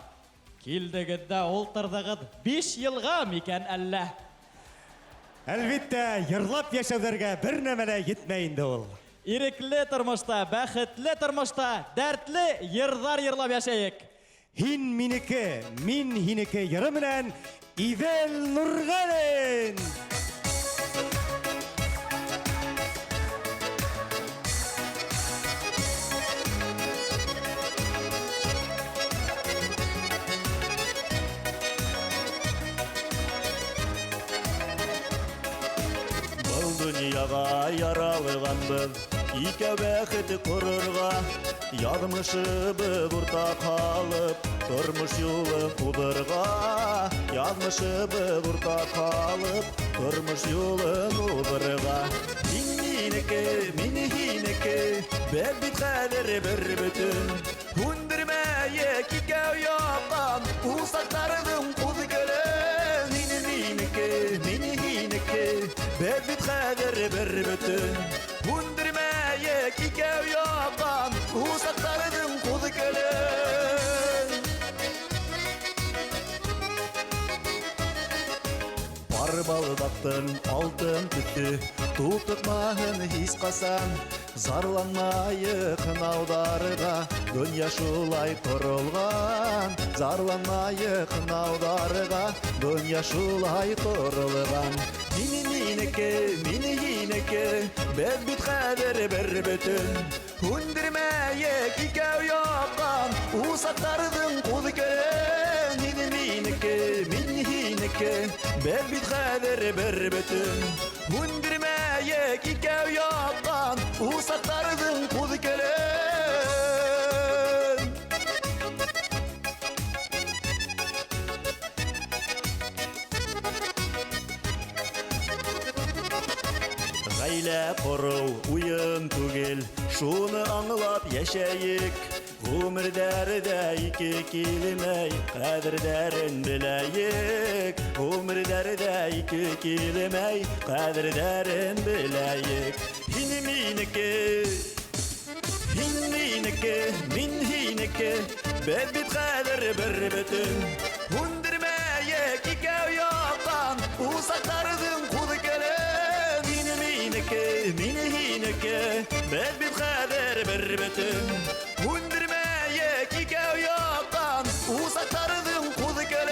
Килдегеҙ ҙә ултырҙығыҙ 5 йылға микән әллә? Әлбиттә, йырлап йәшәүҙәргә бер нәмә лә етмәй инде ул. Ирекле тормошта, бәхетле тормошта, дәртле йырҙар йырлап йәшәйек. Һин минеке, мин һинеке йыры менән Иҙел Нурғәлин. Был донъяға яралғанбыҙ, икәү бәхет ҡорорға, яҙмышыбыҙ уртаҡ ҡалып, тормош юлын уҙырға, яҙмышыбыҙ уртаҡ ҡалып, тормош юлын уҙырға. Һин минеке, мин һинеке, беҙ бит хәҙер бер бөтөн. Һүндермәйек икәү яҡҡан усаҡтарҙың ҡуҙ көлөн. Һин минеке, мин һинеке, беҙ бит хәҙер бер бөтөн. Һүндермәйек икәү яҡҡан усаҡтарҙың ҡуҙ көлөн. Пар балдаҡтың алтын төҫө тултыҡмаһын һис ҡасан, зарланмайыҡ һынауҙарға, донъя шулай ҡоролған. Зарланмайыҡ һынауҙарға, донъя шулай ҡоролған. Һин минеке, мин һинеке, беҙ бит хәҙер бер бөтөн. Һүндермәйек икәү яҡҡан усаҡтарҙың ҡуҙ көлөн. Һин минеке, мин һинеке, беҙ бит хәҙер бер бөтөн. Һүндермәйек икәү яҡҡан усаҡтарҙың ҡуҙ көлөн. Ғаилә ҡороу уйын түгел, шуны аңлап йәшәйек. Ғүмерҙәрҙә ике килмәй, ҡәҙерҙәрен беләйек. Ғүмерҙәрҙә ике килмәй, ҡәҙерҙәрен беләйек. Һин минеке, һин минеке, мин һинеке, беҙ бит хәҙер бер бөтөн. Һүндермәйек икәү яҡҡан усаҡтарҙың ҡуҙ көлөн. Һин минеке, мин һинеке, беҙ бит хәҙер бер бөтөн. Һүндермәйек икәү яҡҡан усаҡтарҙың ҡуҙ көлөн.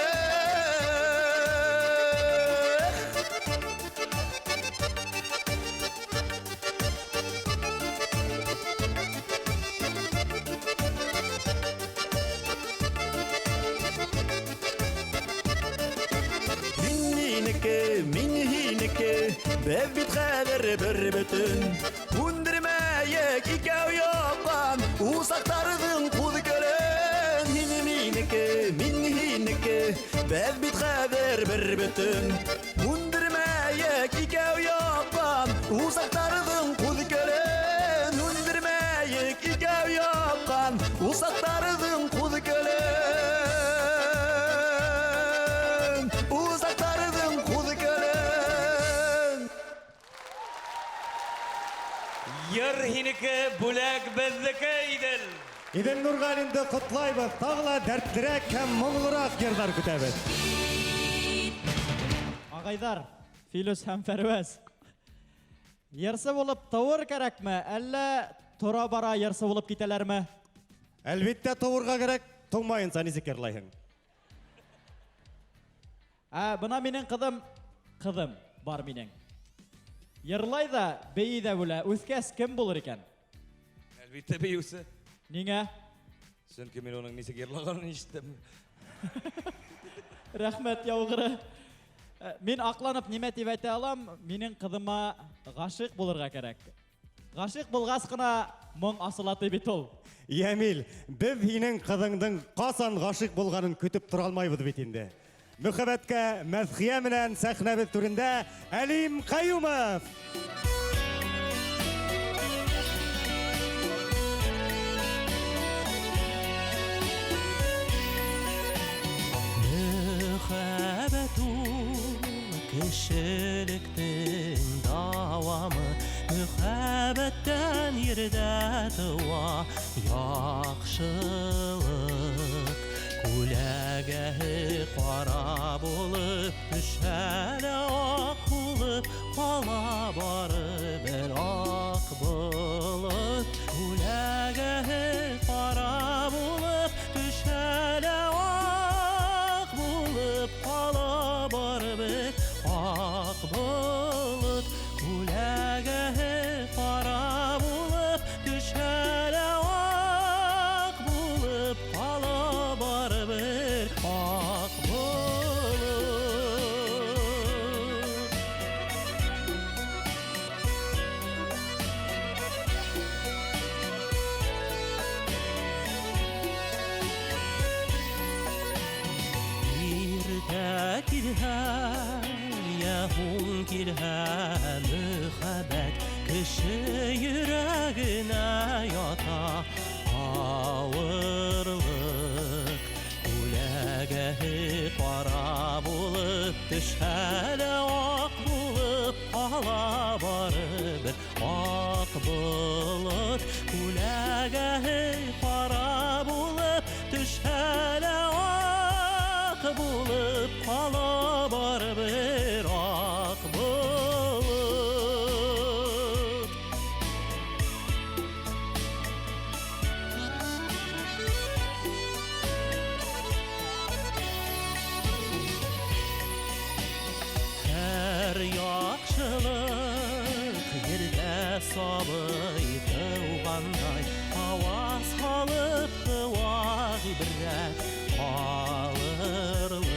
Һин минеке, мин һинеке, беҙ бит хәҙер бер бөтөн. Һүндермәйек икәү яҡҡан усаҡтарҙың ҡуҙ көлөн. Һин минеке, мин һинеке, беҙ бит хәҙер бер бөтөн. Һүндермәйек икәү яҡҡан усаҡтарҙың ҡуҙ көлөн. Һүндермәйек икәү яҡҡан усаҡтарҙың ҡуҙ көлөн. Усаҡтарҙың ҡуҙ көлөн. Йыр һинеке, бүләк беҙҙеке, Иҙел. Иҙел Нурғәлинде ҡотлайбыҙ. Тағы ла дәртлерәк һәм моңлораҡ йырҙар көтәбеҙ. Ағайҙар, Филүс һәм Фәрүәз. Йырсы булып тыуыр кәрәкме, әллә тора-бара йырсы булып китәләрме? Әлбиттә тыуырға кәрәк, тыумайынса нисек йырлайһың? Ә, бына минең ҡыҙым, ҡыҙым бар минең. Йырлай ҙа, бейей ҙә белә. Үҫкәс кем булыр икән? Әлбиттә бейеүсе. Ниңә? Сөнки мин уның нисек йырлағанын ишеттем. Рәхмәт яуғыры. Мин аҡланып нимә тип әйтә алам? Минең ҡыҙыма ғашиҡ булырға кәрәк. Ғашиҡ булғас ҡына моң асыла ти бит ул. Йәмил, беҙ һинең ҡыҙыңдың ҡасан ғашиҡ булғанын көтөп тора алмайбыҙ бит инде. Мөхәббәткә мәҙхиә менән сәхнәбеҙ түрендә Әлим Ҡәйүмов. Мөхәббәт ул кешелектең дауамы, мөхәббәттән ерҙә тыуа яҡшылыҡ. Күләгәһе ҡара булып төшә лә аҡ булып ҡала барыбер аҡ болот. Күләгәһе ҡара булып төшә лә аҡ булып ҡала барыбер аҡ болот. Күләгәһе ҡара булып төшә лә аҡ булып ҡала барыбер аҡ болот. Иртә килһә, йә һуң килһә, мөхәббәт кеше йөрәгенә ята ауырлыҡ. Күләгәһе ҡара булып төшһә лә аҡ булып ҡала барыбер аҡ болот. Күләгәһе ҡара булып төшһә лә аҡ булып ҡала барыбер аҡ болот. Һәр яҡшылыҡ ерҙә сабый тыуғандай, һауа һалып тыуа ғибрәт ҡалырлыҡ.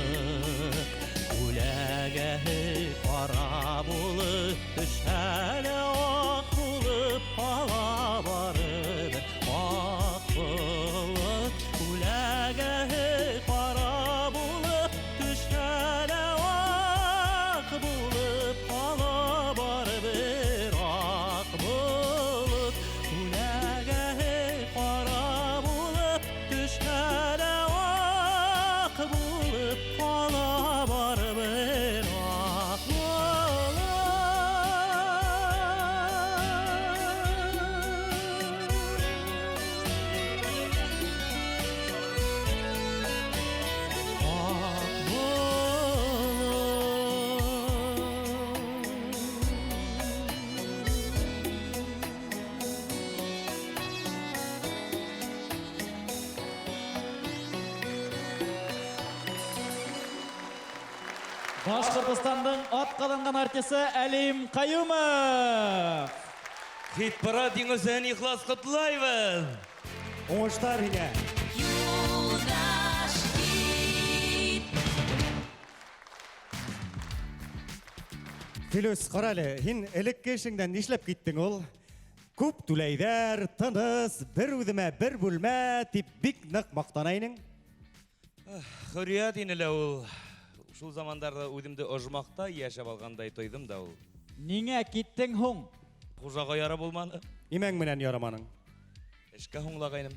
Күләгәһе ҡара булып төшһә лә аҡ булып ҡала барыбер аҡ болот. Күләгәһе ҡара булып төшһә лә аҡ булып ҡала барыбер аҡ болот. Күләгәһе ҡара булып төшһә лә аҡ булып ҡала барыбер аҡ болот. Аҡ Башҡортостандың атҡаҙанған артисы Әлим Ҡәйүмов. Хит-парад еңеүсеһен ихлас ҡотлайбыҙ. Уңыштар һиңә. Юлдаш хит. Филүс, ҡара әле, һин элекке эшеңдән нишләп киттең ул? Күп түләйҙәр, тыныс, бер үҙемә бер бүлмә тип бик ныҡ маҡтана инең. Хөрриәт ине лә ул. Шул замандарҙа үҙемде ожмахта йәшәп алғандай тойҙом да ул. Ниңә киттең һуң? Хужаға яра булманы. Нимәң менән яраманың? Эшкә һуңлағайным.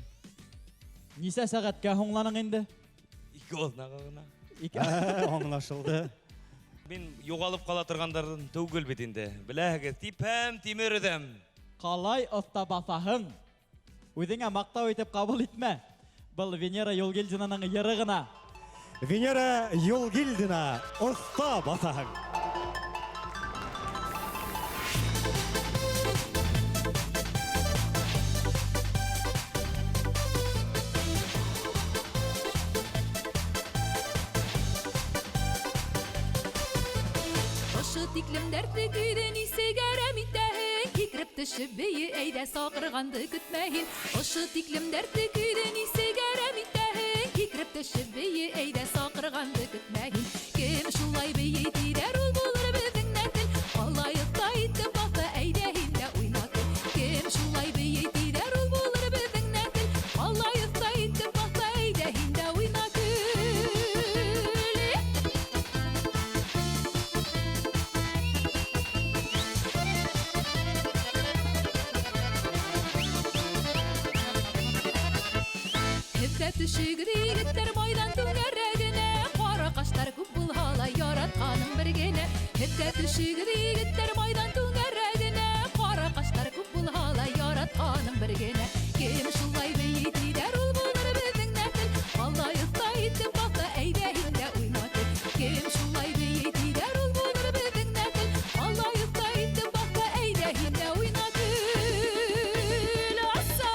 Нисә сәғәткә һуңланың инде? Ике аҙнаға ғына. Ике. Аңлашылды. Мин юғалып ҡала торғандарҙан түгел бит инде. Беләһегеҙ, типһәм тимер өҙәм. Ҡалай оҫта баҫаһың. Үҙеңә маҡтау итеп ҡабул итмә. Был Венера Юлгилдинаның йыры ғына. Венера Юлгилдина, оҫта баҫаһың. Ошо тиклем дәртле көйҙө нисек әрәм итәһең? Һикереп төшөп бейе, әйҙә саҡырғанды көтмә һин. Ошо тиклем дәртле көйҙө нисек әрәм итәһең? Һикереп төшөп бейе, әйҙә саҡырғанды көтмә һин. Кем шулай бейей тиҙәр, ул булыр беҙҙең нәҫел. Алай оҫта итеп баҫа, әйҙә һин дә уйна көл. Кем шулай бейей тиҙәр, Һеҙ дә төшөгөҙ егеттәр майҙан түңәрәгенә. Ҡара ҡаштар күп булһа ла яратҡаның бер генә. Һеҙ дә төшөгөҙ егеттәр майҙан түңәрәгенә. Ҡара ҡаштар күп булһа ла яратҡаның бер генә. Кем шулай бейей тиҙәр, ул булыр беҙҙең нәҫел. Аллай оҫта итеп баҫа, әйҙә һин дә уйна көл. Кем шулай бейей тиҙәр, ул булыр беҙҙең нәҫел. Аллай оҫта итеп баҫа, әйҙә һин дә уйна көл. Аса!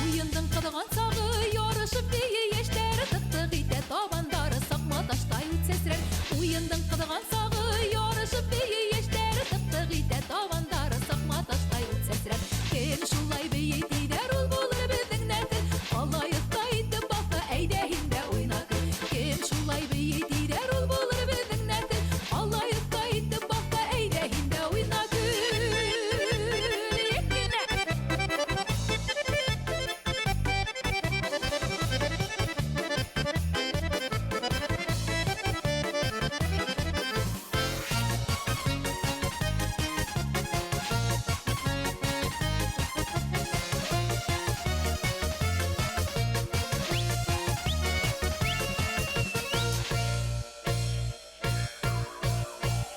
Уйындың ҡыҙған сағы, ярышып бейей йәштәр, тыҡ-тыҡ итә табандары, саҡма таштай ут сәсрәр. Уйындың ҡыҙған сағы, ярышып бейей йәштәр, тыҡ-тыҡ итә табандары, саҡма таштай ут сәсрәр. Кем шулай бейей тиҙәр, ул булыр беҙҙең нәҫел. Аллай оҫта итеп баҫа, әйҙә һин дә уйна көл. Кем шулай бейей тиҙәр, ул булыр беҙҙең нәҫел. Аллай оҫта итеп баҫа, әйҙә һин дә уйна көл. Еккенә.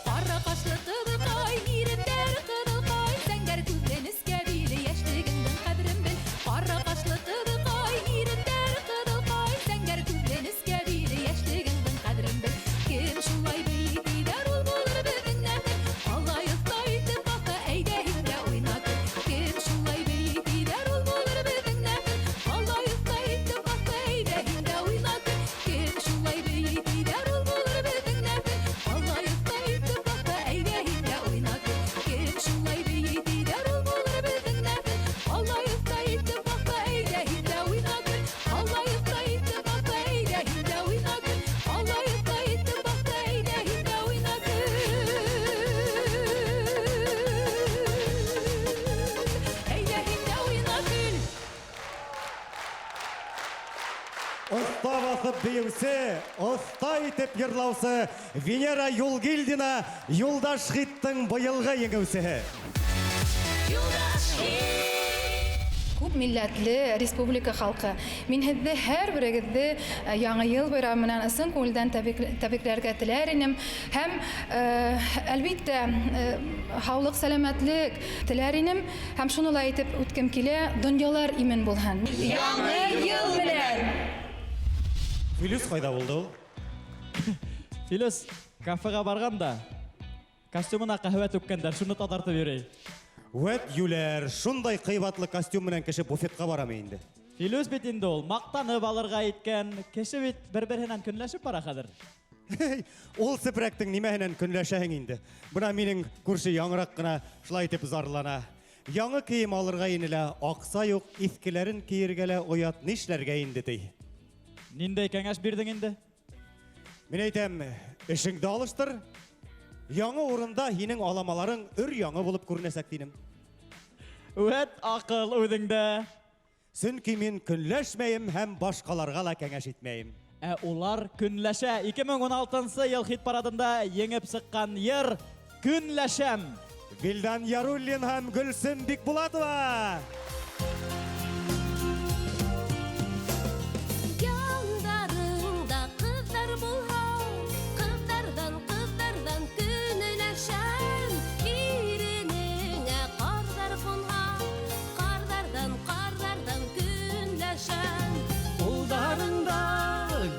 Ҡара ҡашлы ҡыҙыҡай, ирендәре ҡыҙылҡай, зәңгәр күҙле нескә биле, йәшлегеңдең ҡәҙерен бел. Ҡара ҡашлы ҡыҙыҡай, ирендәре ҡыҙылҡай, зәңгәр күҙле нескә биле, йәшлегеңдең ҡәҙерен бел. Кем шулай бейей тиҙәр, ул булыр беҙҙең нәҫел. Аллай оҫта итеп баҫа, әйҙә һин дә уйна көл. Кем шулай бейей тиҙәр, ул булыр беҙҙең нәҫел. Аллай оҫта итеп баҫа, әйҙә һин дә уйна көл. Кем шулай бейей тиҙәр, ул булыр беҙҙең нәҫел. Аллай оҫта итеп баҫа, әйҙә һин дә уйна көл. Кем шулай бейей тиҙәр, ул булыр беҙҙең нәҫел. Аллай оҫта итеп баҫа, әйҙә һин дә уйна көл. Аллай оҫта итеп баҫа, әйҙә һин дә уйна көл. Аллай оҫта итеп баҫа, әйҙә һин дә уйна көл. Әйҙә һин дә уйна көл. Оҫта баҫып бейеүсе, оҫта итеп йырлаусы Венера Юлгилдина Юлдаш хиттың быйылғы еңеүсеһе. Күп милләтле республика халҡы. Мин һеҙҙе һәр берегеҙҙе Яңы йыл байрамы менән ысын күңелдән тәбрикләргә теләр инем. Һәм әлбиттә һаулыҡ, сәләмәтлек теләр инем. Һәм шуны ла әйтеп үткем килә, донъялар имен булһын. Яңы йыл менән! Филүс ҡайҙа булды ул? Филүс кафеға барған да костюмына ҡәһүә түккәндәр, шуны таҙартып йөрөй. Вәт юләр, шундай ҡыйбатлы костюм менән кеше буфетҡа барамы инде? Филүс бит инде ул маҡтанып алырға иткән, кеше бит бер-береһенән көнләшеп бара хәҙер. Ул сепрәктең нимәһенән көнләшәһең инде? Бына минең күрше яңыраҡ ҡына шулай итеп зарлана. Яңы кейем алырға ине лә, аҡса юҡ, иҫкеләрен кейергә лә оят, нишләргә инде ти. Ниндәй кәңәш бирҙең инде? Мин әйтәм, эшеңде алыштыр. Яңы урында һинең аламаларың өр яңы булып күренәсәк тинем. Үәт аҡыл үҙеңдә. Сөнки мин көнләшмәйем һәм башҡаларға ла кәңәш итмәйем. Ә улар көнләшә. 2016 йыл хит парадында еңеп сыҡҡан йыр Көнләшәм. Вилдан Яруллин һәм Гөлсөм Бикбулатова. Яндарыңда ҡыҙҙар булһа, ҡыҙҙарҙан, ҡыҙҙарҙан көнләшәм. Иренеңә ҡарҙар ҡунһа, ҡарҙарҙан, ҡарҙарҙан көнләшәм. Ҡулдарыңда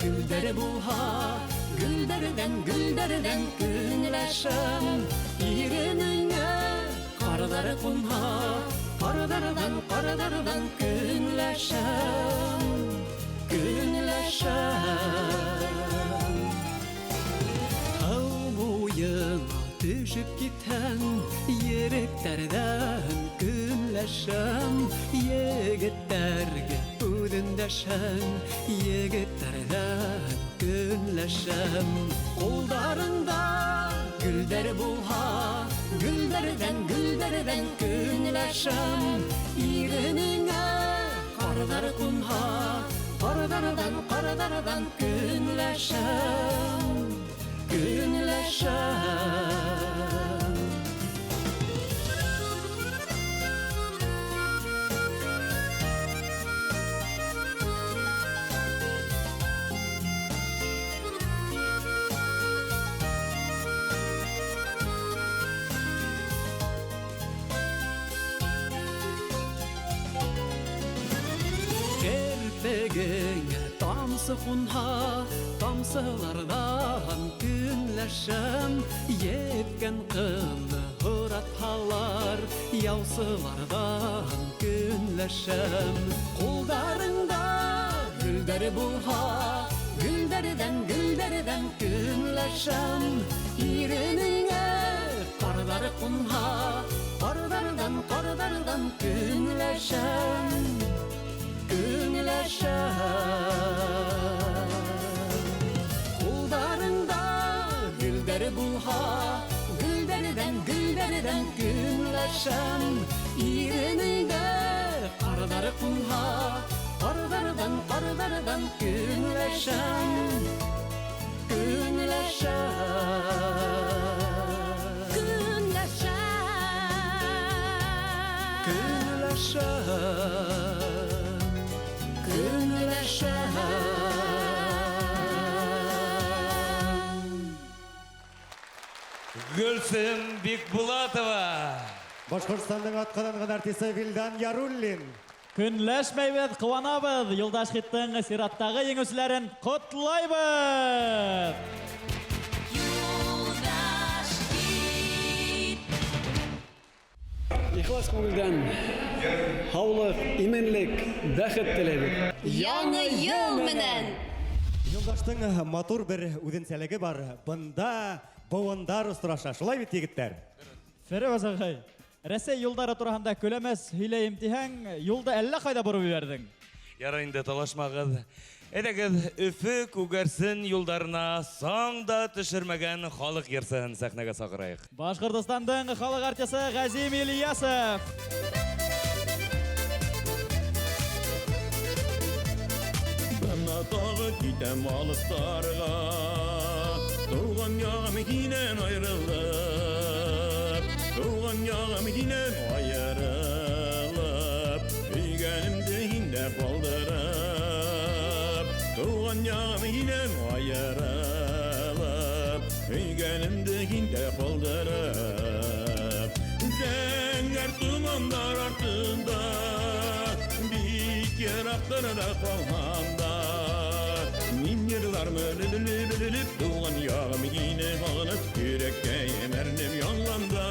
гөлдәр булһа, гөлдәрҙән, гөлдәрҙән көнләшәм. Иренеңә ҡарҙар ҡунһа, ҡарҙарҙан, ҡарҙарҙан көнләшәм. Көнләшәм. Һыу буйына төшөп китһәң, еректәрҙән көнләшәм. Егеттәргә үҙендәшәң, егеттәрҙән көнләшәм. Ҡулдарыңда гөлдәр булһа, гөлдәрҙән, гөлдәрҙән көнләшәм. Иренеңә ҡарҙар ҡунһа, Ҡарҙарҙан, ҡарҙарҙан көнләшәм, көнләшәм. Керпегеңә тамсы ҡунһа, тамсыларҙан көнләшәм. Еткән ҡылды һоратһалар, яусыларҙан көнләшәм. Ҡулдарыңда гөлдәр булһа, гөлдәрҙән, гөлдәрҙән көнләшәм. Иренеңә ҡарҙар ҡунһа, ҡарҙарҙан, ҡарҙарҙан көнләшәм. Көнләшәм. Ҡулдарыңда гөлдәр булһа, гөлдәрҙән, гөлдәрҙән көнләшәм. Иренеңдә ҡарҙар ҡунһа, ҡарҙарҙан, ҡарҙарҙан көнләшәм. Көнләшәм. Көнләшәм. Көнләшәм. Көнләшәм. Гөлсем Бикбулатова. Башҡортостандың атҡаҙанған артисы Вилдан Яруллин. Көнләшмәйбеҙ, ҡыуанабыҙ. Юлдаш хиттың сираттағы еңеүселәрен ҡотлайбыҙ. Юлдаш хит. Ихлас күңелдән һаулыҡ, именлек, бәхет теләйбеҙ. Яңы йыл менән! Юлдаштың матур бер үҙенсәлеге бар. Бында быуындар осраша. Шулай бит, егеттәр? Фәрүәз ағай, Рәсәй юлдары тураһында көләмәс һөйләйем тиһәң, юлды әллә ҡайҙа бороп ебәрҙең. Ярай инде, талашмағыҙ. Әйҙәгеҙ, Өфө Күгәрсен юлдарына саң да төшөрмәгән халыҡ йырсыһын сәхнәгә саҡырайыҡ. Башҡортостандың халыҡ артисы Ғәзим Ильясов. Бына тағы китәм алыҫтарға, тыуған яғым һинән айырылып, тыуған яғым һинән айырылып, һөйгәнемде һиндә ҡалдырып, тыуған яғым һинән айырылып, һөйгәнемде һиндә ҡалдырып. Зәңгәр томандар артында, бик йыраҡтарҙа ҡалһам да, мин йырлармын өҙөлөп, өҙөлөп, тыуған яғым һине һағынып, йөрәккәйем әрнеп янғанда.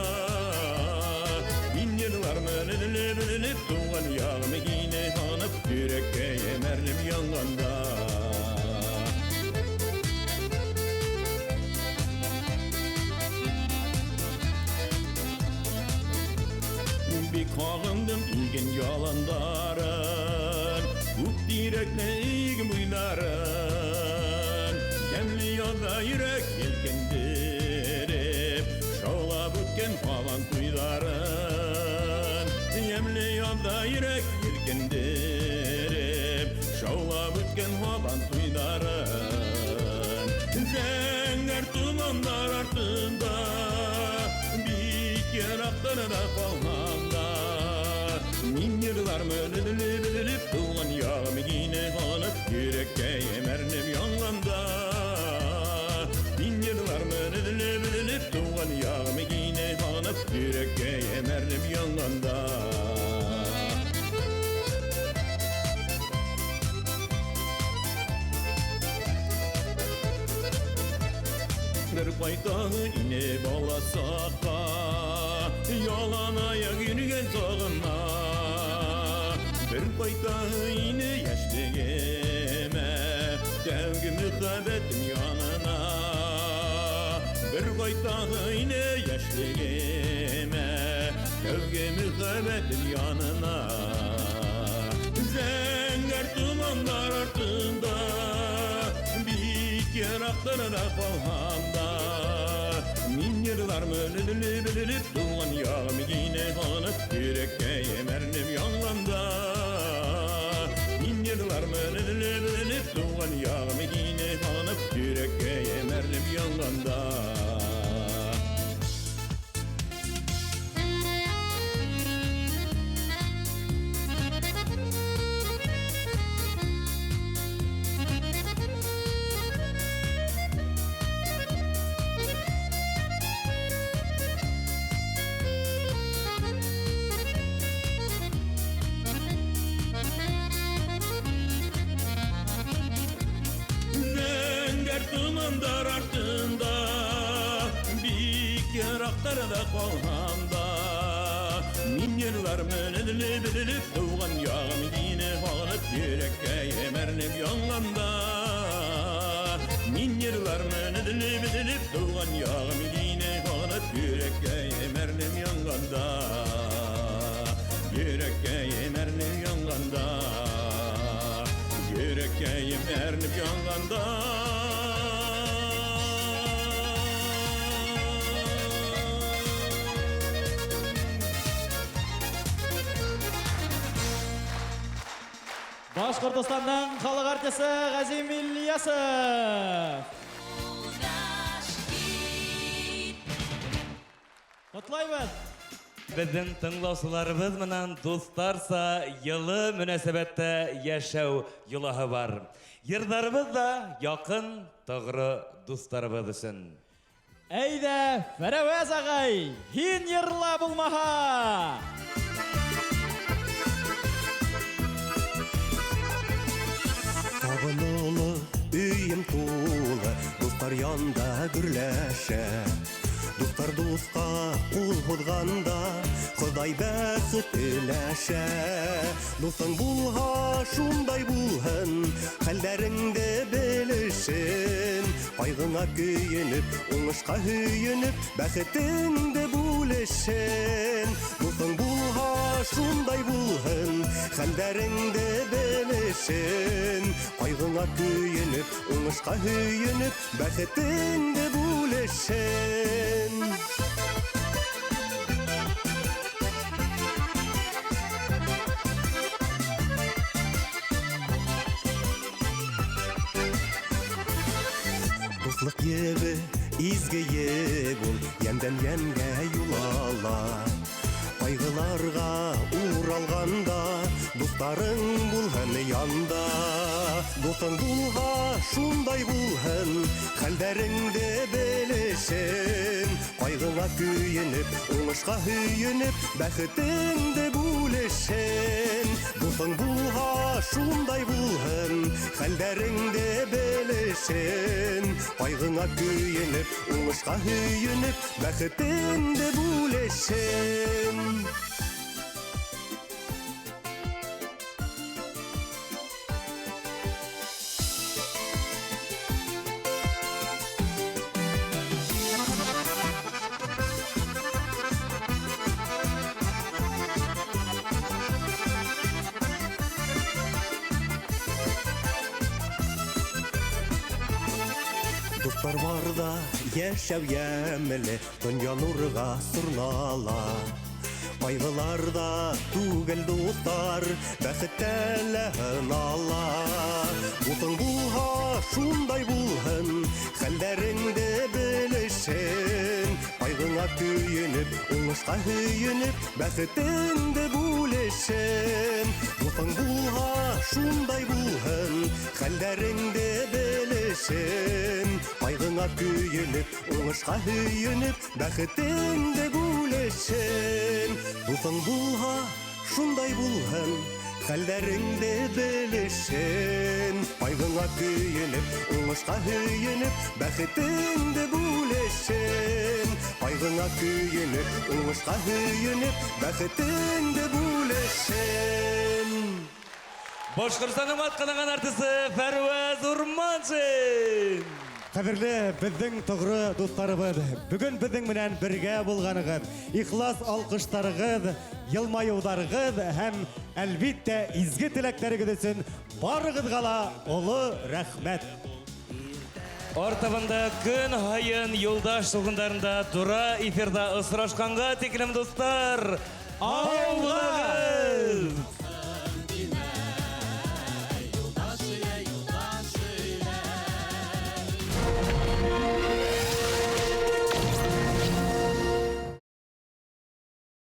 Мин йырлармын өҙөлөп, өҙөлөп, тыуған яғым һине һағынып, йөрәккәйем әрнеп янғанда. Бик һағындым иген яландарын, күк тирәкле иген буйларын, йәмле яҙҙа йөрәк елкендереп, шаулап үткән һабан туйҙарын, йәмле яҙҙа йөрәк елкендереп, шаулап үткән һабан туйҙарын. Зәңгәр томандар артында, бик йыраҡтарҙа ҡалһам да, мин йырлармын өҙөлөп, өҙөлөп, тыуған яғым һине һағынып, йөрәккәйем әрнеп янғанда. Мин йырлармын өҙөлөп, өҙөлөп, тыуған яғым һине һағынып, йөрәккәйем әрнеп янғанда. Бер ҡайтаһы ине бала саҡҡа, ялан аяҡ йөрөгән сағыма. Бер ҡайтаһы ине йәшлегемә, тәүге мөхәббәтем янына. Бер ҡайтаһы ине йәшлегемә, тәүге мөхәббәтем янына. Зәңгәр томандар артында, бик йыраҡтарҙа ҡалһам да, мин йырлармын өҙөлөп, өҙөлөп, тыуған яғым һине һағынып, йөрәккәйем әрнеп янғанда. Мин йырлармын өҙөлөп, өҙөлөп, Туған ягым һине һағынып, йөрәккәйем әрнеп янғанда. Зәңгәр томандар артында, бик ерактарда калһам да, мин йырлармын өзелеп-өзелеп, туган ягым һине һагынып, йөрәккәем әрнеп янганда. Мин йырлармын өзелеп-өзелеп, туган ягым һине һагынып, йөрәккәем әрнеп янганда. Йөрәккәем әрнеп янганда. Йөрәккәем әрнеп янганда. Башҡортостандың халыҡ артисы Ғәзим Ильясов. Ҡотлайбыҙ! Беҙҙең тыңлаусыларыбыҙ менән дуҫтарса йылы мөнәсәбәттә йәшәү йолаһы бар. Йырҙарыбыҙ ҙа яҡын, тоғро дуҫтарыбыҙ өсөн. Әйҙә, Фәрәүәз ағай, һин йырла булмаһа! Табын оло, өйөм тулы, дуҫтар янда гөрләшә. Дуҫтар дуҫҡа ҡул һуҙғанда, Хоҙай бәхет өләшә. Дуҫың булһа, шундай булһын, хәлдәреңде белешен. Ҡайғыңа көйөнөп, уңышҡа һөйөнөп, бәхетеңде бүлешен. Дуҫың булһа, шундай булһын, хәлдәреңде белешен. Ҡайғыңа көйөнөп, уңышҡа һөйөнөп, бәхетеңде бүлешен. Дуҫлыҡ ебе, изге еб ул, йәндән йәнгә юл ала. Ҡайғыларға уралғанда, дуҫтарың булһын янда. Дуҫың булһа, шундай булһын, хәлдәреңде белешен. Ҡайғыңа көйөнөп, уңышҡа һөйөнөп, бәхетеңде бүлешен. Дуҫың булһа, шундай булһын, хәлдәреңде белешен. Ҡайғыңа көйөнөп, уңышҡа һөйөнөп, бәхетеңде бүлешен. Дуҫтар барҙа йәшәү йәмле, донъя нурға сорнала. Ҡайғыларҙа түгел дуҫтар, бәхеттә лә һынала. Дуҫың булһа, шундай булһын, хәлдәреңде белешен. Ҡайғыңа көйөнөп, уңышҡа һөйөнөп, бәхетеңде бүлешен. Дуҫың булһа, шундай булһын, хәлдәреңде белешен. Ҡайғыңа көйөнөп, уңышҡа һөйөнөп, бәхетеңде бүлешен. Дуҫың булһа, шундай булһын, хәлдәреңде белешен. Ҡайғыңа көйөнөп, уңышҡа һөйөнөп, бәхетеңде бүлешен. Ҡайғыңа көйөнөп, уңышҡа һөйөнөп, бәхетеңде бүлешен. Башҡортостандың атҡаҙанған артисы Фәрүәз Урманшин. Ҡәҙерле беҙҙең тоғро дуҫтарыбыҙ, бөгөн беҙҙең менән бергә булғанығыҙ, ихлас алҡыштарығыҙ, йылмайыуҙарығыҙ һәм әлбиттә изге теләктәрегеҙ өсөн барығыҙға ла оло рәхмәт. Артабанда көн һайын юлдаш тулҡындарында тура эфирҙа осрашҡанға тиклем, дуҫтар, һау булығыҙ!